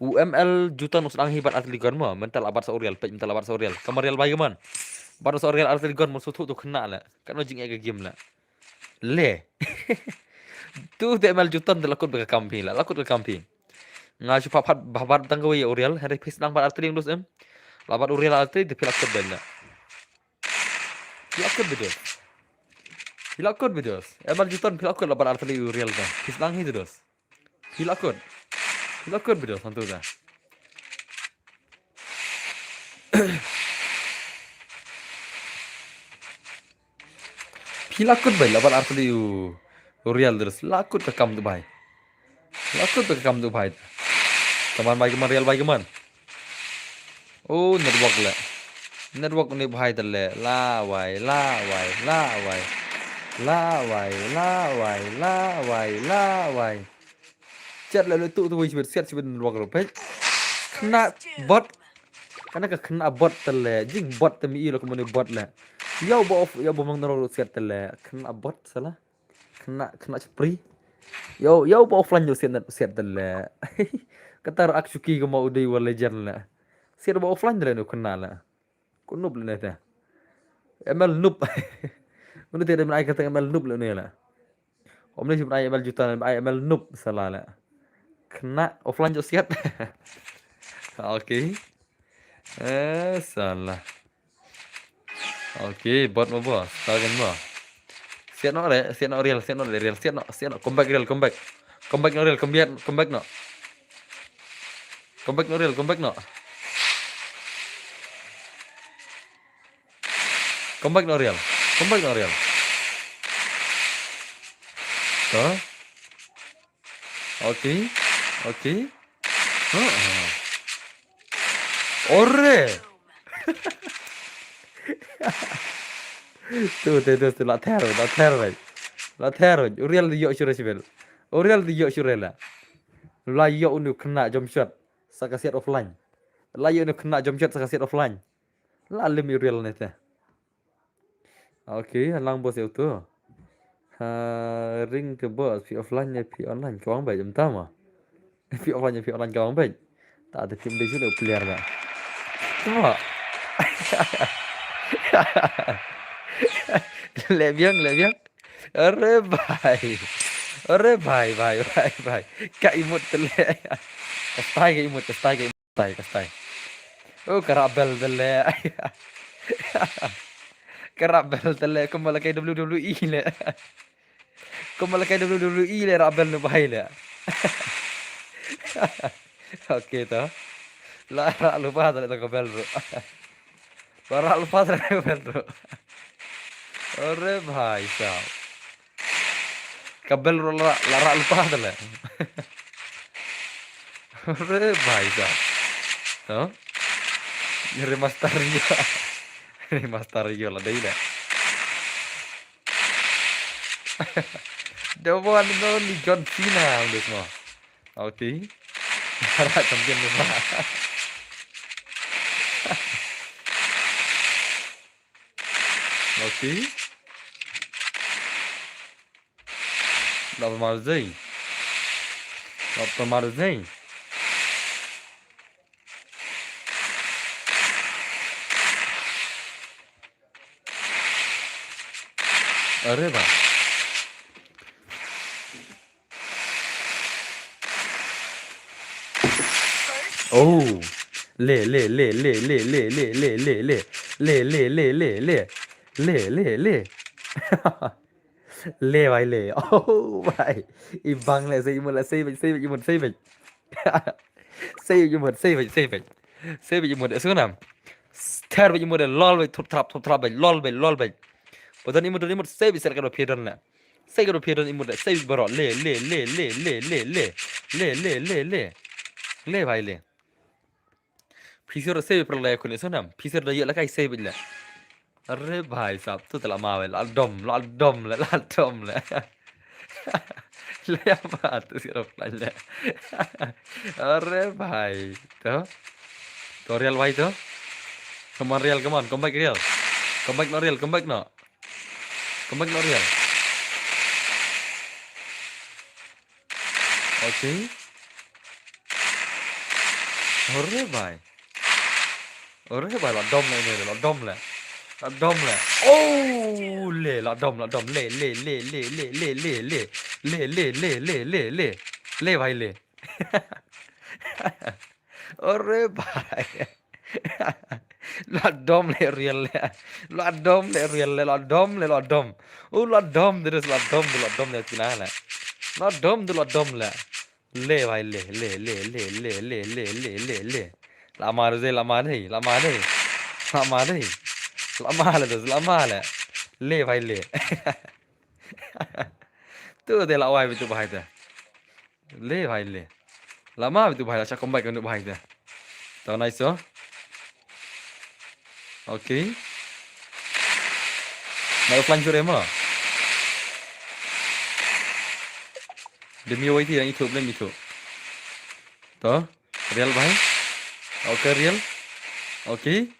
U M L Juton u sdang hi bat artylli gun mo, mynta la bat sa u Real, peit mynta la bat sa u Real. Ka ma Real bai ka mon. Bat sa u Real artylli gun mo sngewthuh tu khynnah le. Katno jingeh ka game le. Le. Tu te M L Juton te la kut ba ka kam phi le, la kut ka kam phi. Nga shu pha phat ba bat tang kawei u Real, hynrei phi sdang bat artylli dus em. La bat u Real artylli te phi la kut ba le. Phi la kut ba dus. Phi la kut ba dus. M L Juton phi la kut la bat artylli u Real te. Phi sdang hi dus. Phi la kut. Phi la kut ba dus hantu te. Phi la kut bai la bat artylli u Real dus. La kut ka kam tu bai. La kut ka kam tu bai. Ka man bai ka man Real bai ka man. Oh, network le. Network ni bai te le. La wai, la wai, la wai. La wai, la wai, la wai, la wai. Chat le le tu tu wei shibit, siat shibit network ro peit. Khynnah bot. Kana ka khynnah bot te le. Jing bot te mi i lo kumne bot le. Yow ba off, yow ba mang ro siat te le. Khynnah bot sala. Khynnah, khynnah chapri. Yow, yow ba offline yow siat net, siat te le. Kata ar ak shuki ka ma u dei wa legend le. Siat ba offline te le nu khynnah le. Ko noob le ne te. M L noob. Mano te da mynai kata M L noob le ne la. Om ne shi mynai M L Juton, mynai M L noob sala le. Khynnah offline jooh siat. Okay. Eh, sala. Okay, bot mo bo, star gan mo. Siat noh re, siat noh Real, siat noh re Real, siat noh, siat noh, come back Real, come back. Come back noh Real, come back, come back noh. Come back noh Real, come back noh. Come back noh Real, come back noh Real. Huh? Okay, okay. Huh? Ore! Tu, tu, tu, tu, la ther, la ther, la ther. U Real di yoh shure sibel. U Real di yoh shure la. La yoh unu khynnah jump shot. Sa ka siat offline. La yoh unu khynnah jump shot sa ka siat offline. La lim u Real ne te. Okay, lang bos yoh tu. Ha, ring ke bos, phi offline ne, phi online, ka wang bai, jam tama. Phi offline, phi online ka wang bai. Ta te phim dei shu le player ba. Tama. Le biang, le biang. Are bai. Are bai, bai, bai, bai. Ka imut te le. Ka style ka imut, ka style ka imut. Ka style, ka style. Oh, ka rah bel te le. Ka rah bel te le, kumba la kai W W E le. Kumba la kai W W E le rah bel nu bai le. Okay to. La rah lypa te le to ka bel bro. La rah lypa te le ka bel bro. Are bhai sahab. Ka bel bro la, la rah lypa te le. Are bhai sahab. To. Remaster yo. Remaster yo la dei le. The one and only John Cena on this one. Okay. Ara champion ni ba. Okay. Dapat marzai. Dapat marzai. Are ba. Oh. Le, le, le, le. Le, le, le, le. Le, le, le. Le, bhai, le. Oh, bhai. I bang le, sei imut le, sei bej, sei bej, imut, sei bej. Sei bej, imut, sei bej, sei bej. Sei bej, imut, sunam. Ter bej, imut, lol bej, thup thrap, thup thrap bej, lol bej, lol bej. Ba don imut, don imut, sei bej, ser ka do phi don le. Sei ka do phi don imut le, sei bej, baro, le, le, le. Le, le, le. Le, bhai, le. Phi sir sei bej, per le, khun, sunam. Phi sir da ye la kai sei bej le. Are bhai sahab, tu te la ma bej, la dom, la dom le, la dom le. Le ya ma tu sir offline le. Are bhai, to. To Real bhai to. Come on Real, come on, come back Real. Come back noh Real, come back noh. Come back noh Real. Okay. Ore bhai. Ore bhai, la dom le ine, la dom le. La dom le. Oh, le, la dom, la dom. Le, le, le, le, le, le, le, le. Le, le, le, le, le, le. Le bhai le. Ore bhai. La dom le Real le. La dom le Real le, la dom le, la dom. Oh, la dom de, la dom de, la dom de tina le. La dom de, la dom le. Le bhai le, le, le, le. La ma de, la ma de, la ma de. La ma de. La ma le de, la ma le. Le bhai le. Tu de la wai bitu bhai de. Le bhai le. La ma bitu bhai, la shah comeback bitu bhai de. To nice to. Okay. Na offline jure ma. Demi wai ti yang itu, belum itu. To. Real bhai. Okay, Real. Okay.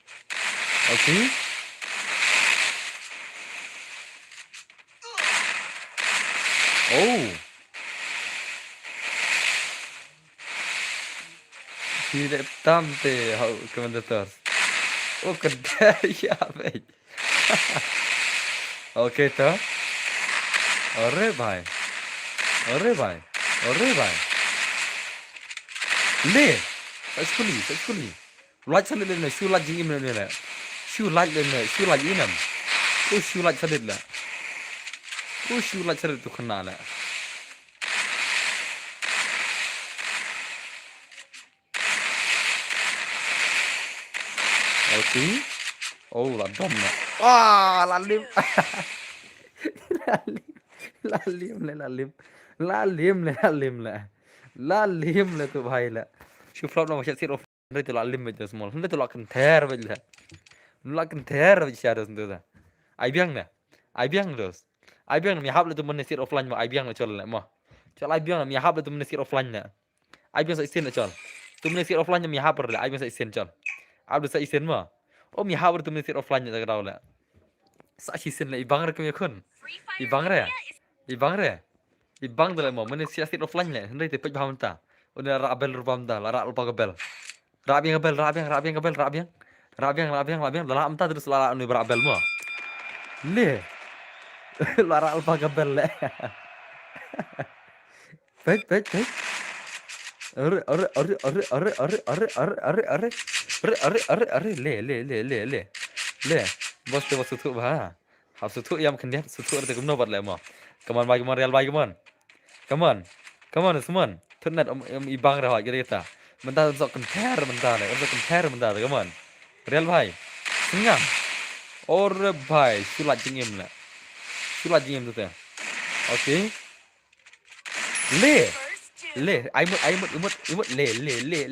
Okay. Oh. Ti de tam te hau commentators. Oh, kedar ya bhai. Okay to. Ore bhai. Ore bhai. Ore bhai. Le. Successfully, successfully. Lait sa le le, shu lait jingim le le. Shu lait le le, shu lait inem. U shu lait sa le le. U shu lait sa le tu khana le. Okay. Oh, la dom le. Ah, la lim. La lim. La lim le, la lim. La lim le, la lim le. La lim le tu bhai le. Shu flop na ma shet shet of. Hynrei tu la lim bad small. Hynrei tu la kynter bad le. La kynter bad shadows tu da. Ai biang na. Ai biang dos. Ai biang na mi hap le tu mane sit offline ma ai biang na chol le ma. Chol ai biang na mi hap le tu mane sit offline na. Ai biang sa isin na chol. Tu mane sit offline na mi hap le ai biang sa isin chol. Ab le sa isin ma. O mi hap le tu mane sit offline na ta ka daw le. Sa isin le ibang re kum ya khun. Ibang re. Ibang re. Ibang de le mo, mane sia sit offline le, hynrei te peit bha mynta. Une ra bel ru bam da, la ra alpa ka bel. Ra biang ka bel, ra biang, ra biang ka bel, ra biang. Ra biang, ra biang, ra biang, la la mynta terus la la une ra bel mo. Le. La ra alpa ka bel le. Peit, peit, peit. Are, are, are. Are, are, are, are. Le, le, le, le, le. Le. Bos te bos tu bha. Hap suthuh ïam khyndiat, suthuh rte kumno pat leh mo. Come on bhai, come on Real bhai, come on. Come on. Come on, come on. Thut net um, um ibang re hoi kata. Mynta um sok kynter mynta le, um sok kynter mynta le, come on. Real bhai. Sngam. Ore bhai, shu lait jingim le. Shu lait jingim tu te. Okay. Le. Le. Ai mut, ai mut, imut, imut. Le, le, le.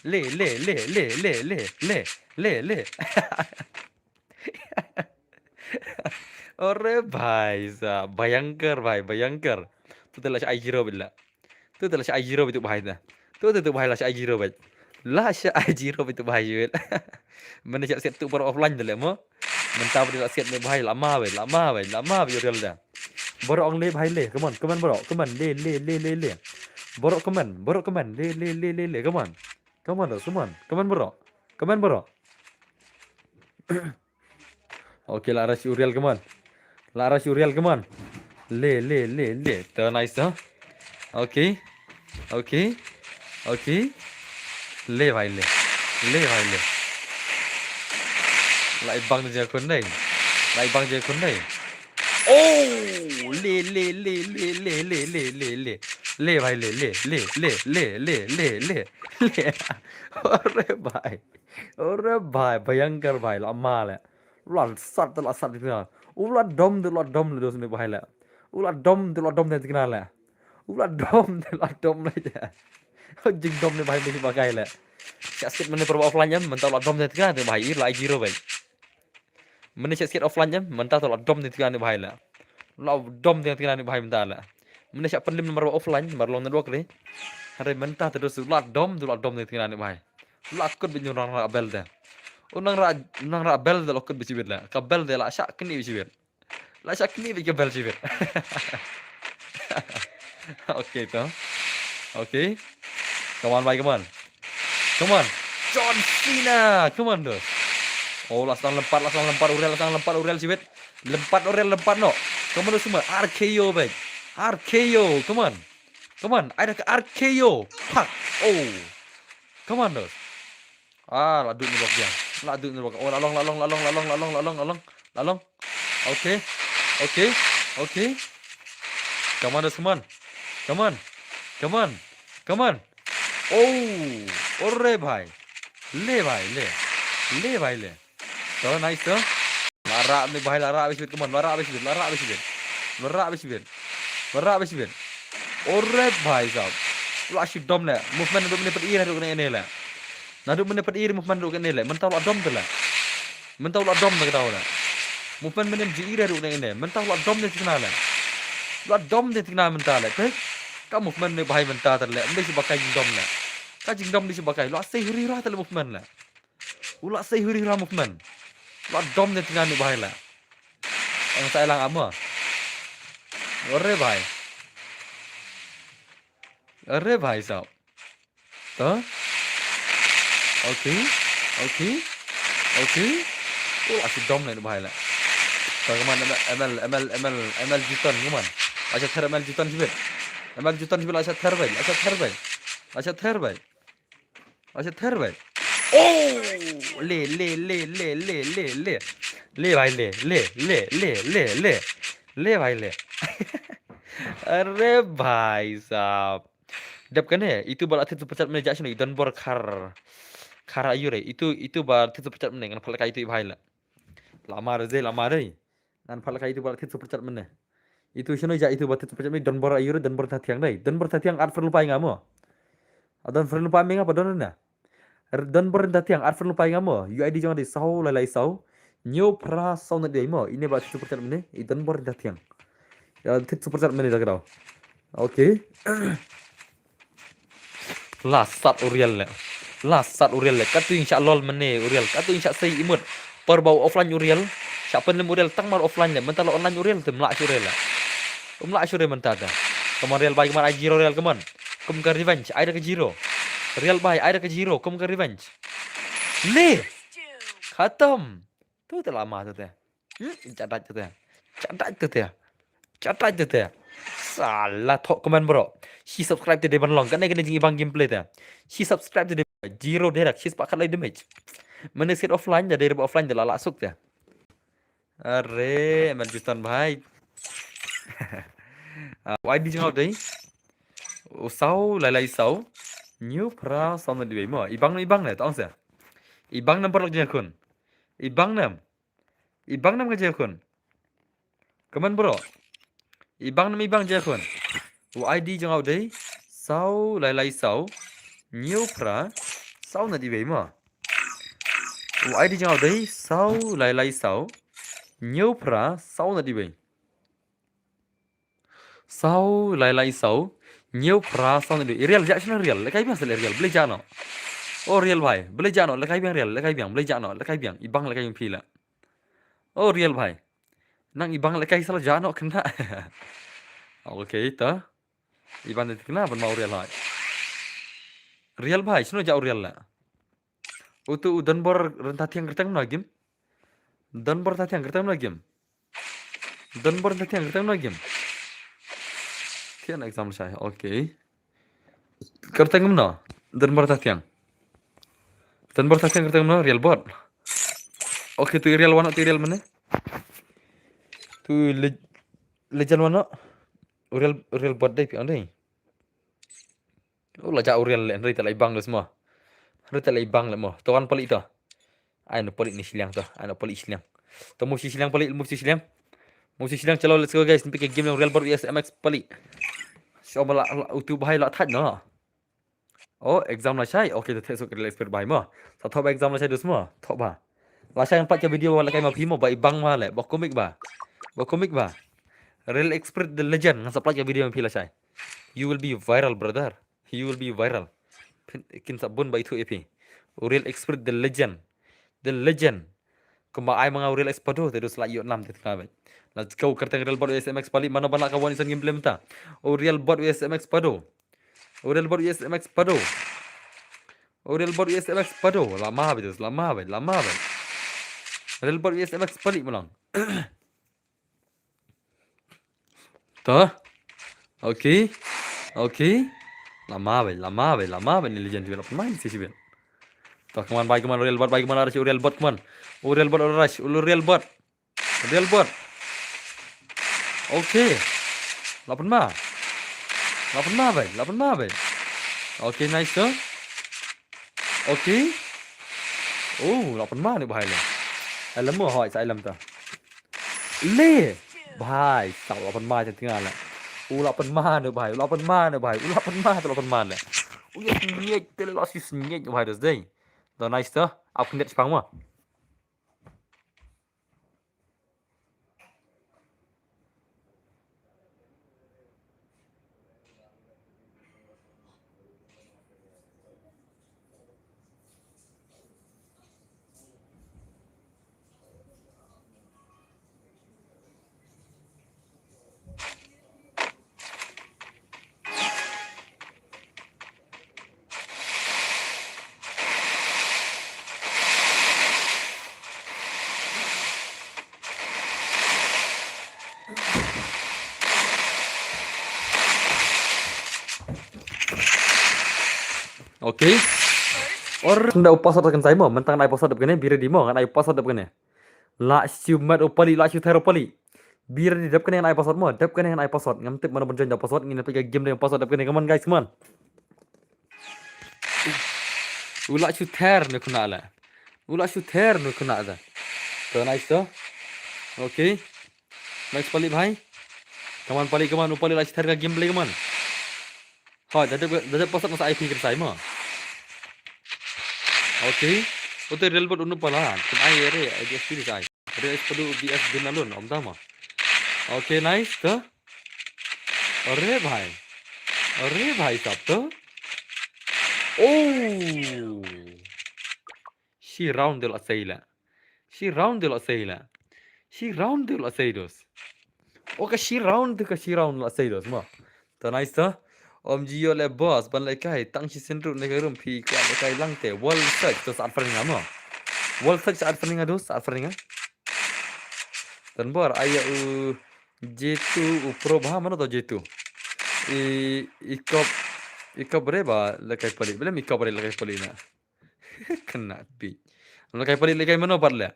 Le, le, le. Ore bhai sa, bhayankar bhai, bhayankar. Tu te la sha ai zero bit la. Tu te la sha ai zero bit tu bhai na. Tu te tu bhai la sha ai zero bit. La sha ai zero bit tu bhai bit. Mane sha siat tu baroh offline te le mo. Mynta bad la siat ne bhai la ma bit, la ma bit, la ma bit Real da. Baroh ong le bhai le. Come on, come on baroh. Come on, le, le, le, le, le. Baroh come on, baroh come on. Le, le, le, le, le. Come on. Come on, come on. Come on baroh. Come on baroh. Okay, la rush Uriel, come on. La rush Uriel, come on. Le, le, le, le. To nice, huh? Okay. Okay. Okay. Le bhai le. Le bhai le. La ibang de khun dei. La ibang de khun dei. Oh, le, le, le. Le bhai le, le, le, le, le, le, le, le. Le. Ore bhai. Ore bhai, bhayankar bhai, la ma le. U la sat te la sat te kna. U la dom te la dom le dos ne bhai le. U la dom te la dom te kna le. U la dom te la dom le. Jing dom ne bhai me ba kai le. Sha sit mane proba offline em, mynta la dom te kna te bhai, ir la ai zero bhai. Mane sha sit offline em, mynta la dom te kna ne bhai le. La dom te kna ne bhai mynta le. Mane sha pynlim namar offline, mar long network le. Hare mynta te dos la dom, la dom te kna ne bhai. La kut beit u nongrah belt te. U nongrah, nongrah belt te la kut beit shibit la. Ka belt te la shah knieh beit shibit. La shah knieh beit ka belt shibit. Okay to. Okay. Come on, bhai, come on. Come on. John Cena. Come on, dos. Oh, la sdang lympat, la sdang lympat u Real, la sdang lympat u Real shibit. Lympat u Real, lympat noh. Come on, dos, come on. R K O, bhai. R K O. Come on. Come on. Ai da ka R K O. Pak. Oh. Come on, dos. Ah, la dut ni bok biang. La dut ni bok. Oh, la long, la long, la long, la long, la long, la long, la long, la long. Okay. Okay. Okay. Come on, dos, come on. Come on. Come on. Come on. Oh, ore bhai. Le bhai, le. Le bhai, le. To, nice to. La rah ni bhai, la rah beit shibit, come on, la rah beit shibit, la rah beit shibit. La rah beit shibit. La rah beit shibit. Ore bhai sahab. La shu dom le. Movement naduh mynne pat i naduh kane ne le. Naduh mynne pat i movement naduh kane le. Mynta la dom te le. Mynta la dom te ka daw le. Movement mynne ji i naduh kane ne. Mynta la dom te thikna le. La dom te thikna mynta le. Te ka movement ne bhai mynta te le. Mynta shu ba kai jingdom le. Ka jingdom ne shu ba kai. La sei huri ra te le movement le. U la sei huri ra movement. La dom ne thikna ne bhai le. Ang sa lang amo. Ore bhai. Ore bhai sahab. To? Okay. Okay. Okay. Oh, la shu dom ne bhai le. To, come on, M L, M L, M L, M L Juton, come on. La shu ther M L Juton shibit. M L Juton shibit, la shu ther bhai, la shu ther bhai. La shu ther bhai. La shu ther bhai. Oh, le, le, le. Le bhai, le, le, le, le, le, le. Le bhai, le. Are bhai sahab. Dep kane, itu ba la thied super chat mynne, jah shano i Donbor Khar. Khar aiu re. Itu, itu ba la thied super chat mynne, ngan phah lehkai itu i bhai le. La mar re, la mar re. Ngan phah lehkai itu ba la thied super chat mynne. Itu shano jah itu ba la thied super chat mynne, Donbor aiu re, Donbor Tatiang dei. Donbor Tatiang ar friend lypa ïa nga mo. A don friend lypa ïa nga pa don na. Donbor Tatiang ar friend lypa ïa nga mo. U I D jong nga dei saw lai lai saw. Hynñiew phra saw nat wei mo. Ine ba la thied super chat mynne, i Donbor Tatiang. Ïa la thied super chat mynne da ka daw. Okay. La sat u Real le. La sat u Real le. Katto ïing shah lol mynne u Real. Katto ïing shah sei imut. Por ba u offline u Real. Shah pynlem u Real tang mar offline le. Mynta la online u Real te ym lah shuh u Real le. Ym lah shuh u Real mynta te. Come on Real bhai, come on, ai zero Real, come on. Kum ka revenge, ai da ka zero. Real bhai, ai da ka zero, kum ka revenge. Le. Khatam. Tu te la ma tu te. Hmm, chadat te. Chadat te. Chadat te. Sala thok comment bro. Shi subscribe te dei ban long. Kane kane jingibang gameplay te. Shi subscribe te dei zero direct. Shi spah khatlai damage. Mynne set offline da dei ba offline da la la suk te. Are, man Justan bhai. Ah, Y D jong nga dei. U saw lai lai saw. Hynñiew phra saw nat wei mo. Ibang ibang ne tong se. Ibang number lok jingkhun. Ibang nam. Ibang nam ka jingkhun. Come on bro. Ibang nam ibang jingkhun. U I D jong nga u dei saw lai lai saw hynñiew phra saw nat wei mo. U I D jong nga u dei saw lai lai saw hynñiew phra saw nat wei. Saw lai lai saw hynñiew phra saw nat wei. Real jah shano Real. Lehkai biang se Real. Balei jah noh. Oh Real bhai. Balei jah noh. Lehkai biang Real. Lehkai biang. Balei jah noh. Lehkai biang. Ibang lehkai biang phi la. Oh Real bhai. Nang ibang lehkai sa la jah noh kynta. Okay ta. Ibang te kynta ban ma u Real bhai. Real bhai, shano jah u Real la. Utu u Donbor Ryntathiang kyrteng mano game. Donbor Ryntathiang kyrteng mano game. Donbor Ryntathiang kyrteng mano game. Thian exam shai. Okay. Kyrteng mano. Donbor Ryntathiang. Donbor Ryntathiang kyrteng mano Real bot. Okay, tu Real wano, tu Real mane. Tu le-, legend wano. Real, Real bot dei pi ang dei. U la jah u Real le, hynrei te la ibang dus mo. Hynrei te la ibang le mo. To wan pali to. Ai no pali ni shiliang to. Ai no pali shiliang. To move shi shiliang pali, move shi shiliang. Move shi shiliang, chalo, let's go guys. Ni pike game Real bot V S M X pali. Sho ba la, la, utu bhai la thaj no. Oh, exam la shai. Okay, to thesuk Real expert bhai mo. Sa thoh ba exam la shai dus mo. Thoh ba. La shai ngan pat ka video ba lehkai ma phi mo, ba ibang ma le. Ba komik ba. Ba komik ba. Real expert the legend. Ngan sa pat ka video ma phi la shai. You will be viral, brother. You will be viral. Phin, kin sa bun ba ithuh ïa phi. U Real Expert, the legend. The legend. Kumba ai ma nga u Real Expert te, dus la ïoh nam te tnga bad. Let's go, kyrteng Real Bot U S M X Pali, mano ban lah ka one season gameplay mynta. U Real Bot U S M X Pado. U Real Bot U S M X Pado. U Real Bot U S M X Pado. Lama bad, dus, lama bad, lama bad. Real Bot U S M X Pali malang. Toh. Okay. Okay. Lama bad, lama bad, lama bad ni legend jubel. Apa main si jubel? Toh, come on, bye, come on, Real Bot, bye, come on, Arash, Real Bot, come on. Real Bot, Arash, Real Bot. Real Bot. Okay. Lapan ma. Lapan ma bad, lapan ma bad. Okay, nice toh. Okay. Oh, lapan ma ni bahai le. Alam mo hoi sa alam ta. Le. Bhai, sa lapan ma te tnga le. U lapan ma ne bhai, u lapan ma ne bhai, u lapan ma te lapan ma le. U ya snyej te le la si snyej bhai dos dei. Toh nice toh, ap khndet chpang ma. Okay. Or nda u password kan sai mo, mynta ngan ai password dep kane, bira di mo, ngan ai password dep kane. La shu met u pali, la shu ther u pali. Bira di dep kane ngan ai password mo, dep kane ngan ai password. Ngam tip mano ban join da password, ngin peit ka game da password dep kane. Come on guys, come on. U la shu ther ne khuna la. U la shu ther ne khuna da. To nice to. Okay. Nice pali bhai. Come on pali, come on, u pali la shu ther ka game pali, come on. Hoi, da dep, da dep password masa I P kan sai mo. Okay. Ute Real Bot unu pala. Kan ai re, I D S P sai. Real Bot padu B S bin alun, om tama. Okay, nice to. Are bhai. Are bhai sab to. Oh. Shi round de la sei la. Shi round de la sei la. Shi round de la sei dos. O ka shi round de ka shi round la sei dos mo. To nice to. Om jio le boss ban le kai tang shi sendru ne ka room phi kwa le kai lang te. World search to sa friend nga mo. World search sa friend nga dos, sa friend nga. Tan bor aya u J two u pro bha mano to J two. I, i kop, i kop re ba le kai pali. Belum i kop re le kai pali na. Kena pi. Lekai pali lekai mano pat le.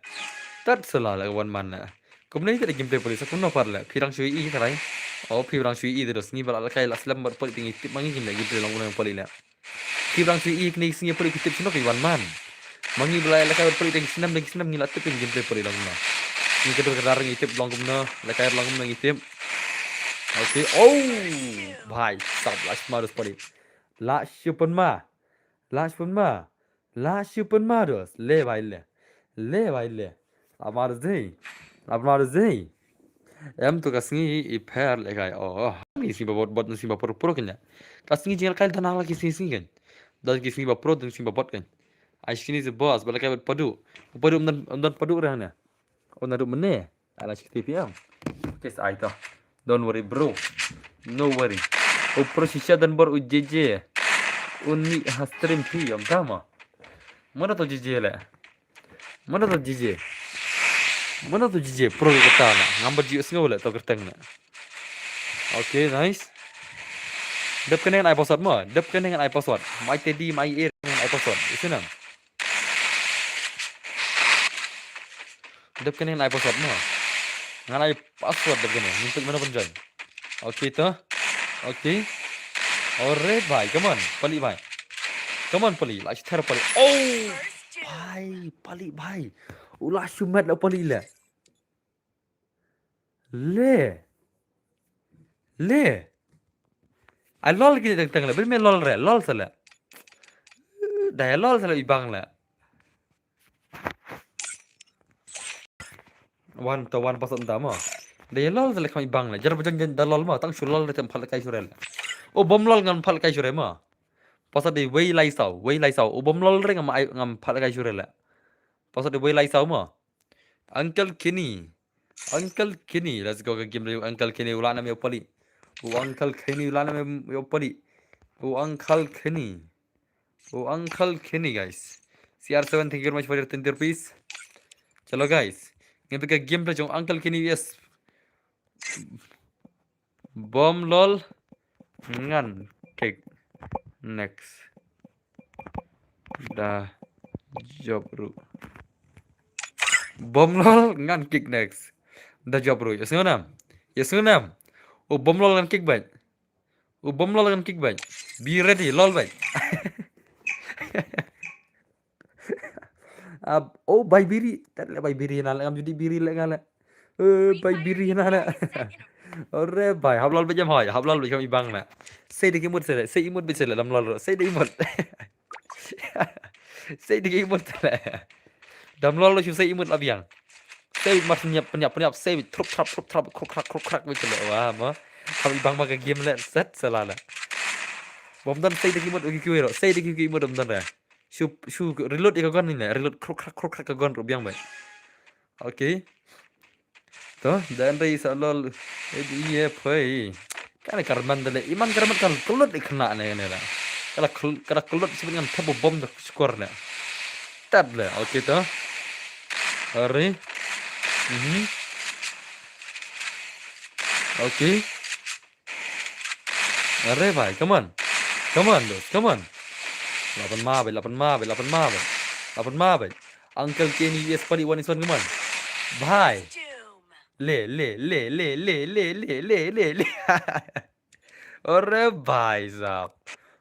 Tat sela le wan man le. Kumne ite gameplay pali sa kumno pat le. Phi rang shui i karai. Oh, phi rang shui i de dos ngi bala lekai la slem bad pali tingi tip mangi kin le gameplay long kumno pali le. Phi rang shui i kini singi pali tip sino ki wan man. Mangi bala lekai pali tingi sinam tingi sinam ngi la tip gameplay pali long kumno. Ngi kedur kedar ngi tip long kumno. Lekai long kumno ngi tip. Okay. Oh. Bhai, sab la sma dos pali. La shu pun ma. La shu pun ma. La shu pun ma dos. Le bai le. Le bai le. Amar zei. Amar zei. Em tu ka sngi i pher le kai. Oh, oh. Ni sngi ba bot bot ni sngi ba pro pro kenya. Ka sngi jingal kai dan ala ki sngi sngi kan. Dan ki sngi ba pro dan sngi ba bot kan. Ai sngi ze boss ba le kai padu. Padu um dan um dan padu re hana. Oh, naduh mynne. Ala shi kti phi em. Okay, sa ai to. Don't worry, bro. No worry. U pro shisha dan bor u J J. Un mi ha stream phi em tama. Mana to J J le? Mana to J J? Mana to J J? Pro kata na. Ngam ba ji sngew le to kerteng na. Okay, nice. Dep kane ngan ai password mo. Dep kane ngan ai password. Mai tedi mai air ngan ai password. Isinam. Dep kane ngan ai password mo. Ngan ai password dep kane. Ngin peit mano ban join. Okay to. Okay. Alright bhai, come on. Pali bhai. Come on pali. La shu ther pali. Oh. Bhai, pali bhai. U la shu met la pali le. Le. Le. Ai lol ki teng teng le. Bil me lol re. Lol sa le. Dai lol sa le i bang le. Wan to wan pas ta mo. Dai lol sa le kam i bang le. Jar bajang jan da lol mo. Tang shu lol re tem phal kai shu re le. O bom lol ngan phal kai shu re mo. Password dei wei lai saw, wei lai saw. U bym lol re ngam ai, ngam phah lehkai shuh re la. Password dei wei lai saw mo. Uncle Kenny. Uncle Kenny. Let's go ka game dei Uncle Kenny u la nam ïa u pali. U Uncle Kenny u la nam ïa u pali. U Uncle Kenny. U Uncle Kenny, guys. C R seven, thank you very much for your twenty rupees. Chalo guys. Ngin peit ka game dei jong Uncle Kenny, yes. Bym lol ngan kick next. Da jop ruh. Bym lol ngan kick next. Da jop ruh. Ïa sngew nam. Ïa sngew nam. U bym lol ngan kick bad. U bym lol ngan kick bad. Be ready, lol bad. Ab, oh, bai biri. Tat le bai biri na le, ngam judi biri le nga le. Eh, bai biri na le. Ore bai, hap lol bad jam hoi, hap lol bad jam ibang na. Sei da ki mut sei le, sei imut bad sei le, dam lol ro, sei da imut. Sei da ki imut le. Dam lol ro shu sei imut la biang. Sei mar senyap, penyap, penyap, sei trup trap, trup trap, kruk krak, kruk krak bad sei le. Wah, mo. Hap ibang ma ka game le, set sala le. Bom don sei da ki imut, uki kiwi ro, sei da ki imut bom don re. Shu, shu reload ïa ka gun ni le, reload kruk krak, kruk krak ka gun ruh biang bad. Okay. To, dan dei sa lol, eh, di ye phai. Kan ka Herman da le, iman ka Herman kan kulut di kena ne, ne la. Kala kul-, kala kulut sibit ngan thep bom da skor le. Tat le, okay to. Hari. Mhm. Okay. Are bhai, come on. Come on, dos, come on. Lapan ma bhai, lapan ma bhai, lapan ma bhai. Lapan ma bhai. Uncle Kenny U S pali one is one, come on. Bhai. Le, le, le. Ore bhai sahab.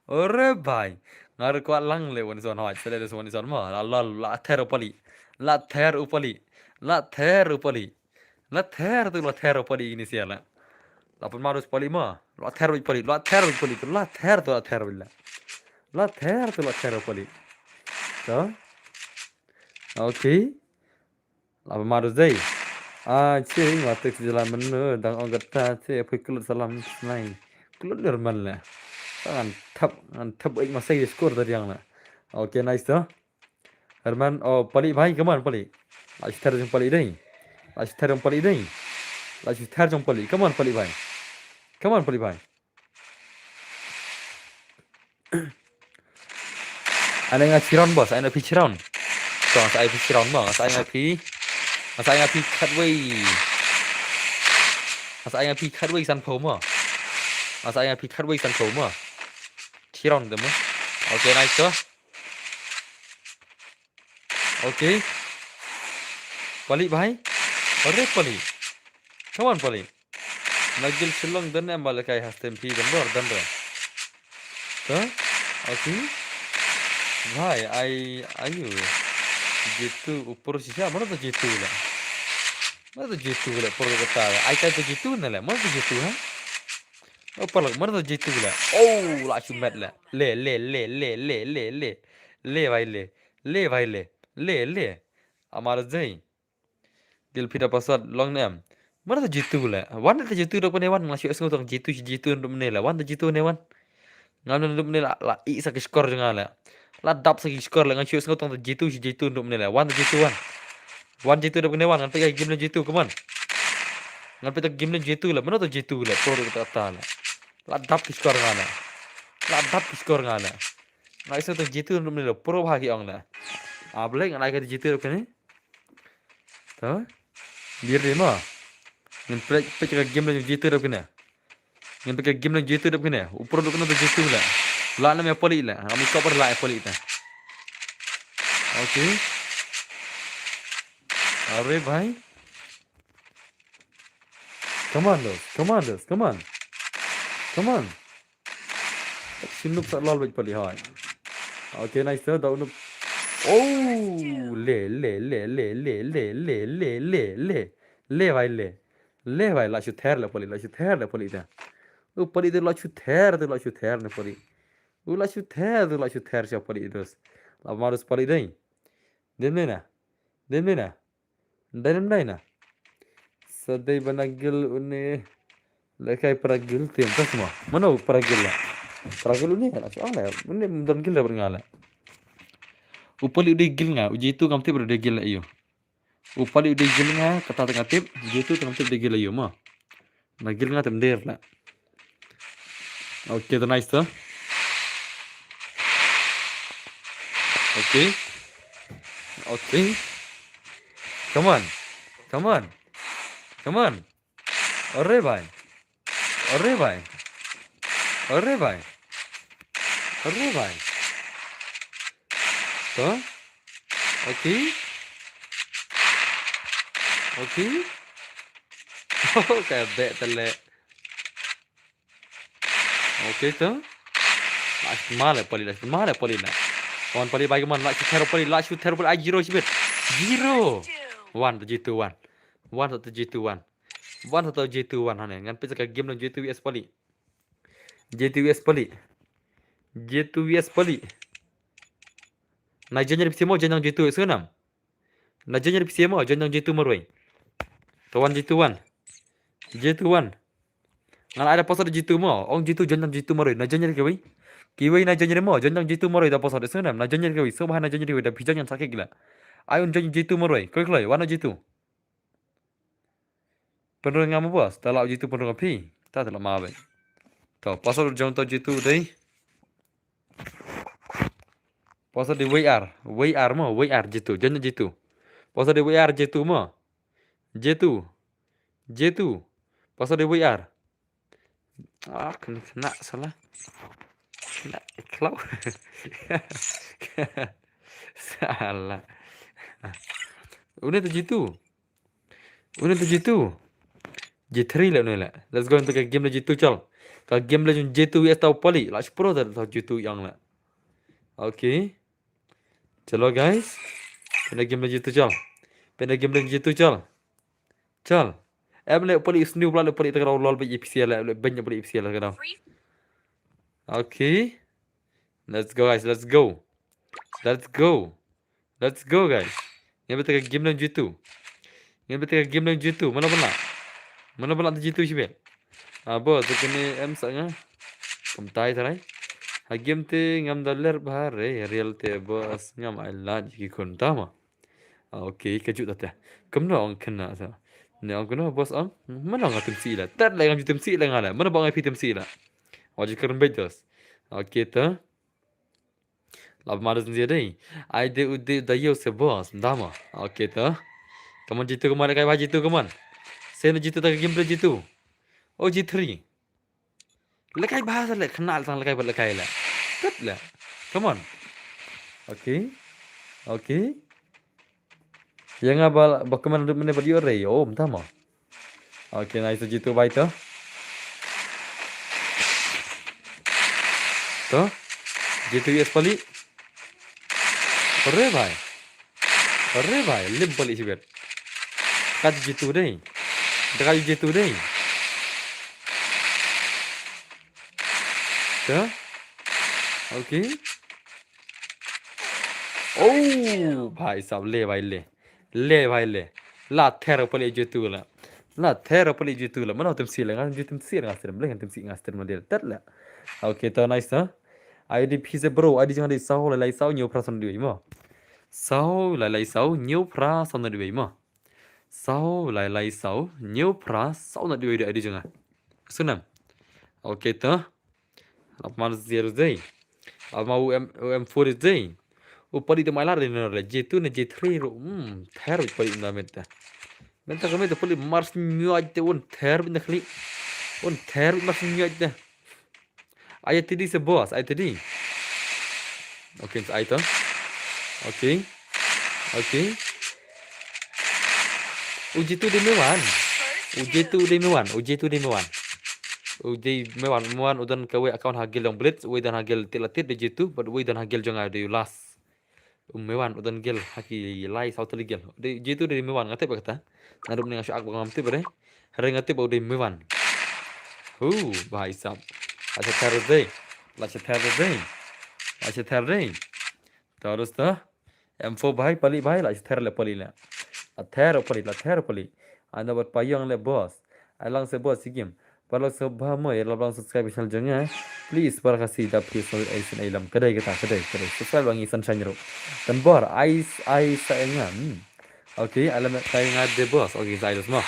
Ore bhai. Ngar kwah lang le one is one hoi. Sele le one is one ma. La, la, la ther u pali. La ther u pali. La ther u pali. La ther tu la ther u pali ini sia la. Lapan ma dos pali ma. La ther u pali. La ther u pali tu. La ther tu la ther u la. La ther tu la ther u pali. To. Okay. Lapan ma dos dei. Ah, cing, ma tek jalan menu, dang ong kata, cing, pui kulut salam snai. Kulut normal la. Ngan thap, ngan thap ik ma sei skor dari yang la. Okay, nice to. Herman, oh, pali bhai, come on, pali. La shu ther jong pali dei. La shu ther jong pali dei. La shu ther jong pali. Come on, pali bhai. Come on, pali bhai. Ane nga chiron, boss, ane phi chiron. To, sa ai phi chiron, mo, sa ai nga phi. Sa ai nga phi khatwei. Sa ai nga phi khatwei san pho, mo. Sa ai nga phi khatwei san pho, mo. Chiron de, mo. Okay, nice to. Okay. Pali bhai. Ore pali. Come on, pali. Nagil Shillong dan em balakai hastem phi dan bor dan ra. Huh? Okay. Bhai, ai, ayu. Jitu upur shisha, mana to jitu la. Mana to jitu la, pur kata la. Ai kai to jitu na la, mana to jitu, ha? Oh, palak, mana to jitu la. Oh, la shu met la. Le, le, le. Le, bhai, le. Le, bhai, le. Le, le. Amar jai. Gil phi da password long ne em. Mar ta jitu le. Wan ta jitu dok ne wan, nga shu sngew tong jitu, jitu dok ne le. Wan ta jitu ne wan. Ngam ne dok ne la, la i sa ki skor jong nga le. La dap sa ki skor le, nga shu sngew tong ta jitu, jitu dok ne le. Wan ta jitu wan. Wan jitu dok ne wan, ngan peit ka game le jitu, come on. Ngan peit ka game le jitu le, mano ta jitu le, pro ta ta le. La dap ki skor nga le. La dap ki skor nga le. Nga shu tong jitu dok ne le, pro bha ki ong le. A ble, ngan ai ka jitu dok ne. To. Bir dei mo. Ngin peit, peit ka game le jitu dap kine. Ngin peit ka game le jitu dap kine. Upro dap kine to jitu le. La na me poli le. Ami ko par la poli ta. Okay. Are bhai. Come on, Los. Come on, Los. Come on. Come on. Shin nup sa lol bait pali hai. Okay, nice to, da nup. Oh, le, le, le. Le bhai le. Le bhai la shu ther le pali, la shu ther le pali da. U pali da la shu ther, da la shu ther ne pali. U la shu ther, da la shu ther sha pali dos. La ma dos pali dai. Dem ne na. Dem ne na. Dai nam dai na. Sa dei ba na gil une. Lekai para gil tim tas mo. Mano para gil la. Tara gil une, la shu ong le, une don gil le bad nga le. U pali u dei gil nga, u J two ngam tip u dei gil le ïu. U pali u dei gil nga, kata te nga tip, J two te ngam tip u dei gil le ïu mo. Na gil nga te mder le. Okay, the nice to. Okay. Okay. Come on. Come on. Come on. Arre bhai. Arre bhai. Arre bhai. Arre bhai. To? Okay. Okay. Oh, ka bek tele. Okay to. La shu ma le pali, la shu ma le pali na. Come on pali, bai, come on, la shu thero pali, la shu thero pali, ai zero shibit. Zero. One to J two one. One to J two one. One to J two one hane. Ngan peit ka game long J two V S pali. J two V S pali. J two V S pali. Na join ïa phi mo, join long J two, sngewbha nam. Na join ïa phi mo, join long J two marwei. To one J two one. J two one. Ngan ai da password J two mo, ong J two join long J two marwei. Na join ïa kiwei. Kiwei na join ïa mo, join long J two marwei da password, sngewbha nam. Na join ïa kiwei, sngewbha na join ïa kiwei da phi join ngan sakhi gila. Ai un join J two marwei. Kloi kloi, wan J two. Pynroi nga mo boss, ta la J two pynroi nga phi. Ta ta la ma be. To, password jong to J two dei. Password dei W R, W R mo, W R J two, join J two. Password dei W R J two mo. J two. J two. Password dei W R. Ah, kena, kena, salah. Kena, klau. Salah. Une to J two. Une to J two. J three le une le. Let's go into ka game le J two chal. Ka game le J two V S tau pali. La shu pro ta tau J two yang le. Okay. Chalo guys. Pynda game le J two chal. Pynda game le J two chal. Chal. Em le pali sniw pala le pali ta ka daw lol ba F C L le, le ben pali F C L ka daw. Okay. Let's go guys, let's go. Let's go. Let's go guys. Ngan beta ka game lang J two. Ngan beta ka game lang J two. Mana bala? Mana bala J two sibel? Abo tu kene em sa nga. Kumtai tarai. Ha game te ngam da ler bha re, real te boss ngam ai lad ki khun tama. Ah, okay, ka ju ta te. Kumno ong kena sa. Ne ong kena boss ong. Mana nga tim si la. Tat la ngam ju tim si la nga la. Mana ba nga pi tim si la. Wa ji kern bejos. Okay ta. Lap ma da zin dei. Ai de u de da yo se boss. Dama. Okay ta. Come on J two, come on, kai ba J two, come on. Sen J two ta game play J two. Oh J three. Lekai ba sa le kena sang lekai ba lekai le. Tet le. Come on. Okay. Okay. Yang apa ba kemen mene ba dio re. Oh, entah ma. Okay, nice J two bai to. To. J two yes pali. Re bai. Re bai, lim pali sibet. Ka J two dei. Ka J two dei. To. Okay. Oh, bhai sab le bai le. Le bai le. La ther pali J two la. La ther pali J two la. Mana tem si la ngan tem si nga stem le ngan tem si nga stem le tet la. Okay, to nice to. I D P se bro, I D jong dei saw lai lai saw hynñiew phra san dei mo. Saw lai lai saw hynñiew phra san dei mo. Saw lai lai saw hynñiew phra san dei dei I D jong. Sunam. Okay to. Lap mar zero dei. Lap ma U M, U M four dei. U pali te mai lar dei no re. J two ne J three ro. Hmm, ther pali na meta. Meta kami te pali mar snyoj te un ther na khli. Un ther mar snyoj te. Ai te di se boss, ai te di. Okay, ai to. Okay. Okay. U J two dei me wan. U J two dei me wan. U J two dei me wan. U dei me wan, me wan u don kawei account ha gel long blitz, wei don ha gel tila tit dei J two, but wei don ha gel jong nga dei u las. U me wan u don gel ha ki lai saw tali gel. Dei J two dei me wan nga tip ba kata. Naduh ne nga shu ak ba ngam tip ba dei. Hare nga tip ba u dei me wan. Hu, bhai sab. La cha ther dei. La cha ther dei. La cha ther dei. Terus to. M four bhai, pali bhai, la ther le pali le. La ther pali, la ther pali. Anda bat payong le boss. Alang se boss sigim. Paralok sngewbha mo, ïa lap lang subscribe channel jong nga. Please, para Khasi da please, no, ai sien ai lam. Ka dei kata, ka dei, ka dei. Subscribe lang i Sunshine ruh. Tanbor, ai, ai sa nga. Hmm. Okay, ai lam kai nga de boss. Okay, sa ai mo.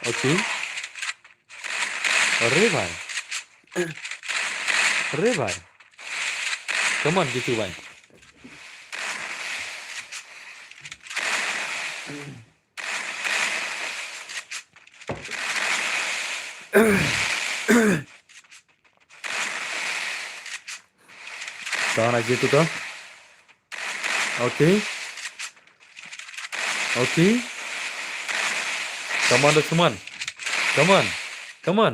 Okay. Re bhai. Re bhai. Come on, Jitu bhai. Tara Jitu to. Okay. Okay. Come on, Dusman. Come on. Come on.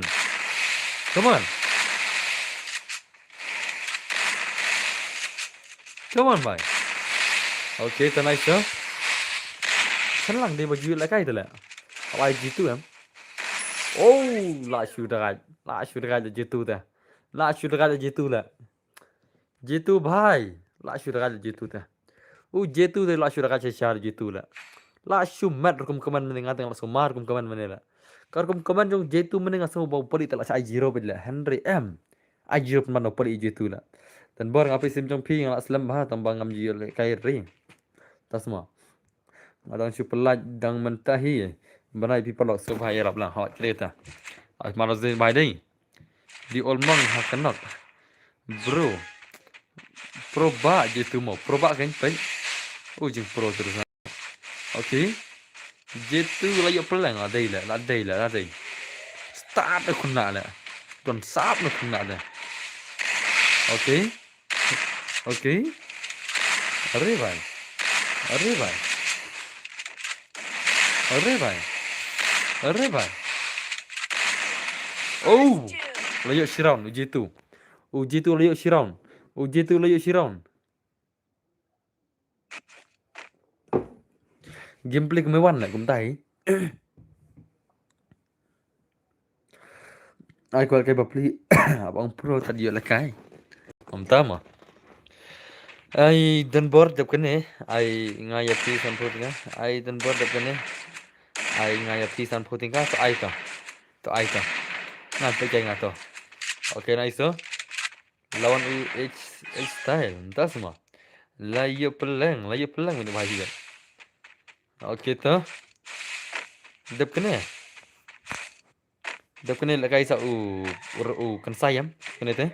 Come on. Come on, bhai. Okay, ta nice to. Kan lang dei ba ju lehkai te leh. Awai Jitu em. Oh, la shu dagaj. La shu dagaj Jitu te. La shu dagaj Jitu leh. Jitu bhai, la shu dagaj Jitu te. U Jitu te la shu dagaj sha Jitu leh. La shu met rukom comment mynne, nga te la shu mar rukom comment mynne leh. Ka rukom comment jong Jitu mynne nga sngew ba u pali te la shu ai zero beit leh. Hynrei em. Ai zero pynban u pali Jitu leh. Tanbor nga phi sim jong phi nga la slem bha tang ba ngam ju lehkai re. Tasma. Nga dang shu pynlait dang mynta hi. Bnai phi paralok sngewbha ïarap lang. Hot, kata. Ai, malas dei bhai dei. Di ol mong ha kynnoh. Bro. Pro ba Jitu mo. Pro ba kan peit. U jing pro terus. Okay. Jitu la ïoh pynleng la dei leh, la dei leh, la dei. Start na khynnah leh. Don sap na khynnah leh. Okay. Okay. Are bhai. Are bhai. Are bhai. Are bhai. Oh. La ïoh shi round, u Jitu. U Jitu la ïoh shi round. U Jitu la ïoh shi round. Gameplay kumne wan leh kumta hi. Ai kwah kai bapli. Abang pro tad ïoh lehkai. Kumta ma. Ai Tanbor dep kane. Ai nga ïa phi san phut nga. Ai Tanbor dep kane. Ai nga ïa phi san phut nga to ai to. To ai to. Nga to kai nga to. Okay, nice to. Lawan u H, H style, mynta sma. La ïoh pynleng, la ïoh pynleng mynta bha hi. Okay to. Dep kane. Dep kane lehkai sa u, u, u Kynsai em. Kane te.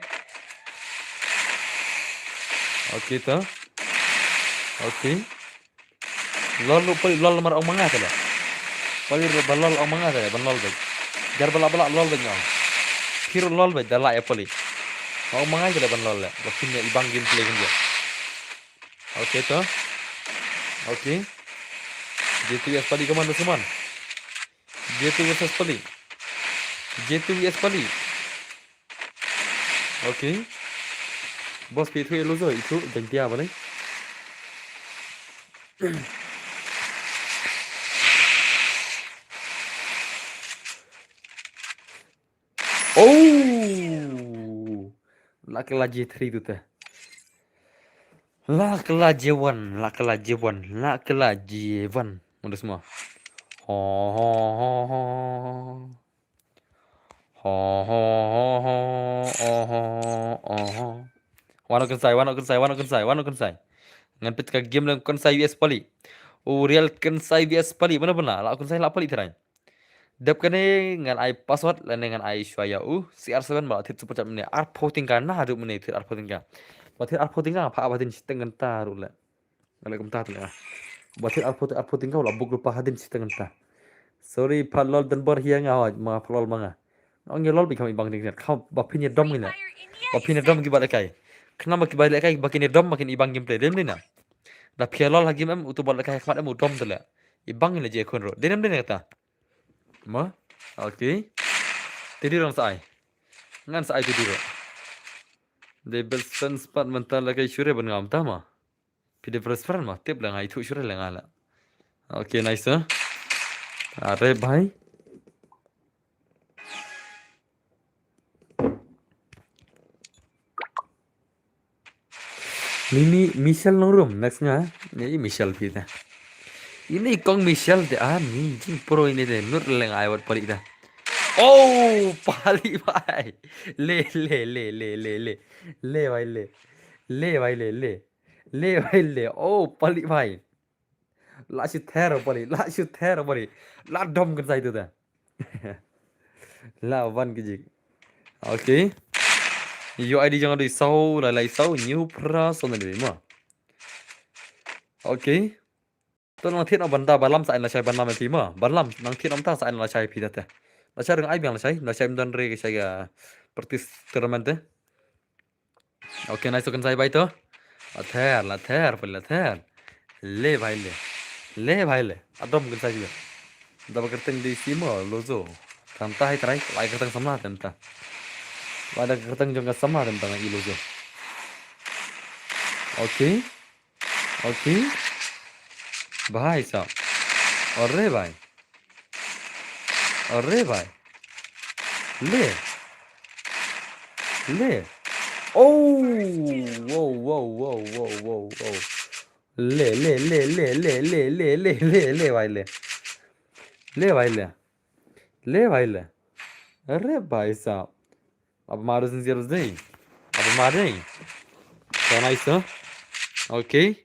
Okay to. Okay. Lol u pali lol mar ong ma nga te leh. Pali ba lol ong ma nga te leh ban lol beit. Jar ba lah ba lah lol beit nga ong. Phi ruh lol beit da lah ïa pali. Ong ma nga te leh ban lol leh. Ba phin ïa i bang gameplay kan ïa. Okay to. Okay. Jitu ïa pali, come on Dusman. Jitu versus pali. Jitu ïa pali. Okay. Boss phi ithuh ïa Luzo, ithuh Jaiñtia balei. Oh! La kylla J three tu te. La kylla J one, la kylla J one, la kylla J one. Mynta sma. Ho, ho, ho, ho. Ho, ho, ho, ho, oho, oho. Wan u Kynsai, wan u Kynsai, wan u Kynsai, wan u Kynsai. Ngan peit ka game lang Kynsai V S pali. U real Kynsai V S pali. Mana bana, la Kynsai la pali trai. Dep kane ngan ai password lane ngan ai shuwa ïa u C R seven ba la thied super chat mynne arphew tyngka, naduh mynne thied arphew tyngka. Ba thied arphew tyngka, pha ba thied shiteng kynta ruh le. Nga leh kumta te nga. Ba thied arphew, arphew tyngka u la buk lypa hadien shi tyngka. Sorry, pha lol Tanbor hi ïa nga hoi, ma pha lol ma nga. Nga ong ïa lol bad kham i bang internet. Kham ba phin ïa dom ngi na. Ba phin ïa dom ki ba lehkai. Khnang ba ki ba lehkai ba kin ïa dom ba kin i bang gameplay. Dei ne em na. Da phi ïa lol ha game em uto ba lehkai ha khmat em u dom te leh. I bang ngi na je khun ruh. Dei ne em dei ne kata. Ma? Okay. Te dei ruh sa ai. Ngan sa ai te dei ruh. Dei best friend spot mynta lehkai shuh re ban ngam ta ma. Phi dei best friend ma, tip la nga ithuh shuh re la nga la. Okay, nice, eh? Are bhai. Mimi, Michelle Nongrum, next nga, eh? Ni Michelle phi ta. Ini kong Michelle te ani jing pro ini te nur leng ai wat palik dah. Oh, palik bai. Le, le, le, le, le, le. Le bai le. Le bai le, le. Le bai le. Oh, palik bai. La shu ther palik, la shu ther palik. La dom kan sai tu dah. La wan ki jik. Okay. Yo I D jong dui sau, la lai sau, new pra, sau na dui ma. Okay. To nang thied na banta balam sa in la shai ban lam phi ma. Balam nang thied na banta sa in la shai phi da te. La shai reng ai biang la shai, la shai mdan re ke shai ga practice tournament te. Okay, nice to kan sai bai to. La ther, la ther, pali la ther. Le bai le. Le bai le. Adom kan sai juga. Da ba kerteng di simo lozo. Tam ta hai trai, lai kerteng samla tem ta. Lai da kerteng jong ka samla tem ta ngai lozo. Okay. Okay. Bhai sahab. Arre bhai. Arre bhai. Le. Le. Oh. Wow, wow, wow, wow, wow, wow. Le, le, le, le, le, le, le, le, le, le, bhai le. Le, bhai le. Le, bhai le. Arre bhai sahab. Apa maru sin zero dei. Apa maru dei. So nice, huh? Okay.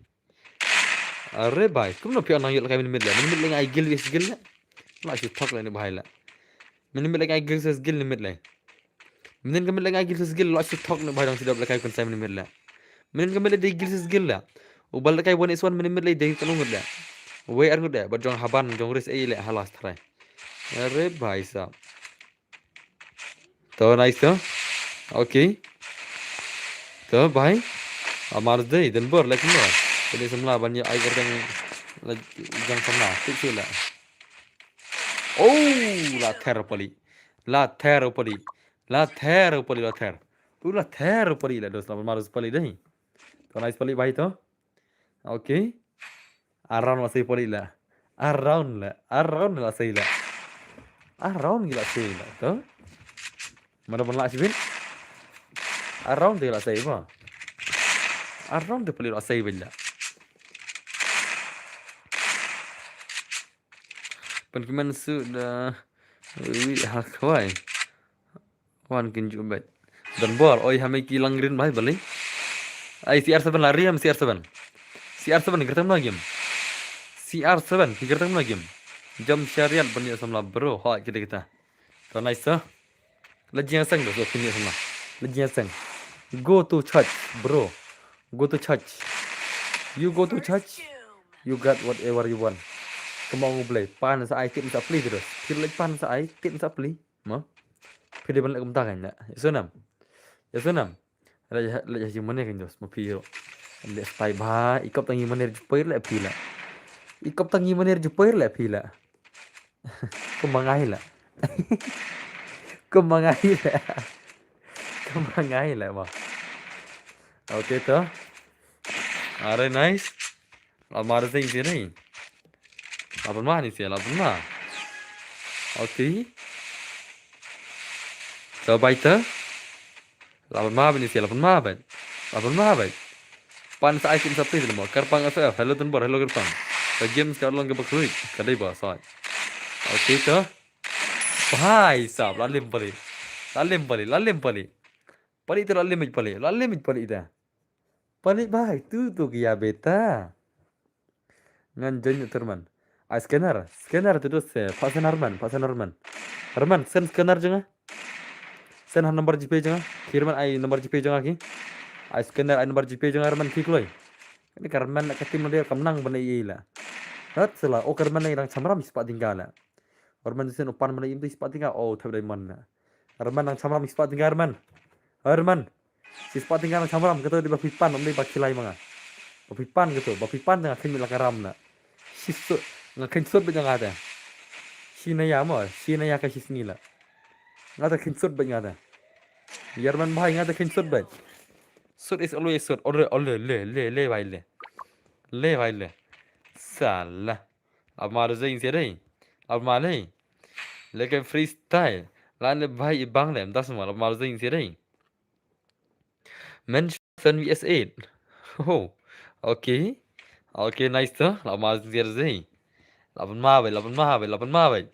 Arre bhai, kumno phi nang ïoh lehkai minimit le. Minimit le ngai gil wis gil le. La shu thok le ni bhai le. Minimit le ngai gil wis gil minimit le. Minimit le ngai gil wis gil la shu thok ni bhai dang sidap lehkai kun sai minimit le. Minimit le dei gil wis gil le. U bal lehkai one is one minimit le dei kanu ngut le. Wei ar ngut le. Ba jong haban jong ris ei le halas trai. Arre bhai sahab. To nice to. Okay. To bhai. Amar dei den bor lek no. Ini semla ban ïa ai gerdeng la jang semla. Tik sila. Oh, la ther pali. La ther pali. La ther pali la ther. U la ther pali la dos la amar pali dei. To nice pali bhai to. Okay. Around la sei pali la. Around la. Around la sei la. Around gila sei la. To. Mana ban la sibin. Around de la sei ba. Around de pali la sei bella. Pen kimen su da wi ha kwai. Wan kin ju bet. Dan bor oi hame ki langrin bai bali. Ai C R seven la riam C R seven. C R seven gertang na game. C R seven gertang na game. Jam syariat bani samla bro. Ha kita kita. To nice to. La jing sang do so kini samla. La jing sang. Go to church bro. Go to church. You go to church. You got whatever you want. Kemau ngu blei pan sa ai tip sa pli terus. Pil pan sa ai tip sa pli. Ma. Phi dei ban leh kumta kan la. Ïa sngewbha. Ïa sngewbha. La la jingmane kan Jos ma phi ïoh. Leh stai ba i kop tang jingmane ju poi leh phi la. I kop tang jingmane ju poi leh phi la. Kumba ngai la. Kumba ngai la. Kumba ngai la ma. Okay to. Are nice. La mar zing sini. Lapan mah ni sia, lapan mah. Oti. Coba itu. Lapan mah ni sia, lapan mah bet. Lapan mah bet. Pan sa ai kin sa pli mo. Kerpang F F. Hello Tunbor, hello Kerpang. Ka game ska long ka bakruit. Ka dei ba sai. Oti to. Bhai sab, la lim pali. La lim pali, la lim pali. Pali to la lim pali. La lim pali ta. Pali bhai, tu tu kiya beta. Ngan join tu Herman. Ai scanner, scanner tu tu se, pa scanner man, pa scanner man. Herman, send scanner jong nga. Send ha number GPay jong nga. Ki Herman ai number GPay jong nga ki. Ai scanner ai number GPay jong nga Herman ki kloi. Kani ka Herman na ka team na dia kam nang ban ai la. Rat sela, o ka Herman na i rang chamram spah tingga la. Herman send u pan man i im tu spah tingga, o thap dai man na. Herman nang chamram spah tingga Herman. Herman. Shi spah tingga nang chamram kato dei ba phi pan, ym dei ba khilai ma nga. Ba phi pan kato, ba phi pan te nga kheiñ la ka ram na. Shi sut, nga kheiñ sut beit nga te. Shi na ya mo, shi na ya ka shi sngi la. Nga te kheiñ sut beit nga te. Yarman bhai nga te kheiñ sut beit. Sut is always sut. Ole, ole, le, le, le, bhai le. Le, bhai le. Sala. Ab ma da zing sia dei. Ab ma le. Leke freestyle. Lane bhai i bang le. Mtas mo, ab ma da zing sia dei. Mention V S eight. Oh, okay. Okay, nice to. La ma zing sia dei. Lah pynma beit, lah pynma beit, lah pynma beit.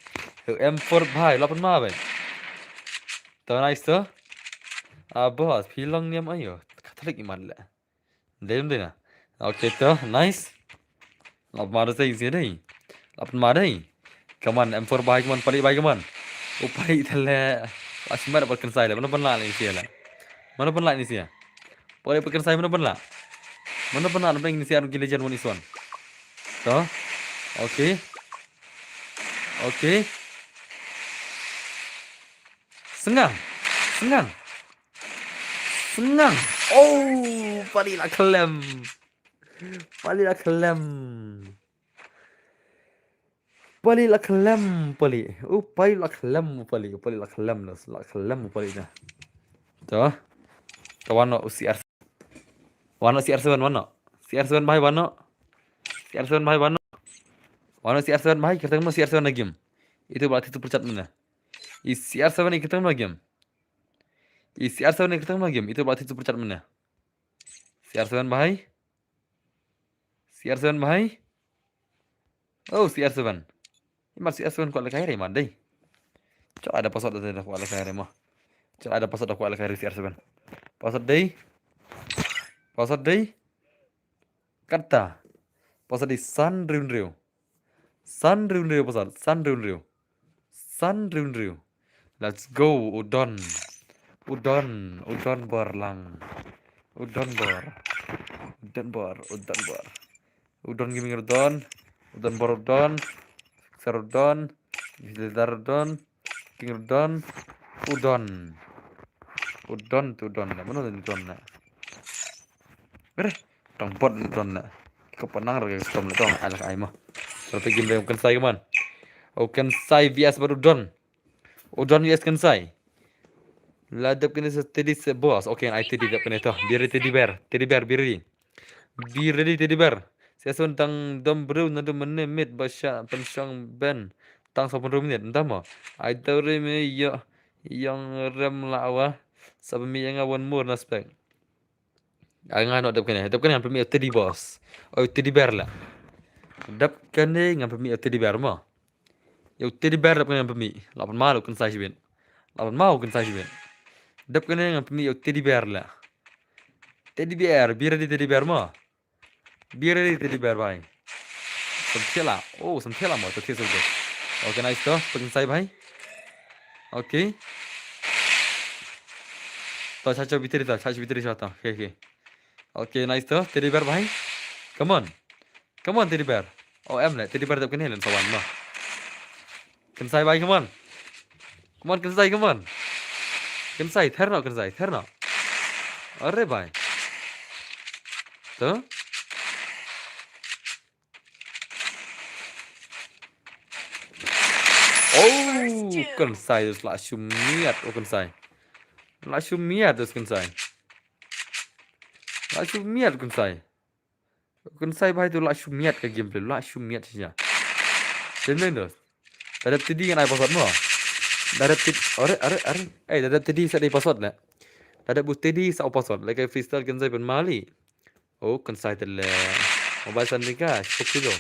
M four bhai, lah pynma beit. To nice to. Ah, boss, phi long niam aïu? Catholic imat le. Dei, dei na. Okay to, nice. Lah pynma dei, sing dei. Lah pynma dei. Come on, M four bhai, come on, pali bhai, come on. U pali tale. Lah simat bad kynsai le. Mano pynlah ni sia le. Mano pynlah ni sia. Pali bad kynsai mano pynlah. Mano pynlah, nampak ni sia, Rookie Legend one is one. To. Okay. Okay. Sengang. Sengang. Sengang. Oh, pali la khlem. Pali la khlem. Pali la khlem, pali. Oh, pali la khlem, pali. Pali la khlem, la khlem, pali na. To. Ka wan noh u C R. Wan noh C R seven, wan noh. C R seven bhai, wan noh. C R seven bhai, wan noh. Wan noh C R seven bhai, kyrteng noh C R seven na game. Itu ba titu perchat mynne. I C R seven i kyrteng noh game. I C R seven i kyrteng noh game. Itu ba titu perchat mynne. C R seven bhai. C R seven bhai. Oh, C R seven. Imat C R seven kwah lehkai re imat dei. Chok, ada password da kwah lehkai re mo. Chok, ada password da kwah lehkai re C R seven. Password dei. Password dei. Kata. Password dei san hynriew hynriew. San hynriew hynriew password. San hynriew hynriew. San hynriew hynriew. Let's go, u don. U don, u don bor lang. U don bor. U don bor, u don bor. U don gaming u don. U don bor u don. Fixer u don. Leader u don. King u don. U don. U don tu u don. Mano u don na. Bere. Tang bot u don na. Ka panang ra ka stom le tang. Ai la ka ai mo. Sura phi game le u kynsai, come on. U kynsai V S bad u don. U don V S kynsai. La dep kane sa teddy sa boss. Okay, ai teddy dep kane to. Biri teddy bear. Teddy bear, biri. Be ready teddy bear. Sia sun tang dom bru na dum mene mit ba sha pynshong ben. Tang sa pynru minit. Nda mo. Ai tau re me yo. Yang rem la wa. Sa pynmih ïa nga one more na spek. Ai nga noh dep kane. Dep kane ngan pynmih ïa u teddy boss. Oh, teddy bear la. Dep kane ngan pynmih ïa u teddy bear mo. Ïa u teddy bear dep kane ngan pynmih. Lah pynma u kynsai shibit. Lah pynma u kynsai shibit. Dep kane ngan pynmih ïa u teddy bear la. Teddy bear, be ready teddy bear mo. Be ready teddy bear bhai. Samthela. Oh, samthela mo, to thied suk de. Okay, nice to. Pynkynsai bhai. Okay. To, cha cho bitri to, cha cho bitri to. Okay, okay. Okay, nice to. Teddy bear bhai. Come on. Come on, teddy bear. Oh, em le, teddy bear dep kane len sa wan mo. Kynsai bhai, come on. Come on, kynsai, come on. Kynsai, ther noh, kynsai, ther noh. Are bhai. To. Oh, kynsai, la shu miat, oh kynsai. La shu miat, kynsai. La shu miat, kynsai. Kynsai bhai tu la shu miat ka gameplay, la shu miat shisha. Tendeng dos. Da dep teddy ngan ai password mo. Da dep teddy, are, are, are. Eh, da dep teddy sa dei password le. Da dep u teddy sa u password. Lehkai freestyle kynsai pynmali. Oh, kynsai te le. Mobile san dika, shok kilo.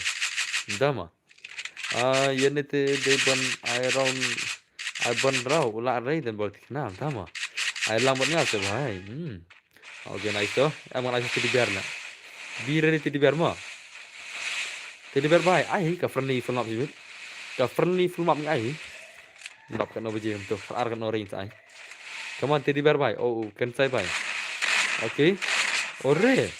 Nda mo. Ah, ïa ne te dei ban ai round, ai ban rau, u la rei den bol tikna, nda mo. Ai lang bad nga se bhai. Hmm. Okay, nice to. Em ngan ai teddy bear na. Be ready teddy bear mo. Teddy bear bhai, ai ka friendly full map shibit. Ka friendly full map ngi ai. Nop ka no baje to, ar ka no range ai. Come on teddy bear bhai. Oh, oh, kynsai bhai. Okay. Ore.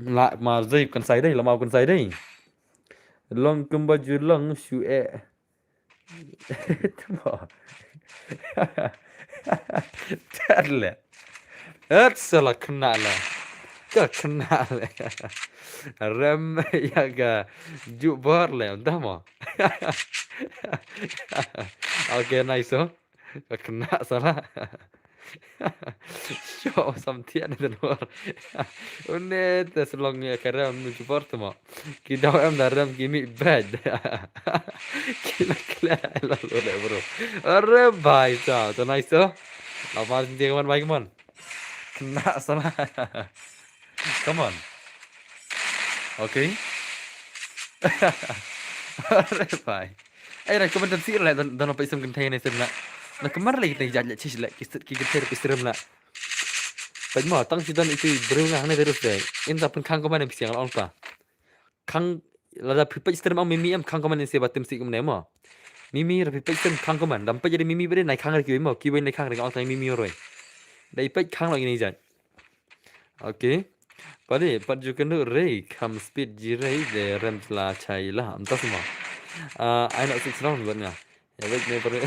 La ma zai kynsai dei, la ma kynsai dei. Long kumba ju long shu e. Tmo. Tar le. Et sala kena le. Ka kena le. Rem ïa ka ju bor le, nda mo. Okay, nice oh. Ka kena sala. Sho samthiah ne den bor. Une te sa long ïa ka rem nu ju bor te mo. Ki daw em da rem ki mih bad. Ki la kla la lo le bro. Are bhai sa, to nice to. Apa sini dia kawan bhai kawan. Na sana. Come on. Okay. Are bhai. Ai, na kumne dan sir la dan, dan pa isem kynthei ne sem la. Na kumne la kita jat jat chis la ki sit ki kynthei pa isem la. Pynmo tang chi dan itu briew nga hangne terus dei. Inta pynkhang kumne pisiang la ong pa. Khang lada phi peit stream ong Mimi em khang kumne se ba tim si kumne mo. Mimi ra phi peit stream khang kumne. Dam peit jadi Mimi bade nai khang ra kiwei mo. Kiwei nai khang ra ong tang Mimi roi. Dei peit khang lo ini jat. Okay. Pade pat ju kynduh rei kham speed ji rei de rem la chai la. Am tas mo. Ah, ai nak sik srong buat nga. Ya wait ne pare.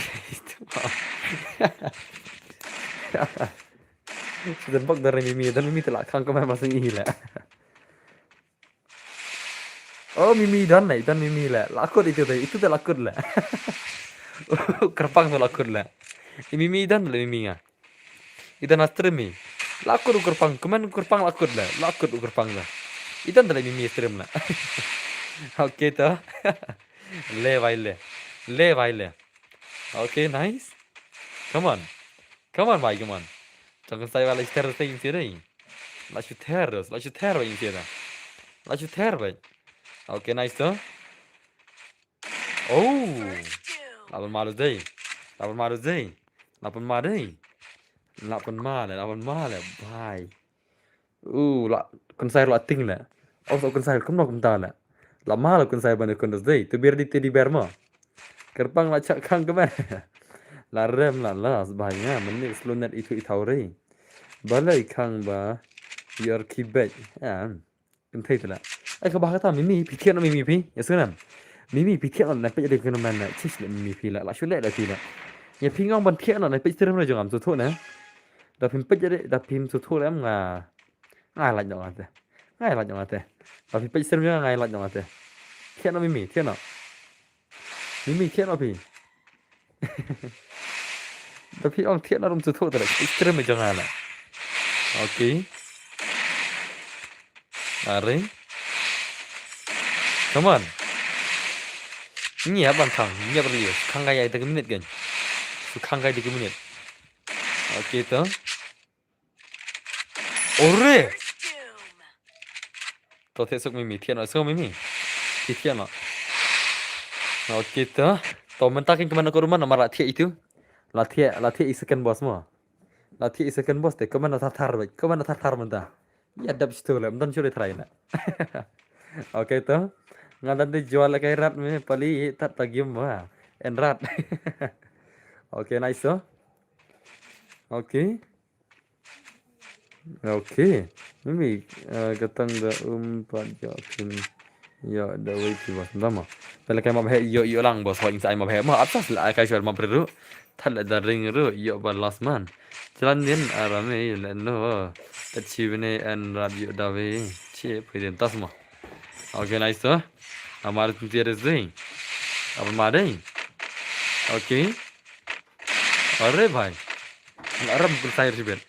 Dan bak dari Mimi dan Mimi telak khang kumne masing i la. Oh, Mimi dan la, dan Mimi la. Lakut itu tadi, itu tadi lakut la. Kyrpang tu lakut la. I Mimi dan la Mimi nga. Idan a stream i. Lakut u kyrpang, kumne u kyrpang lakut la. Lakut u kyrpang la. Idan tadi Mimi stream la. Okay to. Le bhai le. Le bhai le. Okay, nice. Come on. Come on, bhai, come on. Jong kan sai bhai la shooter sa yin sira. La shooter, la shooter bhai yin sira. La shooter bhai. Okay, nice to. Oh. La pynma dei. La pynma dei. La pynma dei. La pynma le, la pynma le, bhai. Uh, la kynsai la ting le. Oh, so kynsai kumno kumta le. La ma la kynsai ban kun dei. Tu biar di teddy bear mo. Kyrpang la chak khang kumne. La rem la las bhai nga, mynne slow net itu i thaw rei. Balei khang ba yor kibet. Em. Kynthei tela. Ai kaba kata Mimi phi thiah noh Mimi phi. Ya sunam. Mimi phi thiah noh na peit ade kano man na. Chis le Mimi phi la. La shu leh da phi la. Ya phi ngong ban thiah noh na peit stream na jong am suthu na. Da phim peit ade, da phim suthu le am nga. Ngai lait noh nga te. Ngai lait noh nga te. Da phi peit stream jong nga ngai lait noh nga te. Thiah noh Mimi, thiah noh. Mimi thiah noh phi. Da phi ong thiah noh rum suthu te la. Peit stream jong nga la. Okay. Are. Come on. Ngiap ban khang, ngiap rili. Khang kai ïa da ka minit kan. Su khang kai da ka minit. Okay to. Ore. To thiah suk Mimi, thiah noh suk Mimi. Thiah noh. Okay to. To mynta kin kemana ko rumah nomor la thiah itu. La thiah, la thiah i second boss mo. La thiah i second boss te kemana thar thar bek. Kemana thar thar mynta. Ïa dap shu le, mynta shu le try na. Okay to. Nga dan te jual la kai rat me pali tat ta game wa. En rat. Okay, nice to. Okay. Okay. Mimi, eh, katang da um pat ja phin. Ïa da wei ki boss. Ntama. Pele kai map he ïoh ïoh lang boss. Hoi sa ai map he. Ma atas la ai kai shuar map ru. Thad la da ring ru ïoh ba last man. Jalan din arame le no. Achievement en rap ïoh da wei. Chie pui din tas ma. Okay, nice to. Amar tin tiar is ding. Apa ma ding? Okay. Are bhai. La rem kynsai ru shibit.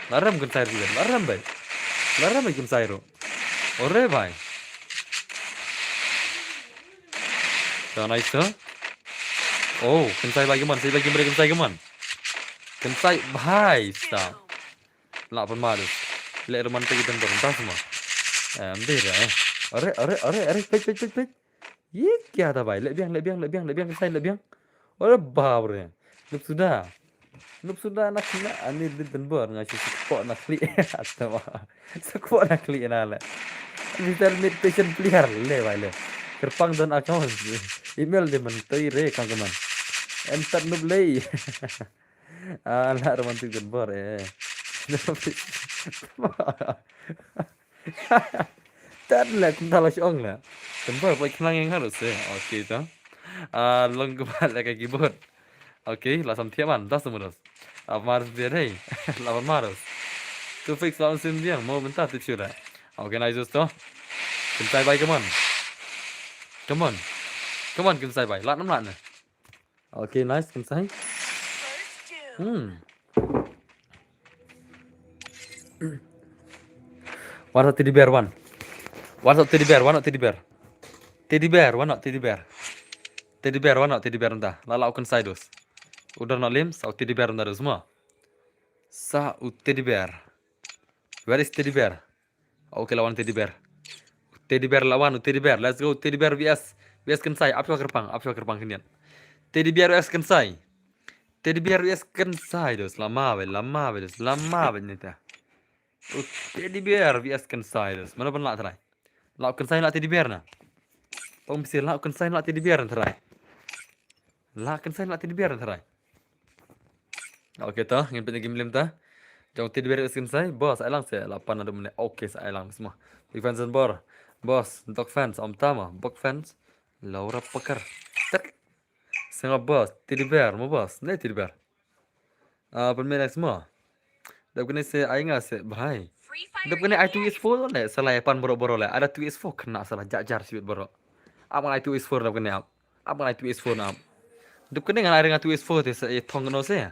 La rem kynsai ru shibit. La rem bhai. La rem bhai kynsai ru. Ore bhai. Ka nice to. Oh, kynsai bhai kaman, kynsai bhai kaman, kynsai kaman. Kynsai bhai sa. La pynma dei. Le romantic item to tas ma. Eh, ambi ra eh. Are, are, are, are, peit, peit, peit, peit. Ye kya tha bhai, leh biang, leh biang, leh biang, leh biang, kynsai leh biang. Ore bap re. Nup suda. Nup suda na khna ani dit dan bor nga shu sukpo na khlieh. Atama. Sukpo na khlieh na le. Mister Mid Patient Player le bhai le. Kyrpang don account. Email de man toi re kang kaman. En tat nup lei. Ah, la romantic dan bor eh. Tan la kumta la shong la. Tembal poi khnang ïa nga ruh se. Okay to. Ah, long kumba la ka keyboard. Okay, la sam thiah man, das mudos. Ap mar thiah dei. La mar maros. Tu fix la sim diang mo mynta tip shu la. Okay, nice to. Kynsai bhai, come on. Come on. Come on, kynsai bhai. La nam la ne. Okay, nice, kynsai. Hmm. Wan sa teddy bear wan. Wan sa teddy bear, wan sa teddy bear. Teddy bear, wan sa teddy bear. Teddy bear, wan sa teddy bear nda. La la u kynsai dos. U dor na lim, sa u teddy bear nda dos mo. Sa u teddy bear. Where is Teddy Bear? Okay, la wan Teddy Bear. Teddy Bear la wan, Teddy Bear. Let's go, Teddy Bear V S, V S Kynsai. Ap shuwa kyrpang, ap shuwa kyrpang khyndiat. Teddy Bear V S Kynsai. Teddy Bear V S Kynsai, dos. Lama bha, lama bha, dos. Lama bha nita. Oh, Teddy Bear V S Kynsai, dos. Mano ban lah trai? Lah Kynsai lah Teddy Bear na. Tong bisi lah Kynsai lah Teddy Bear na trai. Lah Kynsai lah Teddy Bear na trai. Okay to, ngin pynjah game lem ta. Jong Teddy Bear is Kynsai, boss, ai lang se, lapan na dum ne. Okay, sa ai lang semua. Big fans and bor. Boss, dog fans, om tama, bok fans. Laura Pakar. Tet. Senga boss, Teddy Bear, mo boss, ne Teddy Bear. Ah, pynmih next mo. Dep kane se ai nga se bhai. Dep kane ai two is four ne, sa la pan boro boro le. Ada two is four kena sa la jar jar sibit boro. Ap ngan ai two is four dep kane ap. Ap ngan ai two is four na ap. Dep kane ngan ai nga two is four te sa e thong no se.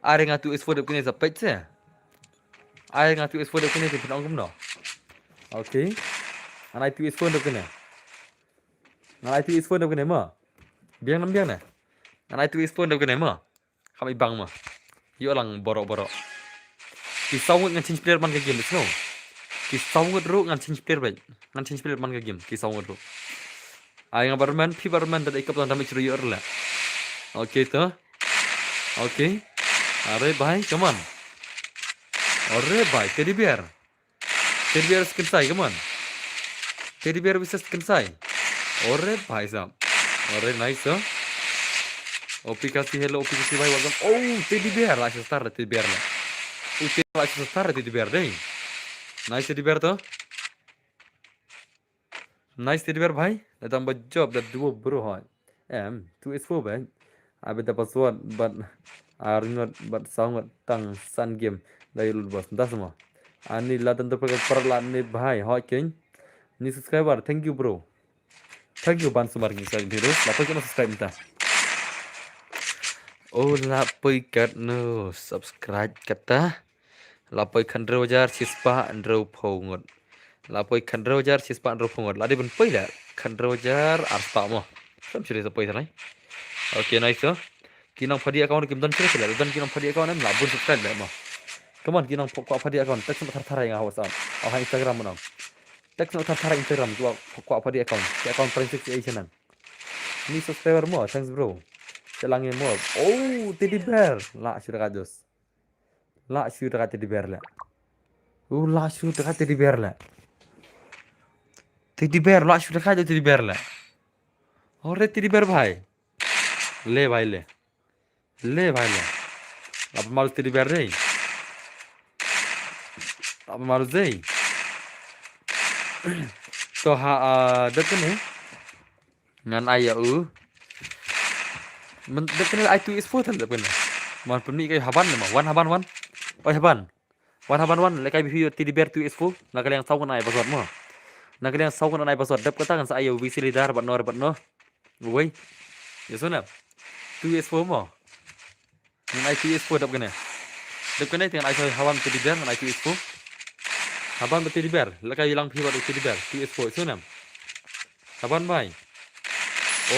Ai nga two is four dep kane sa peit se. Ai nga two is four dep kane te pynong kumno. Okay. Ngan ai two is four dep kane. Ngan ai two is four dep kane mo. Biang nam biang ne. Ngan ai two is four dep kane mo. Kham i bang mo. Ïoh lang boro boro. Ki saw ngut ngan change player man ka game, let's go. Ki saw ngut ruh ngan change player beit. Ngan change player man ka game, ki saw ngut ruh. Ai nga Batman, phi Batman da ikap tang damage ruh ïoh rla. Okay to. Okay. Are bhai, come on. Are bhai, Teddy Bear. Teddy Bear is Kynsai, come on. Teddy Bear versus Kynsai. Ore bhai sahab. Ore nice, huh? O P K C, hello, O P K C bhai, welcome. Oh, Teddy Bear, lah star Teddy Bear lah. Oh, Teddy Bear lah star Teddy Bear dei. Nice Teddy Bear to. Nice Teddy Bear bhai. Datang ba job da duo bro hoi. Em, two is four bhai. Abi da password bad ar ngot bad saw ngot tang san game da lut boss. Da semua. Ani la tentu pakai per la ni bhai hoi king. Ni subscriber, thank you bro. Thank you ban sumar ni sa video. La poi kena subscribe minta. Oh la poi kat no subscribe kata. La poi khandrew hajar shispah hynriew phew ngut. La poi khandrew hajar shispah hynriew phew ngut. La dei ban poi la khandrew hajar arspah mo. Sam shuh sa poi sa lai. Okay, nice to. Ki nang phadi account kim don shuh sa lai. Don ki nang phadi account em la bun subscribe la mo. Come on, ki nang kwah phadi account. Text na thar thar nga ha WhatsApp. Oh, ha Instagram mo nang. Text na thar thar Instagram kwah kwah phadi account. Ki account paling sexy ai channel. Ni subscriber mo, thanks bro. Chelang mo. Oh, teddy bear. La shuh da ka jos. Lah shu da ka teddy bear la. U lah shu da ka teddy bear la. Teddy bear lah shu da ka teddy bear la. Ore teddy bear bhai. Le bhai le. Le bhai le. Apa malu teddy bear dei? Apa malu dei? To ha, ah, dep kane. Ngan ai ïa u. Men dep kane ai two is four tal dep kane. Man pynmih kai haban ne ma. Wan haban wan. Oi haban. Wan haban wan. Lekai bihu teddy bear two is four. Na ka liang saw ngan ai password mo. Na ka liang saw ngan ai password. Dep kata ngan sa ai ïa u V C leader bad no bad no. Wei. Ïa sona. Two is four mo. Ngan ai two is four dep kane. Dep kane te ngan ai sa haban teddy bear ngan ai two is four. Haban ba teddy bear. Lekai bilang phi bad teddy bear. Two is four. Sona. Haban bhai.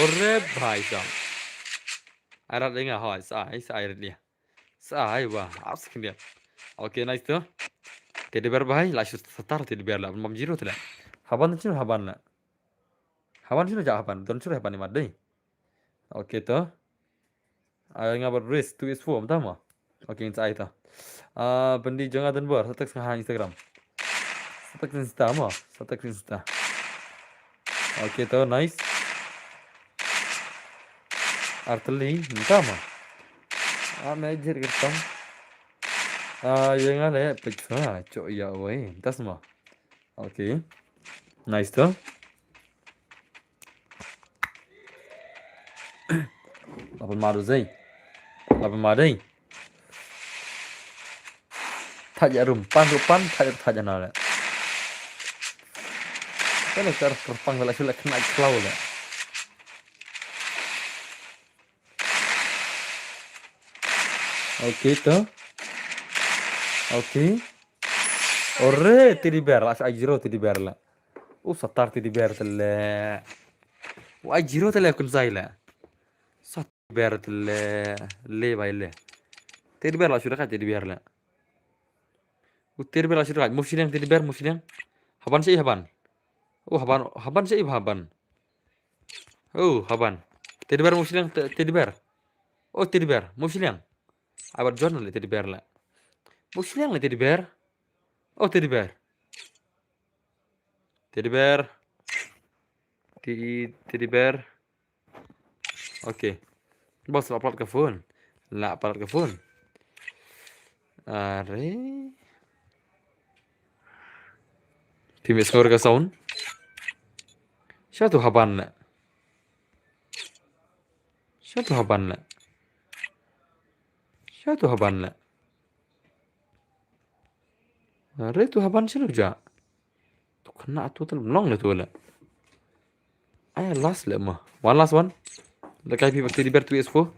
Ore bhai sam. Arat lenga hoi sa ai sa ai rat lia. Sa ai wa ap skin dia. Okay, nice to. Teddy bear bhai, lah shu star teddy bear la. Mam zero tela. Haban tu haban la. Haban shu ja haban. Don shu haban ni mat dei. Okay to. Ai nga bad race two is four, mata mo. Okay, ngin sa ai to. Ah, bendi jonga dan bor, sa text nga ha Instagram. Sa text Insta mo, sa text Insta. Okay to, nice. Arteli, mata mo. Ah, major kertang. Ah, yang ale, pecah, cok ya, wei, tas mo. Okay. Nice to. Lapan madu zei. Lapan madu zei. Thaj arum pan ru pan thaj thaj ana le. Kan kar kerpang le shu le kena klau le. Okay to. Okay. Ore teddy bear la shu ai zero teddy bear la. U satar teddy bear tele. U ai zero tele kun sai le. Sat teddy bear tele. Le bai le. Teddy bear la shu da ka teddy bear le. U teddy bear la shu dkhait. Mo shiliang teddy bear, mo shiliang. Haban shi haban. Oh, haban, haban shi haban. Oh, haban. Teddy bear mo shiliang, te-, teddy bear. Oh, teddy bear mo shiliang. Ai wat John le teddy bear la. Mo shiliang le teddy bear. Oh, teddy bear. Teddy bear. Teddy, teddy bear. Okay. Boss la palat ka phone. La palat ka phone. Are. Team score ka sound. Sha tu haban la. Sha tu haban la. Sha tu haban la. Are tu haban sha tu ja. Tu kena tu tu long le tu le. Ai last le mo. One last one. Le kai pi bakti di ber tu is four.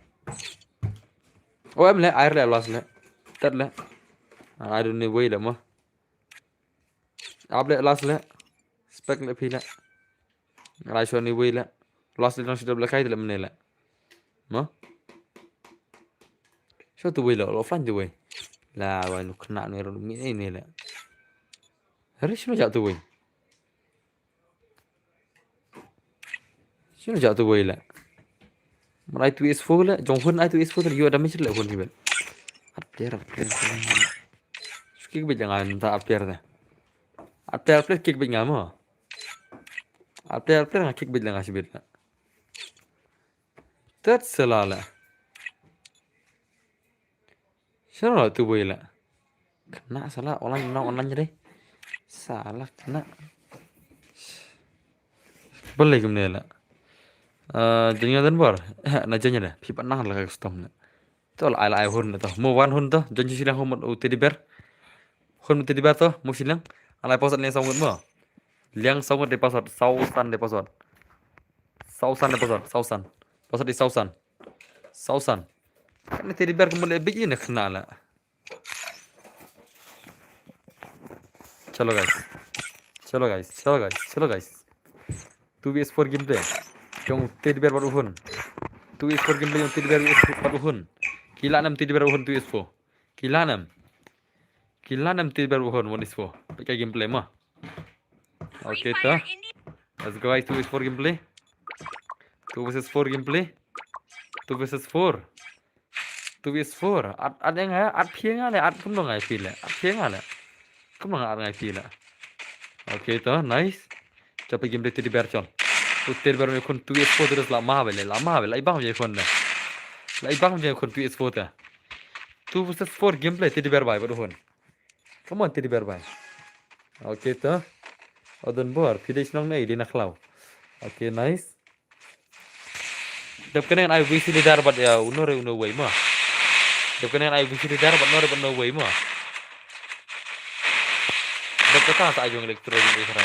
Oh em le air le last le. Tet le. I don't know way le mo. Ap le last le. Spek le phi le. Ngai shoni wei le. Last le nang shidap le kai le mene le. Mo. Sho tu wei le, lo flan tu wei. La wai nu kena nu ro mi ne ne le. Hari shino ja tu wei. Shino ja tu wei le. Mar ai tu is four le, jong hun ai tu is four le, yo damage le hun ni bel. At player, at player. Kick bit nga nta at player te. At player, at player kick bit nga mo. At player, at player nga kick bit nga shibit la. Tet sela la. Shano la tu boi la. Kena sela online, online, online deh. Sela kena. Balik kumne la. Eh, janya dan bor. Eh, na janya deh. Pipa nang la custom na. To la ai la ai hun to. Mo wan hun to. Jon ji silang hun mo teddy bear. Hun mo teddy bear to. Mo silang. Alai posat liang saw ngut mo. Liang saw ngut de posat. Saw san de posat. Saw san de posat. Saw san. Posat di saw san. Saw san. Kan teddy bear kumul ebik ini kena la. Chalo guys. Chalo guys. Chalo guys. Chalo guys. Two v four gameplay. Jong teddy bear bad u hun. Two v four gameplay jong teddy bear bad u hun. Kila nam teddy bear u hun two v four. Kila nam. Kila nam teddy bear u hun one v four. Pakai gameplay ma. Okay ta. Let's go guys, two v four gameplay. Two versus four gameplay. Two versus four. Two is four. At, at yang ha, at phi nga le, at kumno ngai phi le. At phi nga le. Kumno ngai at ngai phi le. Okay to, nice. Chop game de teddy bear chol. U teddy bear me khun two is four terus la ma bele, la ma bele, la ibang me khun de. La ibang me khun two is four te. Two versus four gameplay teddy bear bai bad hun. Come on teddy bear bai. Okay to. Odon bor, phi de shnong nei di na khlaw. Okay, nice. Dep kane ngan ai V C leader bad ïa uno re uno wei ma. Dep kane ngan ai V C leader bad uno re bad uno wei ma. Dep kata sa ai jong electro jong electro.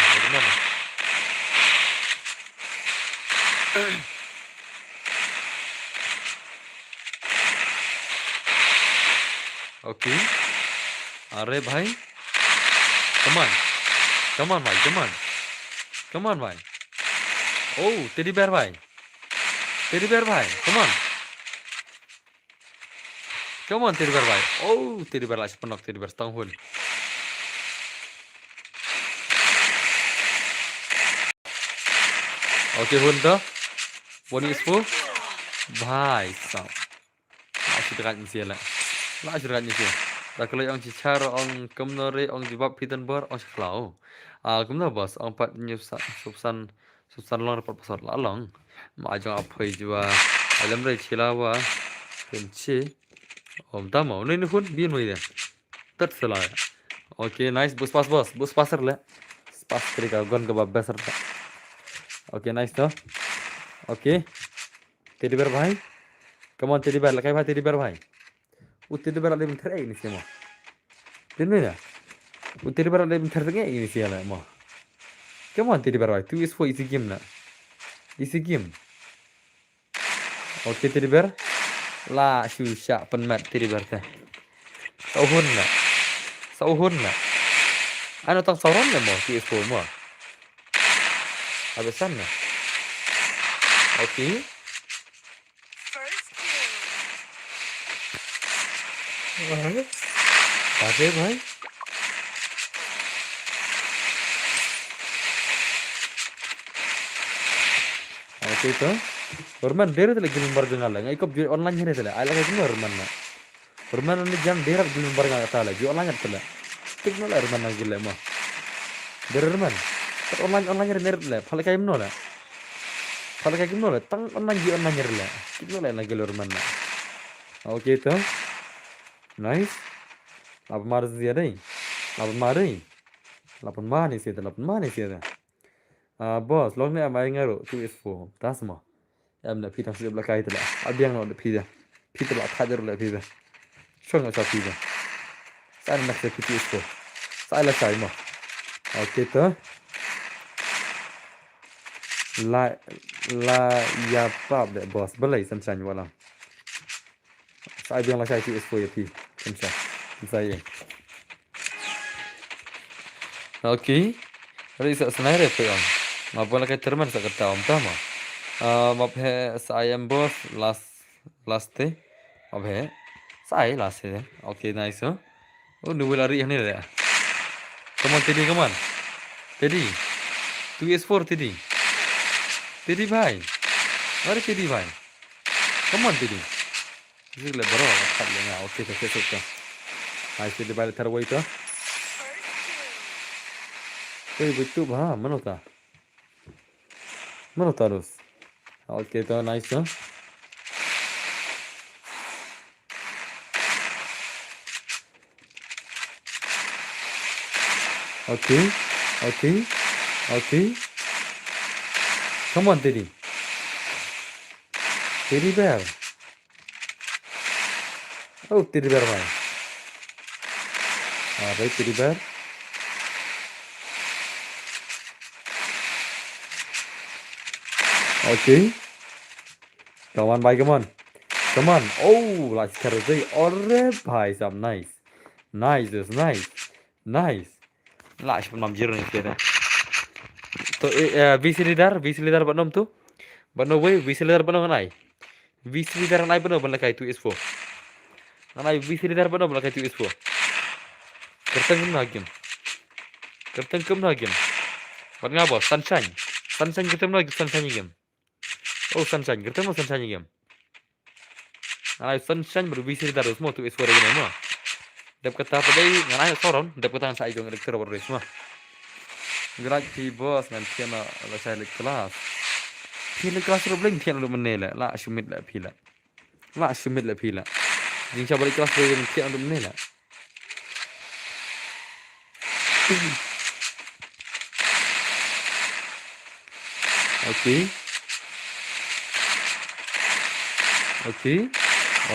Okay. Are bhai. Come on. Come on bhai, come on. Come on bhai. Oh, teddy bear bhai. Teddy bear bhai, come on. Come on teddy bear bhai. Oh, teddy bear la sha penok teddy bear stang hun. Okay hun to. One is four. Bhai, stop. La shi drat ni sia la. La shi drat ni sia. Da kloi ong chi char ong kumno re ong jubab phi tan bor ong shi khlaw. Ah, kumno boss ong pat nyu sa, subsan, subsan long re pat pasot la long. Ma jong a phoi jua. Alam re chila wa. Pin chi. Om tamo. Ni ni hun bin mo ide. Tet sela. Okay, nice. Bus pas boss. Bus pas le. Pas kri ka gon ka ba best re. Okay, nice to. Okay. Teddy bear bhai. Come on teddy bear, lakai bhai teddy bear bhai. U teddy bear la dei ban ther ei ni simo. Din mena. U teddy bear la dei ban ther ei ni simo. Come on teddy bear bhai. Two is four easy game na. Easy game. Okay teddy bear. La shu sha pen mat teddy bear te. Sa u hun na. Sa u hun na. Ano tang sauran na mo two is four mo. Abesan na. Okay. First kill. Bhai. Bhai, bhai. Te to. Ruman, dere te la guild member jong nga la. Nga i kop ju online hene te la. Ai la ka kumno ruman na. Ruman ni jam dere guild member nga kata la. Ju online te la. Tik no la ruman na guild la mo. Dere ruman. Kat online online hene te la. Phala kai mno la. Phala kai mno la. Tang online ju online hene la. Tik no la na guild ruman na. Okay to. Nice. Lapan mari sia dei. Lapan mari. Lapan mari sia, lapan mari sia. Ah, boss, long ne am ai nga ruh two S four. Tas mo. Em na phi tang sip la kai te la. Abiang no phi da. Phi te la khajar la phi da. Shong sa phi da. Sa na sa phi two S four. Sa la sai mo. Okay to. La la ya pap de boss. Balai san san wala. Sa biang la shai two S four ya phi. Kan sa. Kan sa ye. Okay. Ri sa snai re pe ong. Ma pala ka terman sa kata om tama. Ah, ma phe sa I am boss last last te. Ma phe. Sa ai last te. Okay, nice. Oh. Oh, nu wala ri ni le. Come on, Teddy, come on. Teddy. Two S four, Teddy. Teddy bhai. Are Teddy bhai. Come on, Teddy. Zik le bro, khat le nga. Okay, okay, okay. Ai, sidi balik tar wai to. Wai, betul bah, mana ta? Mana ta terus? Okay, to nice to. Okay, okay, okay. Come on, Teddy. Teddy bear. Oh, teddy bear bhai. Ah, bhai, teddy bear. Okay. Come on, bhai, come on. Come on. Oh, la shikar dei. Arre bhai sahab, nice. Nice, nice. Nice. La shibun mam jiro ni kira. To, eh, eh, V C leader, V C leader bad nom tu. Bad no way, V C leader bad no ngan ai. V C leader ngan ai bad no ban lakai two S four. Ngan ai V C leader bad no ban lakai two S four. Kyrteng kumno game. Kyrteng kumno game. Bad nga boss, Sunshine. Sunshine kyrteng kumno game, Sunshine game. Oh, Sunshine, kyrteng mo Sunshine game. Ngan ai Sunshine bad V C leader mo two S four game mo. Dep kata pat dei ngan ai Soron, dep kata ngan sa ai jong Electro bad Race mo. Grak phi boss ngan thied na la shai late class. Phi late class ruh bling thied na ruh mynne le, la submit le phi le. La submit le phi le. Jingshah ba late class ruh thied na ruh mynne le. Okay. Okay.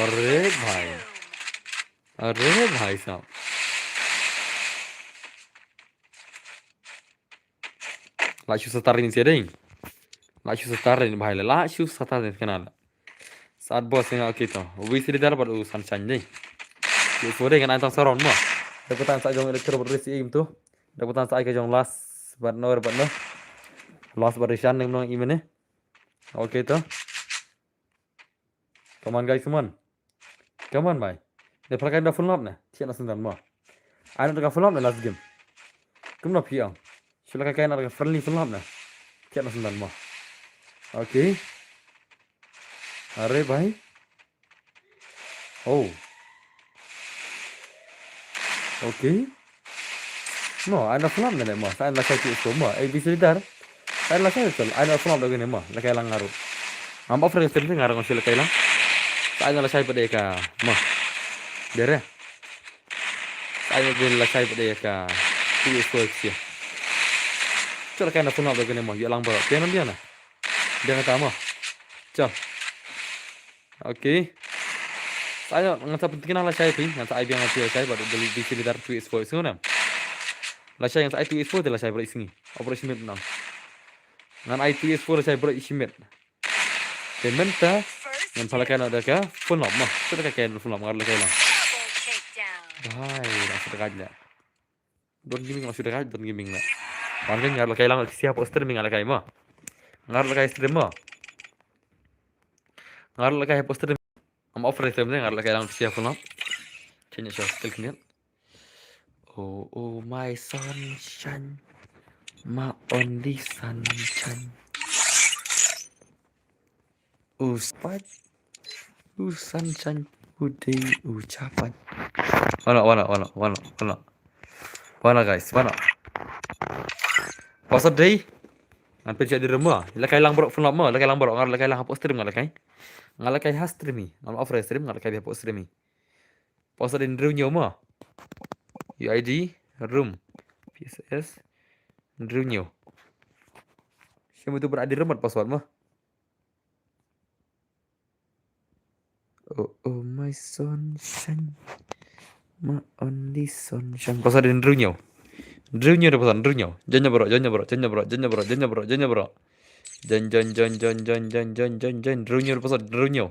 Arre bhai. Arre bhai sahab. La shu star ni sia dei. La shu star ni bhai la. La shu star ni kana la. Sat boss nga, okay to. V C leader bad u Sunshine dei. Two S four dei ngan ai tang Soron mo. Dep kata ngan sa ai jong Electro bad Race im tu. Dep kata ngan sa ai ka jong Last bad no, bad no. Last bad Rishan nang nong imene. Okay to. Come on guys, come on. Come on bhai. Ne phalkai na full up ne. Thied na syndan mo. Ai na ka full up ne last game. Kumno phi ong. Shu lakai na ka friendly full up ne. Thied na syndan mo. Okay. Are bhai. Oh. Okay. Mo, ai na full up ne mo. Sa ai na shai two S four mo. A B C leader. Ai la shai tol, ai la flop da gane mo, la kai lang nga ruh. Ngam offer ka stream nga ruh nga shu la kai lang. Sa ai la shai pat de ka mo. Dere. Sa ai la shai pat de ka. Tu is ko sia. Chol kai na flop da gane mo, ïa lang bro. Biang biang na. Biang ta mo. Chol. Okay. Sa ai ngan sa pyntikna la shai phi, ngan sa ai biang la shai bad beli bisi bidar tu is ko sngi na. La shai ngan sa ai tu is ko de la shai bro sngi. Operation mit na. Ngan ai tu is four la shai bro i shimet. Te mynta ngan pala kai na da ka phone lop ma. Sa da ka kai phone lop ngar la kai lang. Bhai, la sa da ka la. Don Gaming la shu da kai, Don Gaming la. Wan kan ngar la kai lang sia poster mi ngar la kai ma. Ngar la kai stream ma. Ngar la kai poster. Am offer stream ngar la kai lang sia phone lop. Change shot still kniat. Oh, oh, my sunshine, my only sunshine. U Spike. U Sunshine. U Day. U Chapan. Wana, wana, wana, wana, wana. Wana, guys, wana. Pasa Day. Ngan pynshah di room mo. Lehkai lang baroh, phone mo. Lehkai lang baroh. Nga lehkai lang hapoh stream, nga lehkai. Nga lehkai ha stream hi. Ngam off re stream, nga lehkai hapoh stream hi. Password in Drew Nyo mo. U I D, room. P S S, Drew Nyo. Shem itu berada di remote password mo. Oh, oh, my sunshine. My only sunshine. Password in Drew Nyo. Drew Nyo de password, Drew Nyo. Join baroh, join baroh, join baroh, join baroh, join baroh, join baroh, join baroh. Join, join, join, join, join, join, join, join. Drew Nyo de password, Drew Nyo.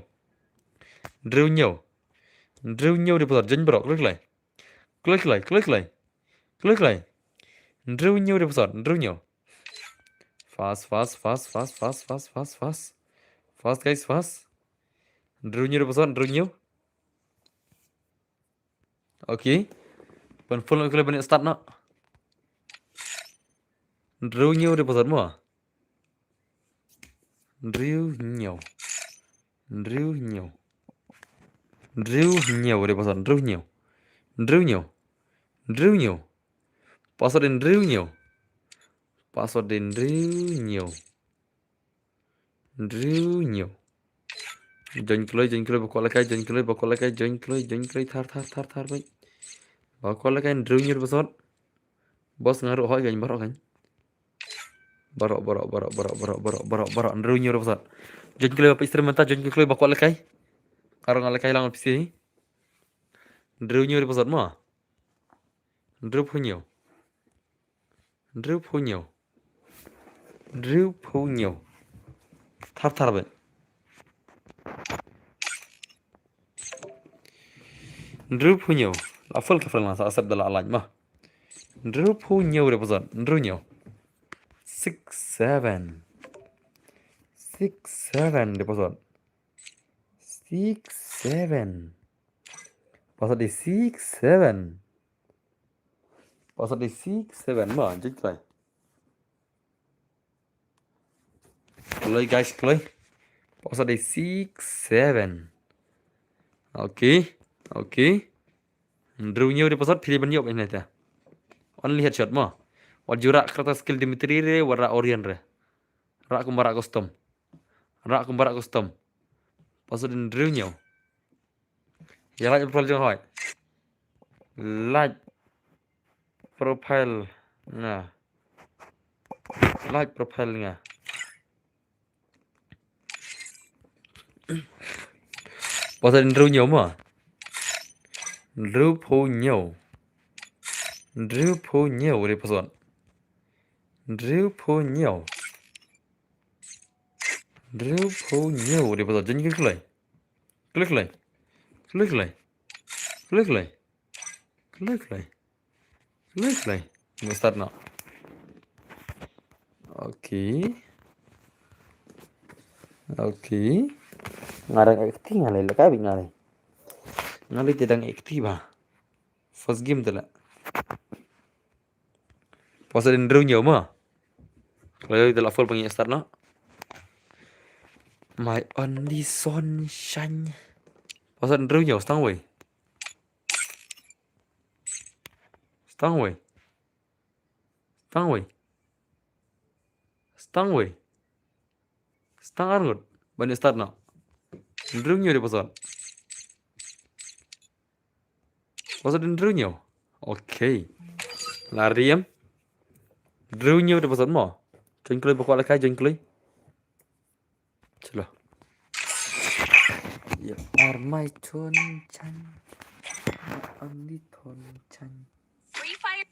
Drew Nyo. Drew Nyo de password, join baroh, klik lei. Klik lei, klik lei. Klik lei. Drew Nyo de password, Drew Nyo. Fast, fast, fast, fast, fast, fast, fast, fast. Fast, guys, fast. Drew Nyo de password, Drew Nyo. Okay. Pyn full klik ban start noh. Drew Nyo de password mo. Drew Nyo. Drew Nyo. Drew Nyo de password. Drew Nyo. Drew Nyo. Drew Nyo. Password in Drew Nyo. Password in Drew Nyo. Drew Nyo. Join kloi, join kloi, ba kwah lehkai, join kloi, ba kwah lehkai, join kloi, join kloi, thar, thar, thar, thar, beit. Ba kwah lehkai, Drew Nyo de password. Boss nga ruh hoi kan, baroh kan. Baroh, baroh, baroh, baroh, baroh, baroh, baroh, baroh. Drew Nyo de password. Join kloi ba peit stream mynta, join kloi ba kwah lehkai. Nga ruh nga lehkai lang pisi. Drew Nyo de password mo. Drew Phu Nyo. Drew Phu Nyo. Drew Phu Nyo. Thar thar beit. Drew Phu Nyo. La full ka full nga sa accept da la like mo. Drew Phu Nyo de password. Drew Nyo. Six seven. Six seven de password. Six seven. Password de six seven. Password de six seven. Mo, join kloi. Kloi, guys, kloi. Password de six seven. Okay. Okay. Drew Nyo de password, phi dei ban ïoh beit hangne te. Only headshot mo. Wat ju rah character skill Dimitri re, wat rah Orion re. Rah kumba rah custom. Rah kumba rah custom. Password in Drew Nyo. Ïa like profile jong hoi. Like profile nga. Like profile nga. Password in Drew Nyo mo. Drew Phu Nyo. Drew Phu Nyo de password. Drew Phu Nyo. Drew Phu Nyo de password. Join kloi. Klik lei. Klik lei. Klik lei. Klik lei. Klik lei. Ngi start noh. Okay. Okay. Nga dang active nga lei, lehkai beit nga lei. Nga lei te dang active ba. First game te leh. Password in Drew Nyo mo. Kloi te la full pynstart noh. My only sunshine. Password in Drew Nyo, stang wei. Stang wei. Stang wei. Stang wei. Stang arngut. Ban start noh. Drew Nyo de password. Password in Drew Nyo. Okay. La ri em. Drew Nyo de password mo. Join kloi ba kwah lehkai, join kloi. Chalo. You are my sunshine. My only sunshine. Free Fire.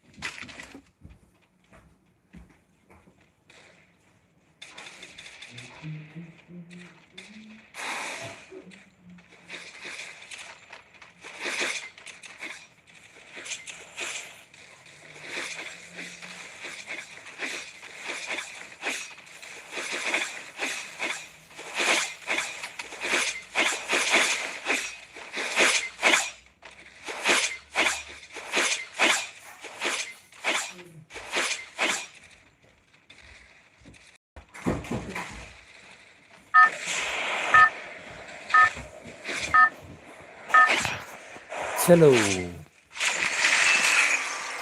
Hello.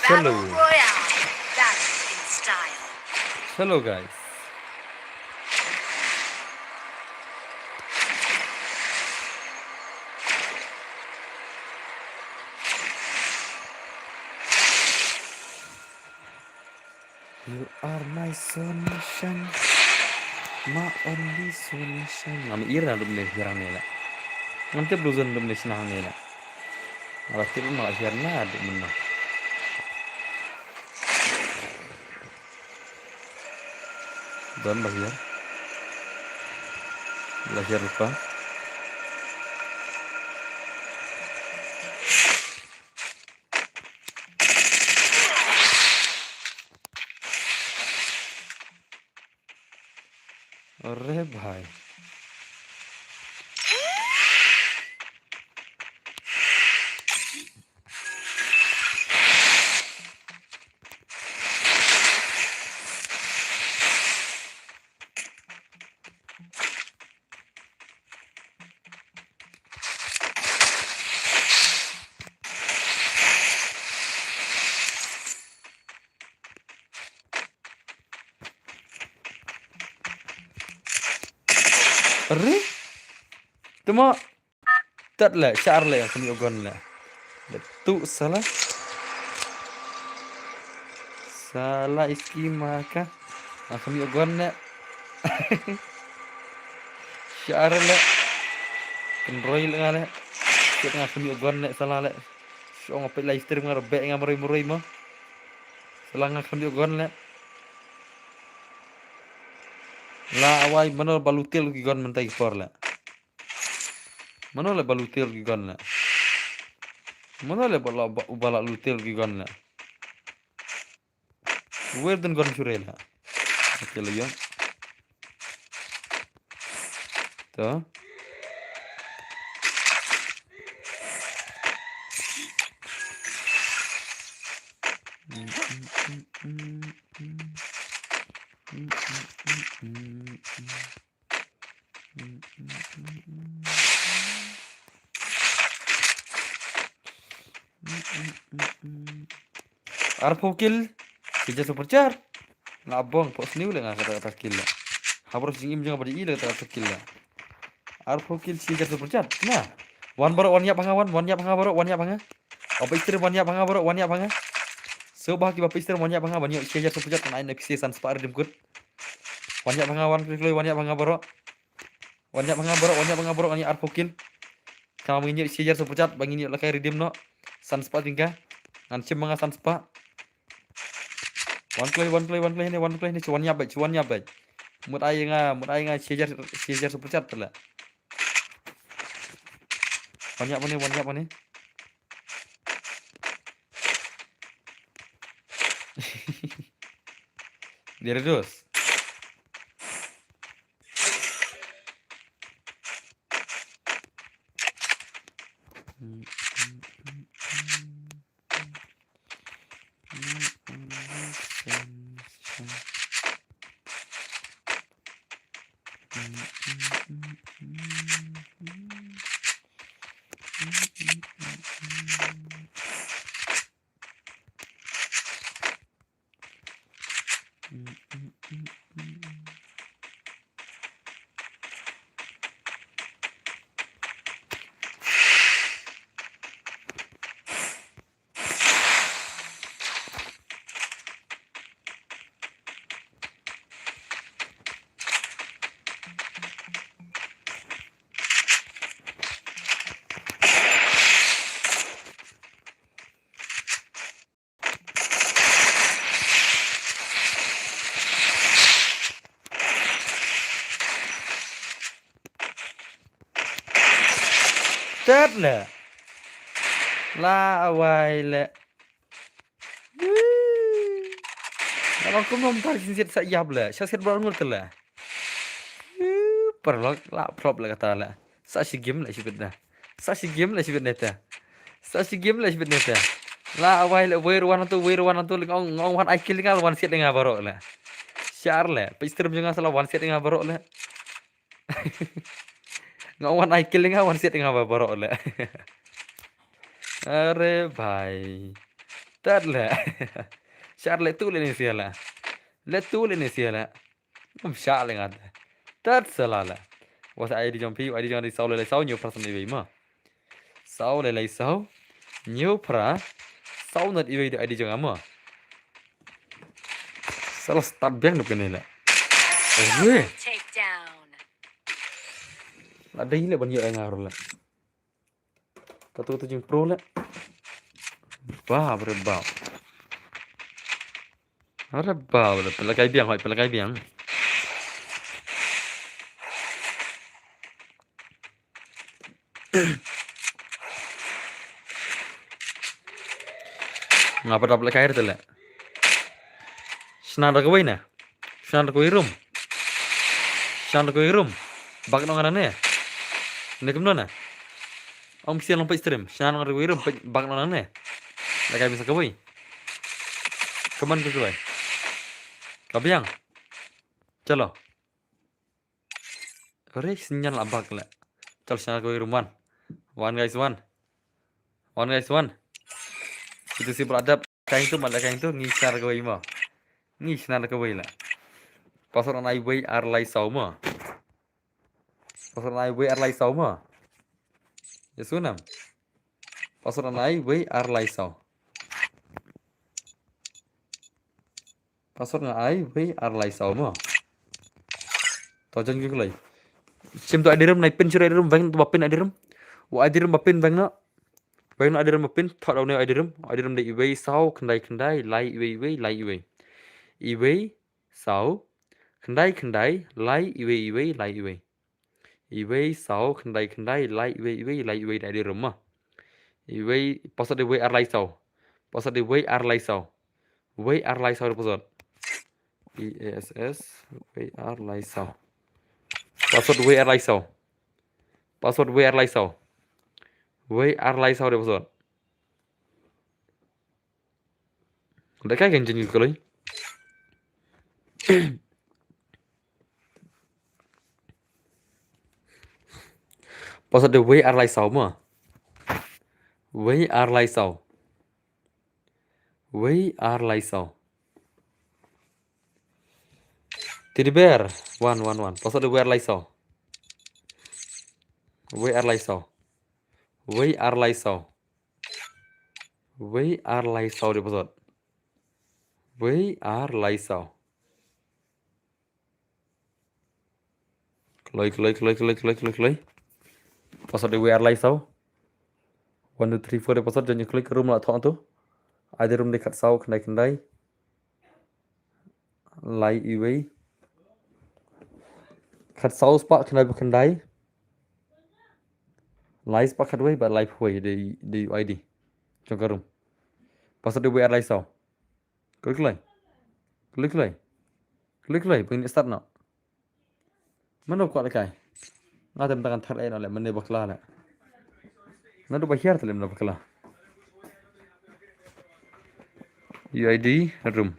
Hello. Battle Royale. Battle in style. Hello, guys. You are my sunshine, my only sunshine. Ngam ira dum ne hirang ne la. Ngam tip duzun dum ne shnang ne la. Ngala tip ma hirang na dum na. Don ba hir. La hir pa. अरे भाई। Re? Tuma. Tat le, shar le, khmih u gun le. Le tu sala. Sala iski maka. Nga khmih u gun le. Shar le. Kenroi le nga le. Shit nga khmih u gun le sala le. Shong apa live stream nga rebe nga meroi-meroi mo. Sala nga khmih u gun le. La awai mano ba lutil ki gun mynta ki por le. Mano le ba lutil ki gun le. Mano le ba la, ba, ba la lutil ki gun le. Wer den gun shure le. Oke le yo. To. Arphew kill, shi hajar super chat. Nga bong, pok sniew le nga kata kata kill le. Habar jingim jong abadi le kata kata kill le. Arphew kill, shi hajar super chat. Nah. Wan baroh, wan ïap ha nga, wan, wan ïap ha nga baroh, wan ïap ha nga. Ba peit stream wan ïap ha nga baroh, wan ïap ha nga. Sngewbha ki ba peit stream wan ïap ha nga, ban ïoh shi hajar super chat, ngan ai na pisa san spah redeem code. Wan ïap ha nga, wan klik, wan ïap ha nga baroh. Wan ïap ha nga baroh, wan ïap ha nga baroh, ngan ïoh arphew kill. Tang ba ngin ïoh shi hajar super chat, ba ngin ïoh lehkai redeem noh. San spah tyngka. Ngan shim ma nga san spah. Wan kloi, wan kloi, wan kloi hangne, wan kloi hangne, shu wan ïap beit, shu wan ïap beit. Mut ai nga, mut ai nga shi hajar, shi hajar super chat te la. Wan ïap hangne, wan ïap hangne. Dia reduce. Tet le. La awai le. Nga long kumno mynta shisien sa ïap le. Sha siat baroh ngut te le. Paralok la prop le kata le. Sa shi game le shibit na. Sa shi game le shibit ne te. Sa shi game le shibit ne te. La awai le wei ruwan tu, wei ruwan tu, ngong, ngong wan ai kill nga, wan siat nga baroh le. Shar le, peit stream jong nga sala wan siat nga baroh le. Ngong wan ai kill nga, wan siat nga ba-, baroh le. Are bhai. Tat le. Shah le tu le ni sia le. Le tu le ni sia le. Ngam shah le ngat. Tat sala le. Wat sa I D jong phi, I D jong phi saw lai lai saw hynñiew phra san iwei mo. Saw lai lai saw hynñiew phra saw nat iwei da I D jong nga mo. Sala start biang dep kane le. Owe. Takedown. La dei le ban ïoh ïa nga ruh le. Katu katu jingpro le. Ba bre ba. Bre ba bre, pynlehkai biang hoi, pynlehkai biang. Nga pat dap lehkai te le. Shna da kawei ne. Shna da kawei rum. Shna da kawei rum. Bak nong ne. Ne kumno ne. Ong sian long peit stream. Shna da kawei rum. Peit bak nong ne. Lehkai bynta kawei. Kaman kawei. Ka biang. Chalo. Re signal abak le. Chal shna kawei rum wan. Wan guys wan. Wan guys wan. Itu si beradab. Kain tu, mala kain tu, ngi shna kawei mo. Ngi shna kawei le. Password nai wei ar lai saw mo. Password nai wei ar lai saw mo. Ya sunam. Password nai wei ar lai saw. Password nga ai wei ar lai saw mo. To jan ki kloi. Shim to I D rum, nai pin shuh I D rum, veng to ba pin I D rum. Wa I D rum ba pin veng no. Veng no I D rum ba pin, thok daw ne I D rum. I D rum dei iwei saw khyndai khyndai lai iwei iwei lai iwei. Iwei saw khyndai khyndai lai iwei iwei lai iwei. Iwei saw khyndai khyndai lai iwei iwei lai iwei da I D rum mo. Iwei password dei wei ar lai saw. Password dei wei ar lai saw. Wei ar lai saw dei password. E A S S wei ar lai saw. Password wei ar lai saw. Password wei ar lai saw. Wei ar lai saw dei password. Da kai kan jin kloi. Password dei wei ar lai saw mo. Wei ar lai saw. Wei ar lai saw. Teddy bear. Wan wan wan. Password dei wei ar lai saw. Wei ar lai saw. Wei ar lai saw. Wei ar lai saw dei password. Wei ar lai saw. Kloi kloi kloi kloi kloi kloi kloi. Password dei wei ar lai saw. One two three four dei password, jan ïa kloi ka rum la thok tu. I D rum dei khatsaw khyndai khyndai lai iwei. Khatsaw spah khyndai ba khyndai. Lai spah khatwei bad lai phew wei dei, dei I D jong ka rum. Password dei wei ar lai saw. Kloi kloi. Kloi kloi. Kloi kloi, pynstart noh. Mano kwah lehkai. Nga te mynta kan thad ei noh leh, mynne bakla leh. Naduh ba hiar te leh mynne bakla. U I D rum.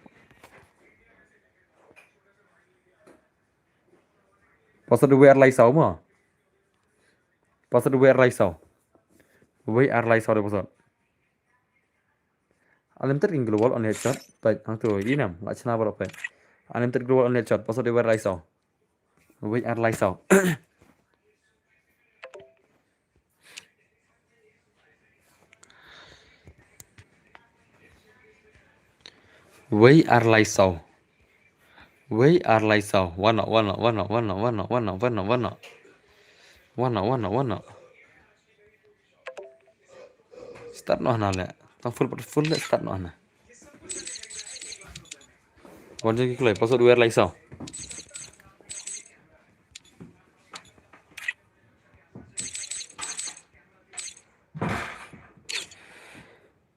Password dei wei ar lai saw mo. Password dei wei ar lai saw. Wei ar lai saw dei password. Unlimited global only headshot. Peit hangto, i nam, la chna baroh peit. Unlimited global only headshot. Password dei wei ar lai saw. Wei ar lai saw. Wei ar lai saw. Wei ar lai saw. Wan noh, wan noh, wan noh, wan noh, wan noh, wan noh, wan noh, wan noh, wan noh. Wan noh, wan noh, wan noh. Start noh na leh. Tang full, full leh start noh na. Wan jong ki kloi, password wei ar lai saw.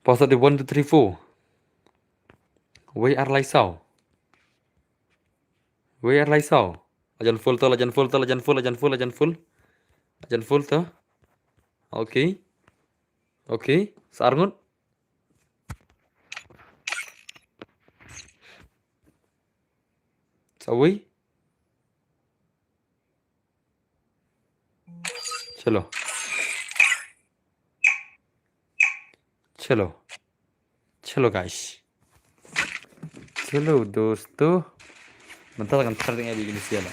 Password dei one two three four. Wei ar lai saw. Wei ar lai saw. Lajan full to, lajan full to, lajan full, lajan full, lajan full. Lajan full to. Okay. Okay. Sa ar ngut. Sa wei. Chalo. Chalo. Chalo, guys. Chalo, dosto. Mynta kan try dang ïa bi gini siala.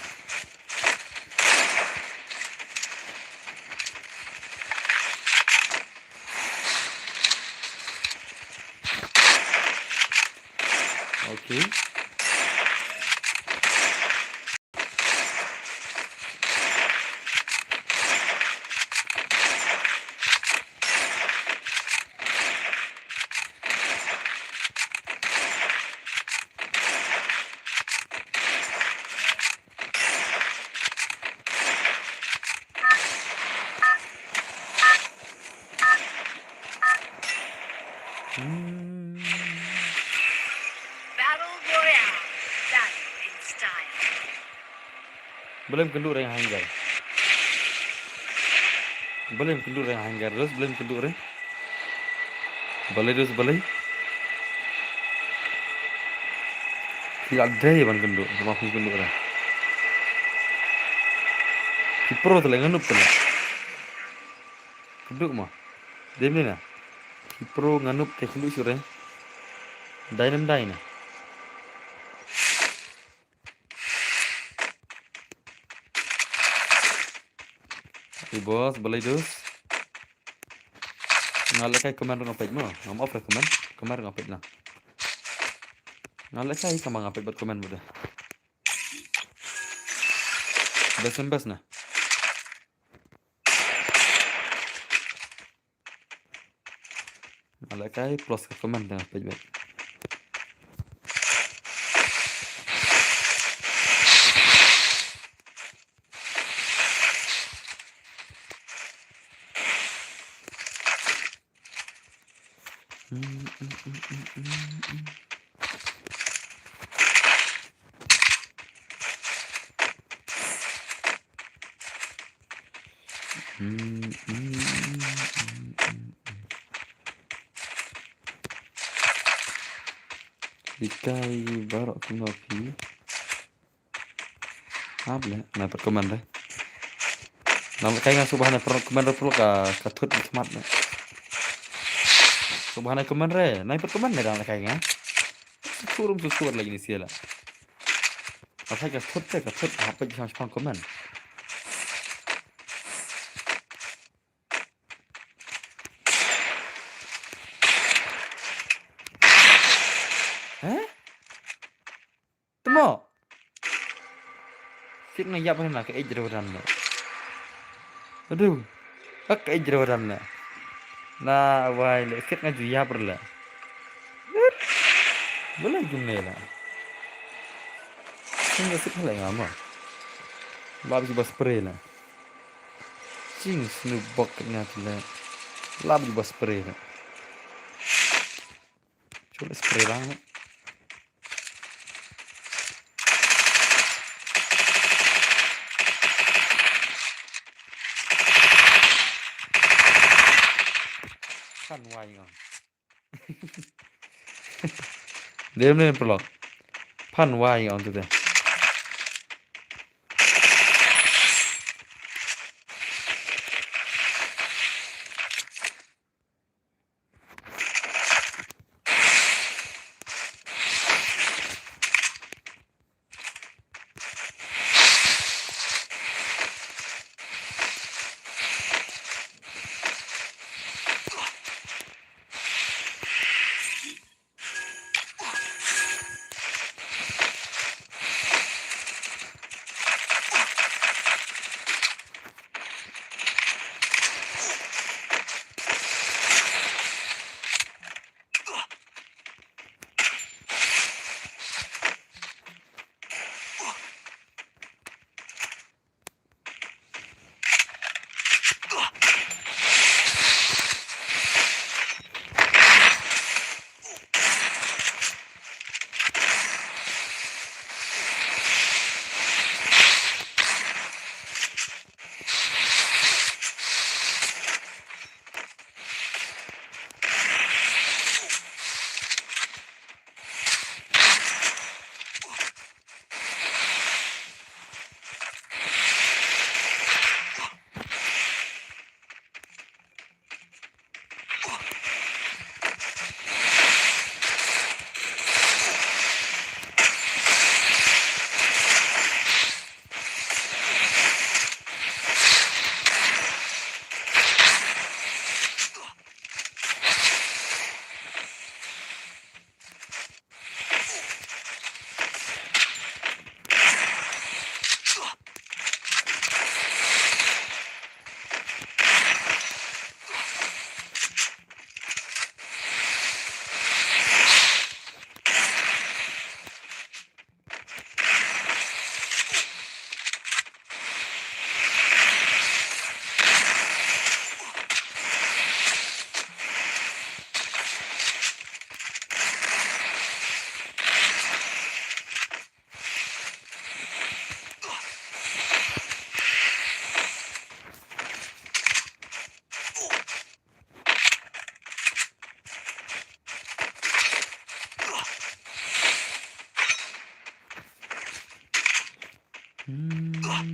Okay. Hmm. Battle Royale, done in style. Balei ym kynduh re nga hanger? Balei ym kynduh re nga hanger? Dos, balei ym kynduh re? Balei dos, balei? Ki la dei ban kynduh, ma phi kynduh re. Ki pro te leh, nga nup te leh. Kynduh ma. Dei mynne na. Ki pro, nga nup te, kynduh shuh re. Dei ne ym dei ne? Ei boss, balei dos? Nga lehkai comment ruh nga peit mo. Ngam off re comment. Comment ruh nga peit na. Nga lehkai, tangba nga peit bad comment bad de. Best and best na. Nga lehkai plus ka comment te nga peit bad. Hikai baroh kumno phi? Hap le, nai pat comment re. Nang lehkai nga sngewbha nai pat comment re, pyrshah ka, ka thut khmat ne. Sngewbha nai comment re, nai pat comment ne dang lehkai nga. Surum susur lagi ni sia la. Asai ka thut te, ka thut hap pat shang shang comment. Heh? Tmo. Sik nga ïap hana ka ejro dan le. Aduh. Ak ka ejro dan le. Na wai le sik nga ju ïap le. Bala jum ne la. Sik nga sik le nga ma. Lap ju ba spray le. Sing snu bok nga le. Lap ju ba spray le. Cuba spray lang. Kan wai ngam. Dem ne pelok. Pan wai ngam tu deh.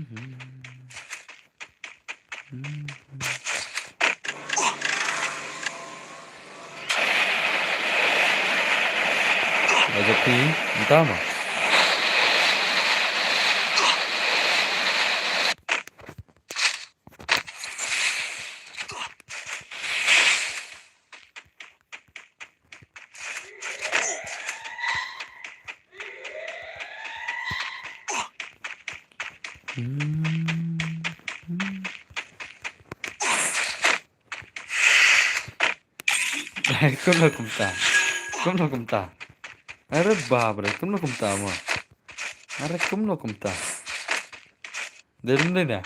Aja phi, entah mah. Kumno kumta? Kumno kumta? Are bap re, kumno kumta mo? Are kumno kumta? Dei dei na.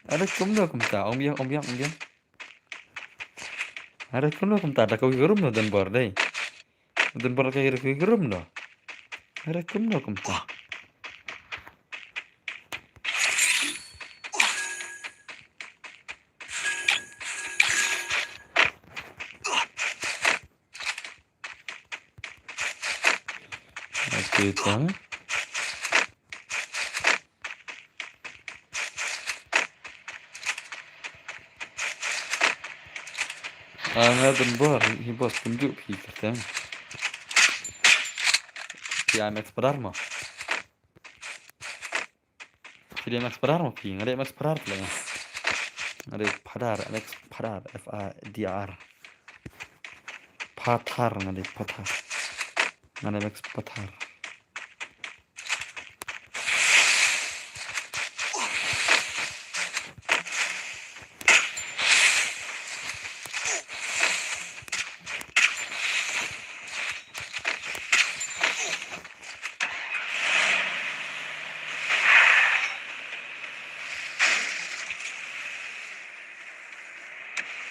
Are kumno kumta? Ong biang, ong biang, ong biang. Are kumno kumta? Da kawei ka room no don bor dei. Don bor ka ïa kawei ka room no. Are kumno kumta? Oke, tang. Ah, nga don bor, hi bos, kumjuh phi kyrteng. Phi ai max padar mo? Phi dei max padar mo phi? Nga dei max padar phi la nga. Nga dei padar, max padar, F A D R. Pathar, nga dei pathar. Nga dei max pathar.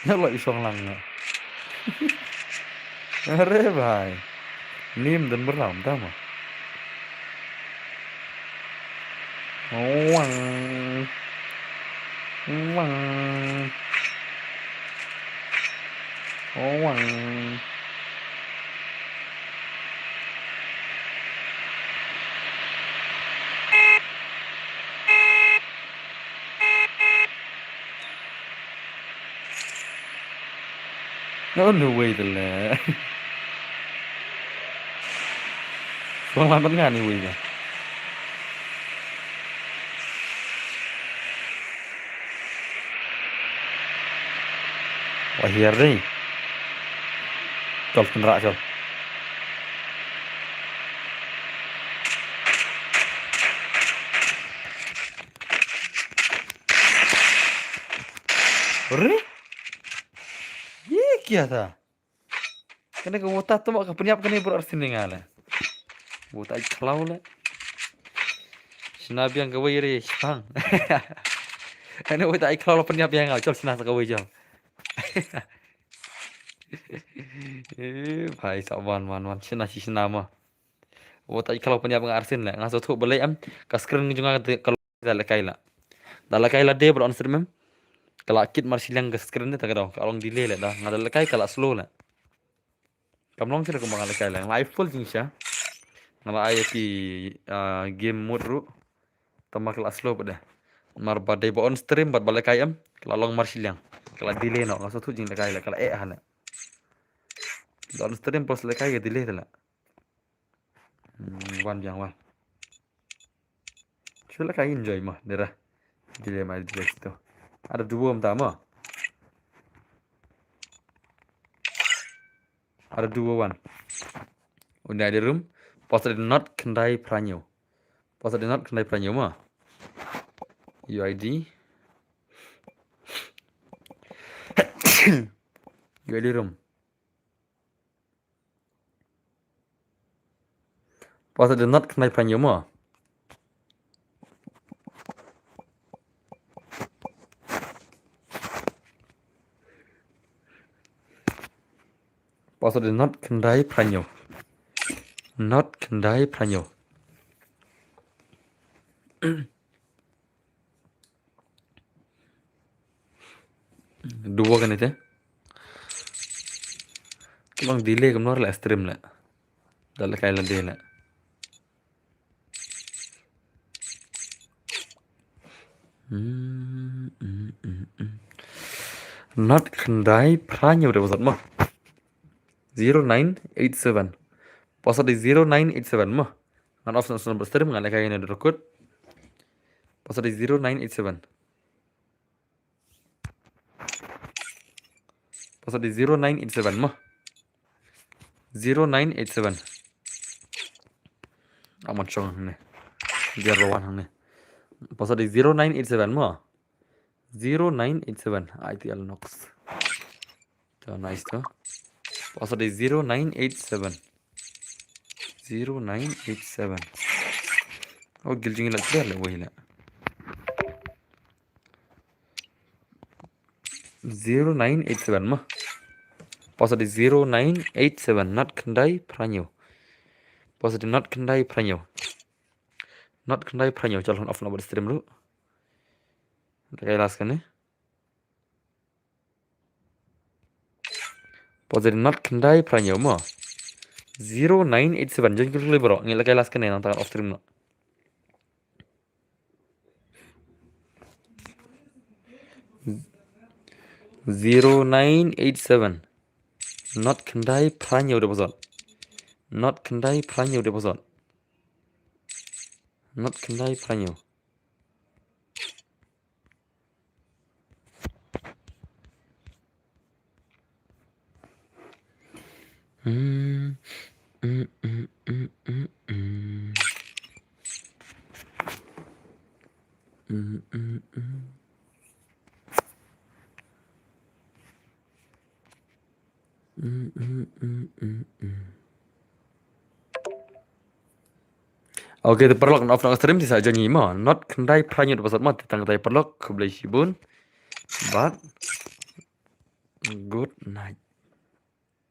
Ïa lo i song lang nga. Are bhai. Nim don beram da mo. Wang. Wang. Wang. Oh, no way, the la. Selamat nga ni, way. Wah, hiar dei. Chol, pynrah, chol. Re? Ye kya tha? Kane ka wota to ka pynïap kane bro arsien nga le. Wota ai khlaw le. Shna biang kawei re shpang. Kane wota ai khlaw la pynïap biang nga, chol shna sa kawei jong. Eh, bhai sa wan wan wan shna shi shna ma. Wota ai khlaw pynïap nga arsien le. Nga sngewthuh balei em ka screen jong nga ka da lehkai la. Da lehkai la de bro on stream em. Ka la kit mar shiliang ka screen ne ta ka dong. Ka long delay la da. Nga da lehkai ka la slow la. Kam long sila kumba nga lehkai la. Nga la ai full jingshisha. Nga la ai ki, ah, game mode ruh. Tang ba ka la slow pat de. Mar ba dei ba on stream bad ba lehkai em. Ka la long mar shiliang. Ka la delay noh. Nga sngewthuh jinglehkai la. Ka la eh ha la. Ba on stream plus lehkai ka delay ta la. Hmm, wan biang wan. Shu lehkai enjoy mo, dera. Dile mai dile situ. Ada dua mta mo. Ada dua wan. Uni ai di room. Pos di not khyndai phra hynñiew. Pos di not khyndai phra hynñiew mo. U I D. U I D room. Pos di not khyndai phra hynñiew mo. Pos di not khyndai phra hynñiew. Not khyndai phra hynñiew. Dua kane te. Ka long delay kumno la stream la. Da lehkai la de la. Hmm, hmm, hmm, hmm. Not khyndai phra hynñiew de bosot mo. Zero nine eight seven. Bosot de zero nine eight seven mo. Ngan off na sona stream, ngan lehkai ne de record. Bosot de zero nine eight seven. Bosot de zero nine eight seven mo. Zero nine eight seven. Amon chong hangne. Zero one hangne. Bosot de zero nine eight seven mo. Zero nine eight seven. I T L Nox. To, nice to. Bosot de zero nine eight seven. Zero nine eight seven. Oh, gil jingïaleh clear le wei le. Zero nine eight seven mo. Bosot de zero nine eight seven, not khyndai phra hynñiew. Bosot de not khyndai phra hynñiew. Not khyndai phra hynñiew, chal hon off na bad stream ruh. Lehkai last kane. Bosot de not khyndai phra hynñiew mo. Zero nine eight seven, jan kul kul bro, ngi lehkai last kane nangta off stream noh. Zero nine eight seven. Not khyndai phra hynñiew de bosot. Not khyndai phra hynñiew de bosot. Not khyndai phra hynñiew. Okay, te paralok, ngan off na stream, te sa join hi mo. Not khyndai phra hynñiew de bosot mo, te tang te paralok, khublei shibun. Bad good night.